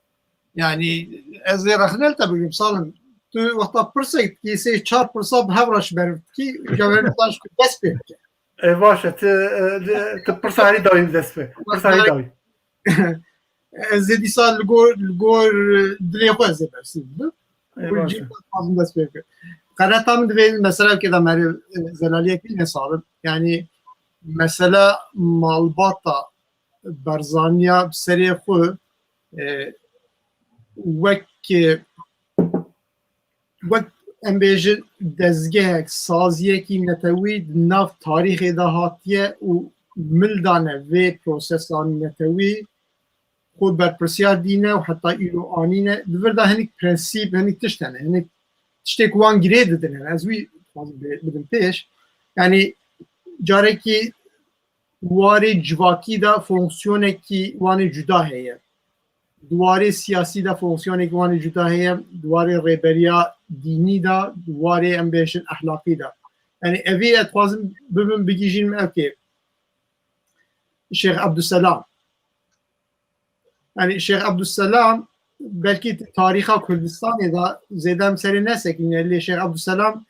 Yanî ez ê rexnel te bigim, Salim. Tu wexta pirsek dikî, sê çar pirsa bi hev re ji ber dikî, îja were nîşan ji ku dest pê bike. E, baş e, tu, e, tu pirsa herî dawî bi dest pê. Pirsa herî dawî. Ez ê dîsa li gor, li gor, e, dilê xwe ez ê bersîv bibim. E, baş e. Dixwazim dest pê bikim. Qereta min divê meselekê de merê, e, zelaliyek bîne, Salim. Yanî mesele malbata Barzaniya bi serê xwe, e, wek, e, wek em bêjin dezgehek, saziyekî netewî di nav tarîxê de hatiye û mil dane vê prosesa netewî, xwe berpirsiyar dîne û heta îro anîne. Di vir de hinek prensîp, hinek tişt hene, hinek tiştê ku wan girê didin hene. Ez wî dixwazim bê-, bidim pêş. Yanî carekî warê civakî de fonksiyonekî wan ê cuda heye. Di warê siyasî de fonksiyonekî wan ê cuda heye. Di warê rêberiya dînî de, di warê, em bêjin, ehlaqî de. Yanî evî ez dixwazim bibim, bigihîjînim evkê. Şêx Ebdulselam. Yanî Şêx Ebdulselam belkî tarîxa Kurdistanê de zêde em serê nesekîne, lê Şêx Ebdulselam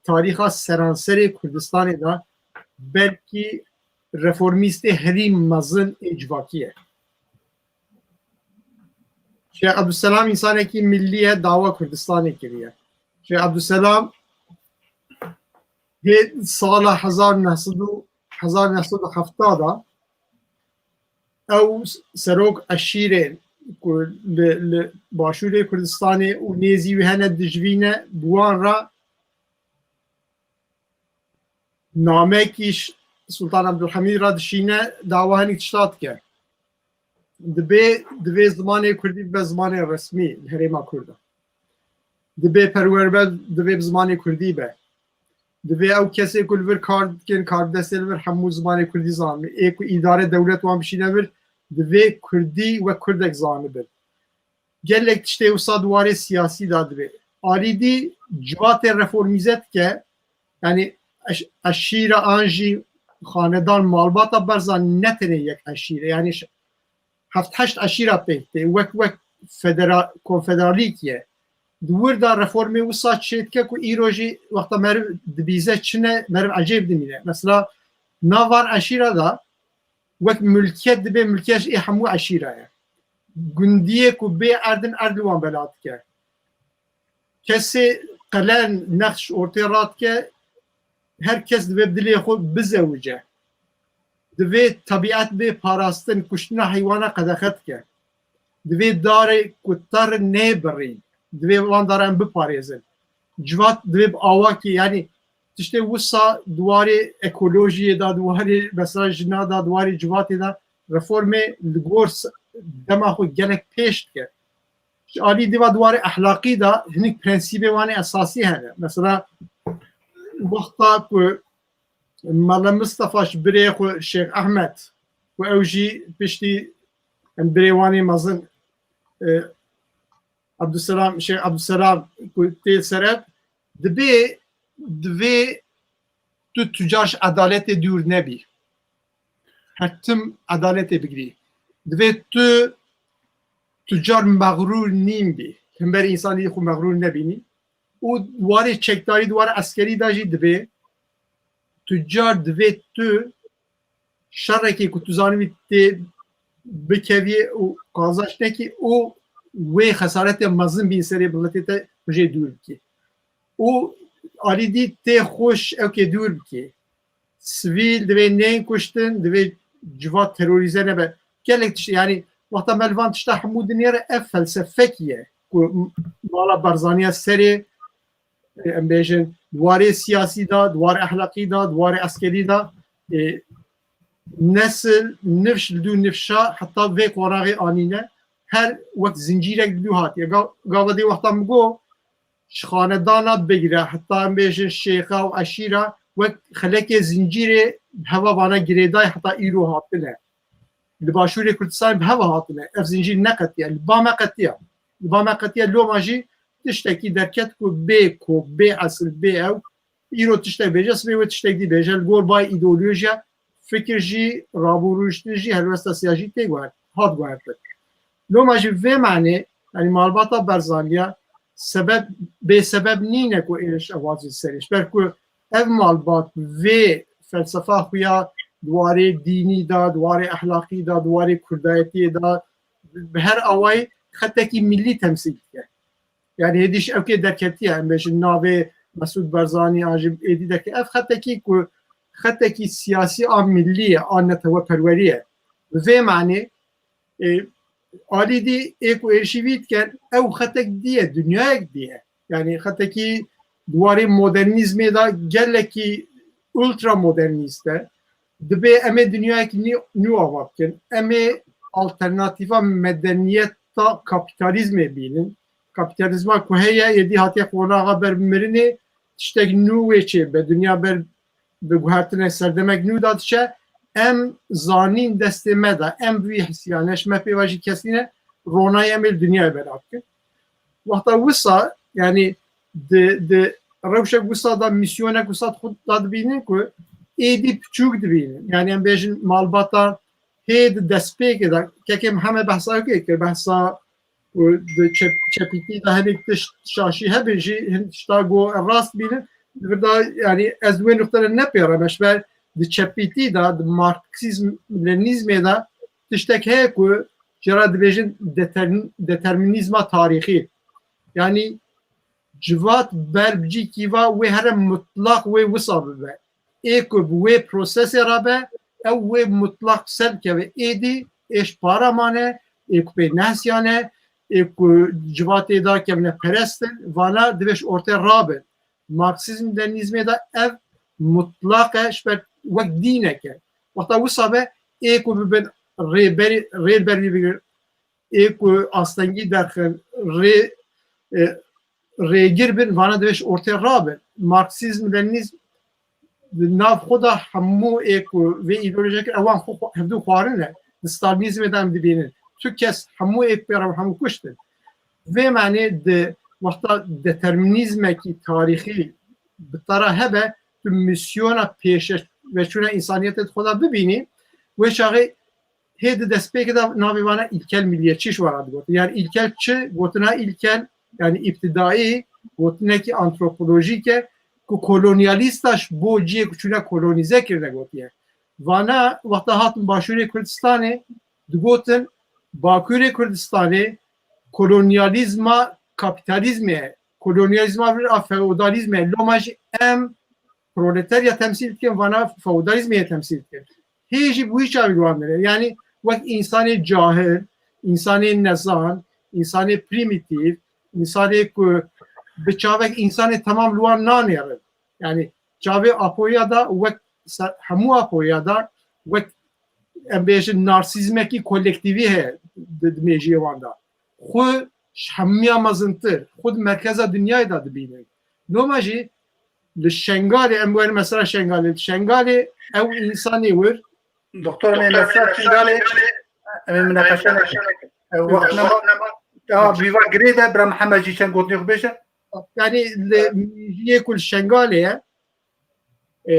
tarîxa seranserê Kurdistanê de belkî reformîstê herî mezin ê civakî ye. Şêx Ebdulselam însanekî millî ye, dawa Kurdistanê kiriye. Şêx Ebdulselam hê sala hezar neh sed û, hezar neh sed û hefta de ew serok eşîrên ku li, li Başûrê Kurdistanê û nêzî wî hene dijvîne, bi wan re namekî ş-, Sultan Abdulhamîd re dişîne, dawa hinî tişta dike. Dibê, divê zimanê kurdî bibe zimanê resmî li herêma Kurda. Dibê perwerbe, divê bi zimanê kurdî be. Divê ew kesê ku li vir kar dikin, karbidestê li vir hemû zimanê kurdî zanibin. Ê ku îdare dewlet wan bişîne vir, divê kurdî wek kurdek zanibin. Gelek tiştê wisa di warê siyasî de divê. Alî dî civatê reformîze dike, yanî eş-, eşîra an jî xanedan malbata Barzanî ne tenê yek eşîre, yanî ş-, heft heşt eşîra pêk tê, wek, wek federa-, konfederalîk ye. Di wir de reformê wisa çêdike ku îro jî wexta meriv dibîze çi ne, meriv ecêb dimîne. Mesela nav van eşîra de wek milkiyet dibe, milkiyet jî ê hemû eşîra ye. Gundiyê ku bê erdin erd li wan bela dike. Kesê qelen nexş ortê radike, her kes divê bi dilê xwe bizewice. Divê tebîet bê parastin, kuştina heywana qedexe dike. Divê darê ku ter nêbirîn. Divê wan daran biparêzin. Civat divê bi awakî, yanî tiştê wisa di warê ekolojiyê de, di warê mesela jina de, di warê civatê de reformê li gor s-, dema xwe gelek pêş dike. Ji alî dî va di warê ehlaqî de hinek prensîbê wan ê esasî hene. Mesela wexta ku Mela Mistefa ji birê xwe Şêx Ehmed ku ew jî piştî em birê wan ê mezin, e, Abdulselam, Şêx Abdulselam ku tê ser ev, dibê, divê tu tucar ji edaletê dûr nebî. Her tim edaletê bigirî. Divê tu tucar mexrûr nîn bî. Hember însanî xwe mexrûr nebînî. Û di warê çekdarî, di warê eskerî de jî dibê tucar divê tu şerekê ku tu zanibî tê bikeviyê û qazanç nekî û wê xesaretê mezin bîn serê miletê te, tu jê dûr bikî. Û alî dî tê xweş ew kê dûr bikî. Sivîl divê nên kuştin, divê civat terorîze nebe. Gelek tişt, yanî wexta me li van tişta hemû dinêre ev felsefekî ye ku mala Barzaniya serê, e, em bêjin, di warê siyasî de, di warê ehlaqî de, di warê eskerî de, e, nesil, nifş li dû nifşa heta vê qonaxê anîne, her wek zincîrek li dû hatiye. Ga-, gava dê wexta min got, ji xanedana bigire, heta em bêjin şêxa û eşîra, wek xelekê zincîrê bi heva vana girêdayî heta îro hatine. Li Başûrê Kurdistanê bi heva hatine. Ev zincîr neqetiye. Li ba me qetiya. Li ba me qetiya, loma jî tiştekî derket ku bê kop, bê esil, bê ew, îro tiştek bêje, sibê wê tiştek dî bêje. Li gor bay îdeolojiya fikir jî, rabûrûştin jî, helwesta siyasî tê guhert-, hat guhertin. Loma jî vê manê, yanî malbata Barzaniya sebeb, bêsebeb nîne ku êrîş ew wazî serê. Ji ber ku ev malbat vê felsefa xwe ya di warê dînî de, di warê ehlaqî de, di warê kurdayetiyê de, bi her awayî xetekî millî temsîl dike. Yanî hêdî ji ew kê derketiye, em bêjin navê Mesûd Barzanî an jî êdî derketiye. Ev xetekî ku xetekî siyasî a millî ye, a neteweperwerî ye. Bi vê manê, e, alî dî ê ku êrişî vî dikin, ew xetek dî ye, dinyayek dî ye. Yanî xetekî di warê modernîzmê de gelekî ultramodernîst e. Dibê em ê dinyayekî nî-, nû ava bikin. Em ê alternatîfa medeniyeta kapîtalîzmê bînin. Kapîtalîzma ku heye, êdî hatiye qonaxa ber mirinê, tiştek nû wê çêbe. Dinya ber bi guhertinê serdemek nû de diçe. Em zanîn destê me de, em vî hisiya ne ji me pê ve jî kesî ne, ronayê em ê li dinyayê belav bikin. Wexta wisa, yanî di, di rewşek wisa de, misyonek wisa di xwe de dibînin ku êdî piçûk dibînin. Yanî em bêjin malbata hê di destpêkê de, kekê min heme behsa wekê kir, behsa ku di çep-, çepîtî de hinek tişt şaşî hebe jî hin tişta ku rast bînin. Di vir de, yanî ez wê nuqtene nepêre me, ji ber di çepîtî de, di marksîzm, lenîzmê de tiştek heye ku jê re dibêjin determin-, determinîzma tarîxî. Yanî civat ber bi cîkî va wê here mutlaq wê wisa bibe. Ê ku bi wê prosesê re be, ew wê mutlaq ser bikeve. Êdî ê ji para mane, ê ku pê nehsiyane, ê ku civatê de kevneperest in, vana divê ji ortê rabin. Marksîzm, lenîzmê de ev mutlaq e, ji ber wek dînek e. Wexta wisa be, ê ku bibin rêberî, rê li ber wî bigirin, ê ku astengî derxin, rê, e, rêgir bin, vana divê ji ortê rabin. Marksîzm, lenîzm di nav xwe de hemû ê ku vê îdeolojiyê kir, ewan xwe, xwe, hevdû xwarin e. Di stalînîzmê de em dibînin. Tu kes hemû ê pê re hemû kuştin. Vê manê di wexta determinîzmekî tarîxî bi te re hebe, tu misyona pêşveçûna însaniyetê di xwe de bibînî, wê çaxê hê di destpêkê de navê vana îlkel milliyetçî ji wan re digotin. Yani îlkel çi? Gotina îlkel, yani îbtidayî, gotinekî antropolojîk e ku kolonyalîsta ji bo cihê ku çûne kolonîze kirine gotiye. Vana wexta hatin Başûrê Kurdistanê, digotin Bakurê Kurdistanê kolonyalîzma kapîtalîzmê ye. Kolonyalîzma vir a feodalîzmê ye. Loma jî em proletarya temsîl dikin, vana feodalîzmê yê temsîl dikin. Hê jî bi wî çavî li wan dire. Yanî wek însanê cahil, însanê nezan, însanê prîmîtîf, însanê ku bi çavek însanê temam li wan nanêrin. Yanî çavê Apoya da wek se-, hemû Apoya da wek, em bêjin, narsîzmekî kolektîvî heye di, di mêjiyê wan de. Xwe ji hemiya mezintir, xwe di merkeza dinyayê de dibînin. Loma jî li Şengalê, em werin mesela Şengalê, li Şengalê ew însanê wir Doktor, em ê mesela Şengalê, em ê minaqeşe nekin. E, wext nema. Ya, vîva girê de, bira Mihemed jî çend gotinê xwe bêje. Yani li mêjiyê ku li Şengalê ye, e,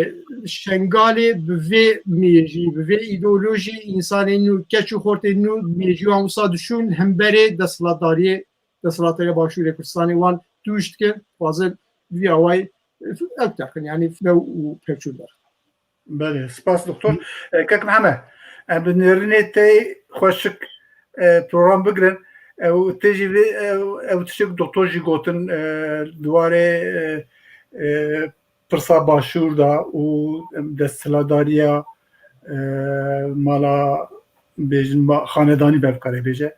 Şengalê bi vê mêjî, bi vê îdeolojî, însanên nû, keç û xortên nû, mêjiyan wisa diçûn hemberê desthilatdariyê, desthilatdariya Başûrê Kurdistanê wan tûj dikin, dixwazin vî awayî ew derxin, yani flew û pevçûn derxin. Belê, spas doktor. E, Kek Mihemed, em bi nêrînê te xweşik, e, program bigirin. Ew tê jî vê, ew, ew tiştek doktor jî gotin, e, di warê, e, e, pirsa Başûr de û, em, desthilatdariya, e, mala, bêjin, ma-, xanedanî be, bikarê bêje.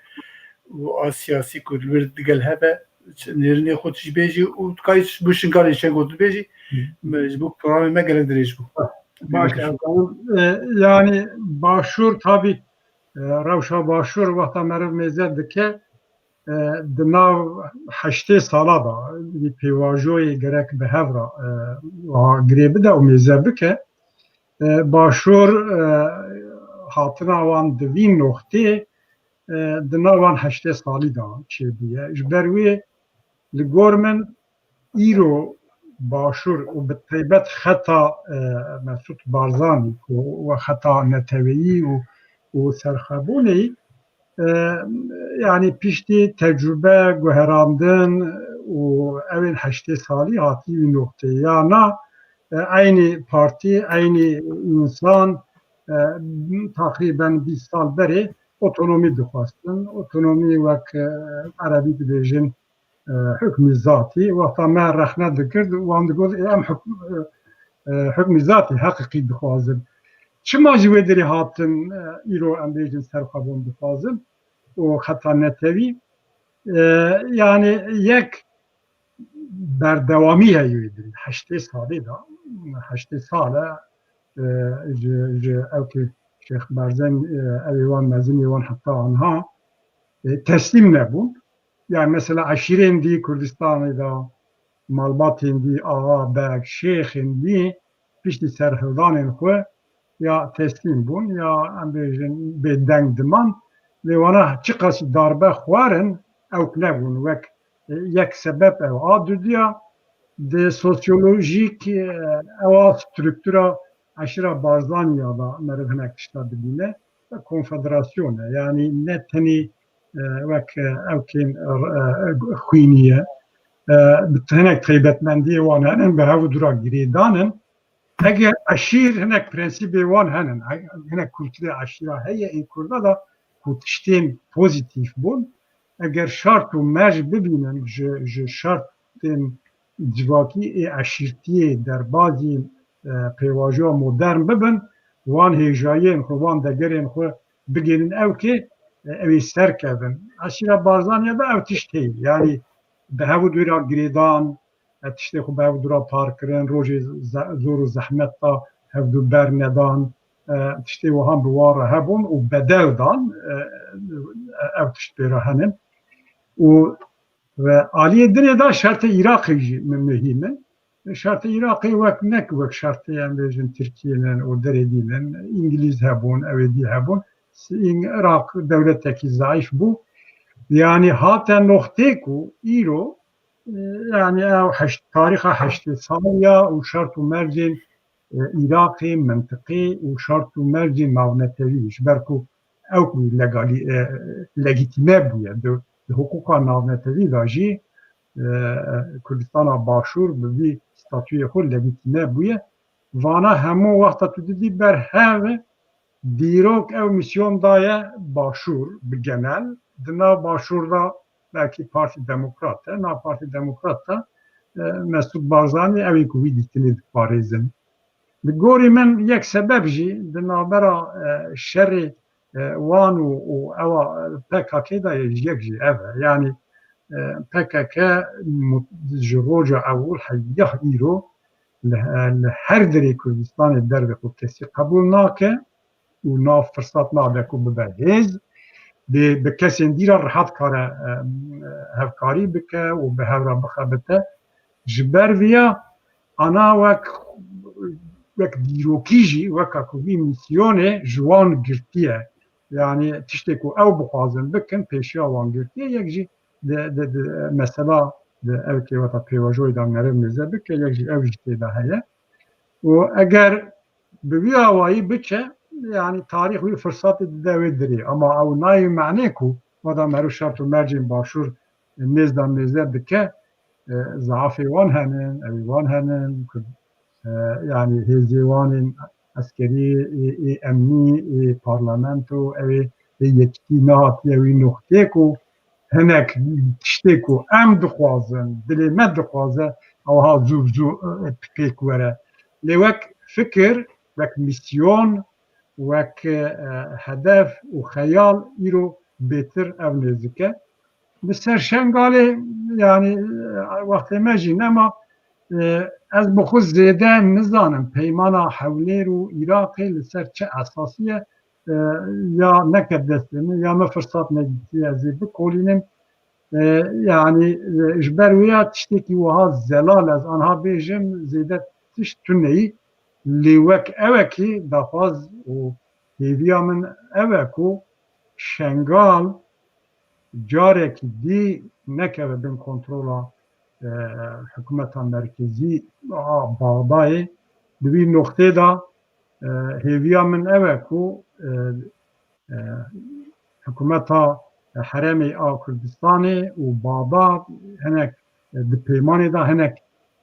Û a siyasî ku li wir digel hebe, nêrînê xwe tu jî bêjî û tu karî ji bo Şingalê çend got bêjî, me, ji bo programê me gelek dirêj bû. Baş, e, yani Başûr tabî, e, rewşa Başûr wexta meriv mêze dike, e, di nav heştê sala de, di pêvajoyê gerek bi hev re, e, wiha girê bide û mêze bike. E, Başûr, e, hatina wan di vî noxtê, e, di nav van heştê salî de çêbûye. Ji ber wê li gor min îro Başûr û bi taybet xeta, e, Mesûd Barzanî ku we xeta neteweyî û, û serxwebûnê, e, yani piştî tecrube, guherandin û ewên heştê salî hatî wî noxtê. Ya na, e, eynî partî, eynî însan, e, teqrîben bîst sal berê otonomî dixwestin. Otonomî wek, e, erebî dibêjin, e, hukmî zatî. Wexta me rexne dikir, wan digot, "Ê, em hukm-, e, e, hukmî zatî heqîqî dixwazin." Çima ji wê derê hatin, e, îro em bêjin serxwebûn dixwazin û xeta netewî? E, yani yek berdewamî heye wê derê. Heştê salê de, heştê sal e, e, ji, ji ew ki Şêx Barzanî, e, ew ê wan mezin ê wan heta anha, e, teslîm nebûn. Yani mesela eşîrên dî Kurdistanê de, malbatên dî, axa, beg, şêxên dî piştî serhildanên xwe ya teslîm bûn, ya em bêjin bêdeng diman. Lê wana çiqas darbe xwarin, ewk nebûn. Wek, e, yek sebeb ew a. Dudiya, di sosyolojîk, e, ewa struktura eşîra Barzaniya da meriv hinek tişta dibîne. Konfederasyon e. Yani ne tenê, e, wek, e, ewkên, e, xwînî ye. E, bi hinek taybetmendiyê wan henin, bi hev û dû re girêdan in. Eger eşîr hinek prensîbê wan henin, hinek kulturê eşîra heye ê Kurda da ku tiştên pozîtîf bûn, eger şart û merc bibînin ji, ji şartên civakî ê eşîrtiyê derbazî, e, pêvajoya modern bibin, wan hêjayiyên xwe, wan degerên xwe bigihînin ewkê, e, ew ê serkevin. Eşîra Barzaniya da ew tişt heye. Yani bi hev û dû re girêdan, e, tiştê xwe bi hev dû re par kirin, rojê ze-, zor û zehmet da hevdû bernedan, e, tiştê wihan bi wan re hebûn û bedel dan, e, ev tişt pê re henin. Û ve aliyê dinê de şertê Iraqê jî mi-, muhîm in. Şertê Iraqê wek, nek wek şertê em bêjin Tirkiyê nin û derê dî nin. Îngilîz hebûn, ew ê dî hebûn. Îng-, Iraq dewletekî zeîf bû. Yani hate noxtê ku îro, e, yani ew heşt, tarîxa heştê saliya û şert û mercên, e, Iraqê, mintiqê û şert û mercên navnetewî, ji ber ku ew ku legalî-, e, legîtîme bûye di, di hiqûqa navnetewî de jî, e, Kurdistana Başûr bi vî statuyê xwe legîtîme bûye. Vana hemû wexta tu didî ber hev dîrok ew misyon daye Başûr bi genel. Di nav Başûr de belkî Partî Demokrat e. Nav Partî Demokrat de, e, Mesûd Barzanî ew ê ku wî dîtinê diparêzin. Li gorî min yek sebeb jî di navbera, e, şerê, e, wan û, û ewa P K K de ye, yek jî ev e. Yani, e, P K K mu-, ji roja ewil heya îro li, li her derê Kurdistanê dervê xwe kesî qebûl nake û nav firsat nade ku bibe hêz. dê bi kesên dî re rehet kare, e, hevkarî bike û bi hev re bixebite. Ji ber viya ana wek, wek dîrokî jî, weka ku vî mîsyonê ji wan girtiye. Yanî tiştê ku ew bixwazin bikin, pêşiya wan girtiye, yek jî di, di, di, mesela di ew kêwata pêvajoyê de meriv nêze bike, yek jî ew jî tê de heye. Û eger bi vî awayî biçe, yanî tarîx wî firsatê dide wê dirê. Ama ew nayê menê ku wada meriv şert û mercên başûr nêz de nêze dike, e, zaafê wan henin, ewî wan henin, ku, e, yanî hêzê wan ên eskerî, ê, ê emnî, ê parlamento, ew ê, ê yekîtî nehatiye wî noxtê ku hinek tiştê ku em dixwazin, dilê me dixwaze, ew ha zû bi zû, e, pêk were. Lê wek fikir, wek mîsyon, wek, e, hedef û xeyal îro bêtir ev nêzik e. Li ser Şengalê, yanî, e, wextê me jî nema, e, ez bi xwe zêde nizanim peymana Hewlêr û Iraqê li ser çi esasî ye, e, ya neket destê min, ya min firsat negihtiye ez ê bikolînim. E, yanî, e, ji ber wê ya tiştekî wiha zelal ez anha bêjim, zêde tişt tuneyî, lê wek ewekî daxwaz û hêviya min ew e ku Şengal carekî dî nekeve bin kontrola, e, hikûmeta merkezî a Baxdayê. Di vî noqtê de, e, hêviya min ew e ku, e, e, hikûmeta Herêmê a Kurdistanê û Baxda hinek, e, di peymanê de hinek,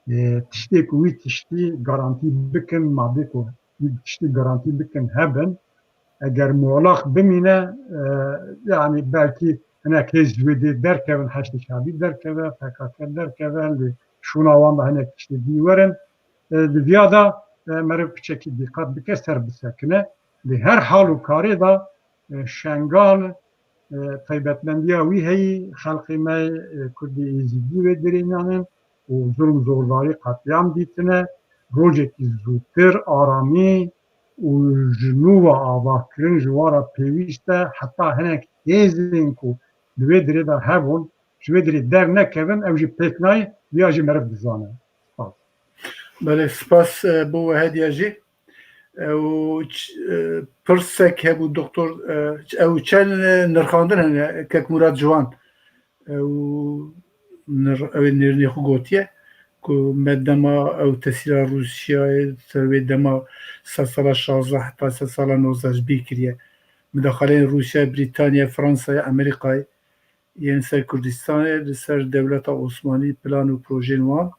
e, tiştê ku wî tiştî garantî bikin, madê ku wî tiştî garantî bikin hebin. Eger mualaq bimîne, e, yanî belkî hinek hêz ji wê dê derkevin, Heşdê Şebî derkeve, P K K derkeve, lê şûna wan de hinek tiştê dî werin. E, di viya de, e, meriv piçekî dîqet bike, ser bisekine. Lê her hal û karê de, e, Şengal, e, taybetmendiya wî heyî, xelqê me, e, Kurdê Êzidî wê dirênanin û zulm zordarî qetlîam dîtine. Rojekî zûtir aramî û ji nû ve avakirin ji wan re pêwîst e. Heta hinek hêzên ku di wê dirê de hebûn, ji wê dirê dernekevin, ew jî pêk nayê, viya jî meriv dizane. Spas. Belê, spas, e, bo we hediya jî. Ew ç-, e, pirsek hebû, doktor, e, ç-, ew çend, e, nirxandin hene, kek Murat Ciwan. Ew nir-, ew ê nêrînê xwe gotiye ku me dema ew tesîra Rûsyayê ser wê dema sedsala şazdeh heta sedsala nozdeh ji bîr kiriye. Midaxaleyên Rûsya, Brîtanya, Fransayê, Amerîkayê yên ser Kurdistanê li ser dewleta Osmanî plan û projeyên wan,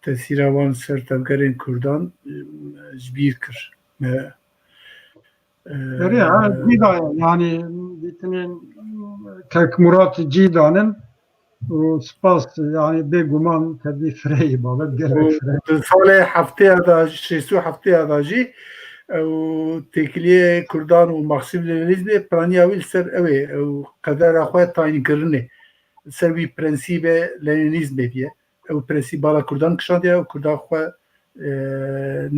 tesîra wan ser tevgerên Kurdan, e, ji bîr kir. Me, e, Erê, ha, cî daye, yanî dîtinên kek Murat cî danin û spas, yanî bêguman tevî fireyî babet gelek û fireyî. Di salê heftêya de, şêst û heftêya de jî ew têkiliyê Kurdan û Marksîzm Lenînîzmê, planiya wî li ser ew ê, ew qedera xwe tayînkirinê, li ser wî prensîbê Lenînîzmê diye. Ew prensîb bala Kurdan kişandiye û Kurdan xwe, e,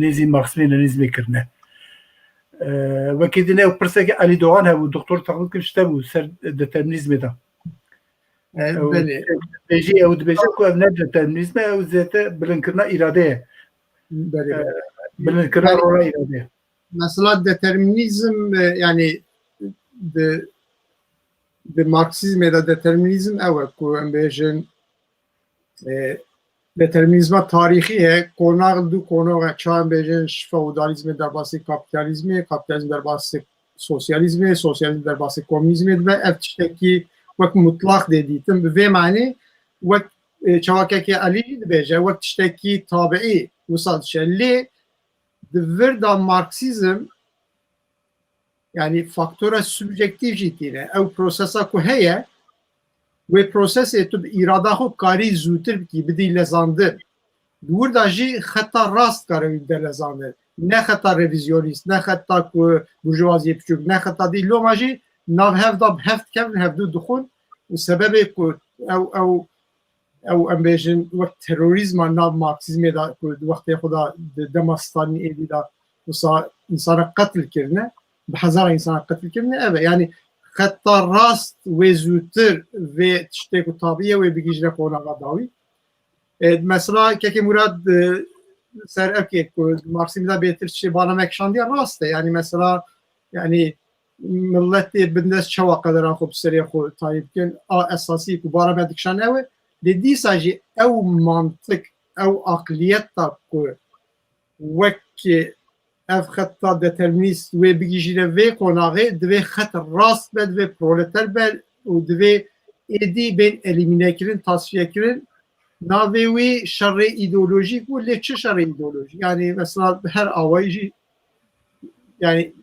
nêzî Marksîzmê Lenînîzmê kirine. E, wekî din ew pirsekî Elî Doğan hebû, doktor teqlid kir, ji te bû ser determinîzmê de. E, Ew belê. Dibêjî, ew dibêje ku ev ne determinîzm e, ew zêde bilindkirina îradê ye. Belê, E, belê. Bilindkirina Yani, rola îradê ye. Mesela determinîzm, e, yani di, di Marksîzmê de determinîzm ew e ku em bêjin, e, determinîzma tarîxî heye, qonax du qonax e, çawa em bêjin ji feodalîzmê derbasî kapîtalîzmê, kapîtalîzm derbasî sosyalîzmê, sosyalîzm derbasî komûnîzmê dibe. Ev tiştekî wek mutlaq dê dîtin. Bi vê manê wek, e, çawa kekê Elî jî dibêje, wek tiştekî tabiî wisa diçe. Lê di vir de Marksîzm, yanî faktora subjektîf jî tîne. Ew prosesa ku heye, wê prosesê tu bi îrada xwe karî zûtir bikî, bidî lezandin. Di wir de jî xeta rast kare wî bide lezandin. Ne xeta revîzyonîst, ne xeta ku burjuvaziyê piçûk, ne xeta dî. Loma jî nav hev de bi hev dikevin, hevdû dixwin û sebebê ku ew, ew ew, em bêjin, wek terorîzma nav Marksîzmê de ku di wextê xwe de di dema Stalîn êdî de wisa însana qetil kirine, bi hezara însana qetil kirine, ev e. Yanî xeta rast wê zûtir vê tiştê ku tabî ye wê bigihîjine qonaxa dawî. E, mesela kekê Murad, e, ser ev kê ku Marksîmî de bêtir çi bana me kişandiye rast e. Yani mesela yani milletê bindest çawa qedera xwe bi serê xwe tayî bikin. A esasî ku bara me dikişan ew e. Lê dîsa jî ew mantik, ew aqliyeta ku wek ev xeta determînîst wê bigihîjîne vê qonaxê, divê xet rast be, divê proleter be û divê êdî bên elîmînekirin, tasfiyekirin. Navê wî şerê îdeolojîk bû, lê çi şerê îdeolojîk? Yani mesela bi her awayî jî yani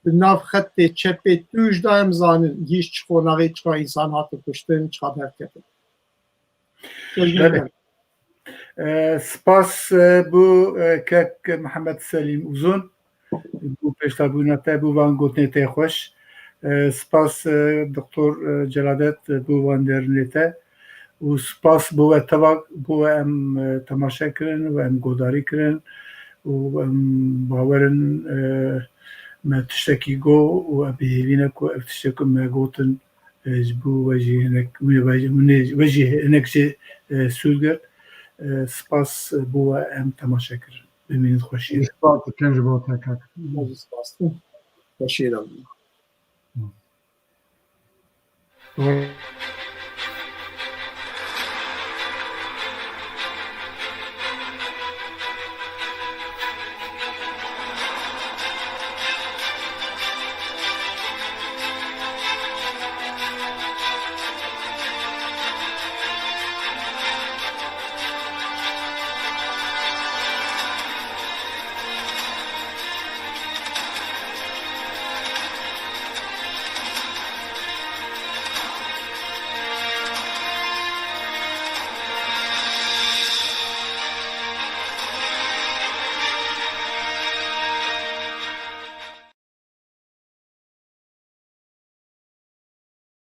di nav xetê çepê tûj de em zanin hîç çi qonaxê çiqa însan hatin kuştin, çiqa derketin. Belê. E, spas, e, bo, e, kek Mihemed Selîm Uzun, bo pêşdabûna te, bo van gotinê te xweş. E, spas, e, Doktor, e, Celadet, e, bo van dêrînê te. Û spas bo we tevak, bo we em, e, temaşe kirin, we em godarî kirin û em bawerin, e, me tiştekî got û em bi hêvî ne ku ev tiştek ku me gotin, e, ji bo we jî hinek, wê we jî, hûn ê, we jî hinek jê, e, sûd girt. E, spas, e, bo we em temaşe kirin. Bimînin xweşiyê. Spas dikim ji bo te kak. Ez jî spas dikim. Xweşiyê de bimînin. Doğru.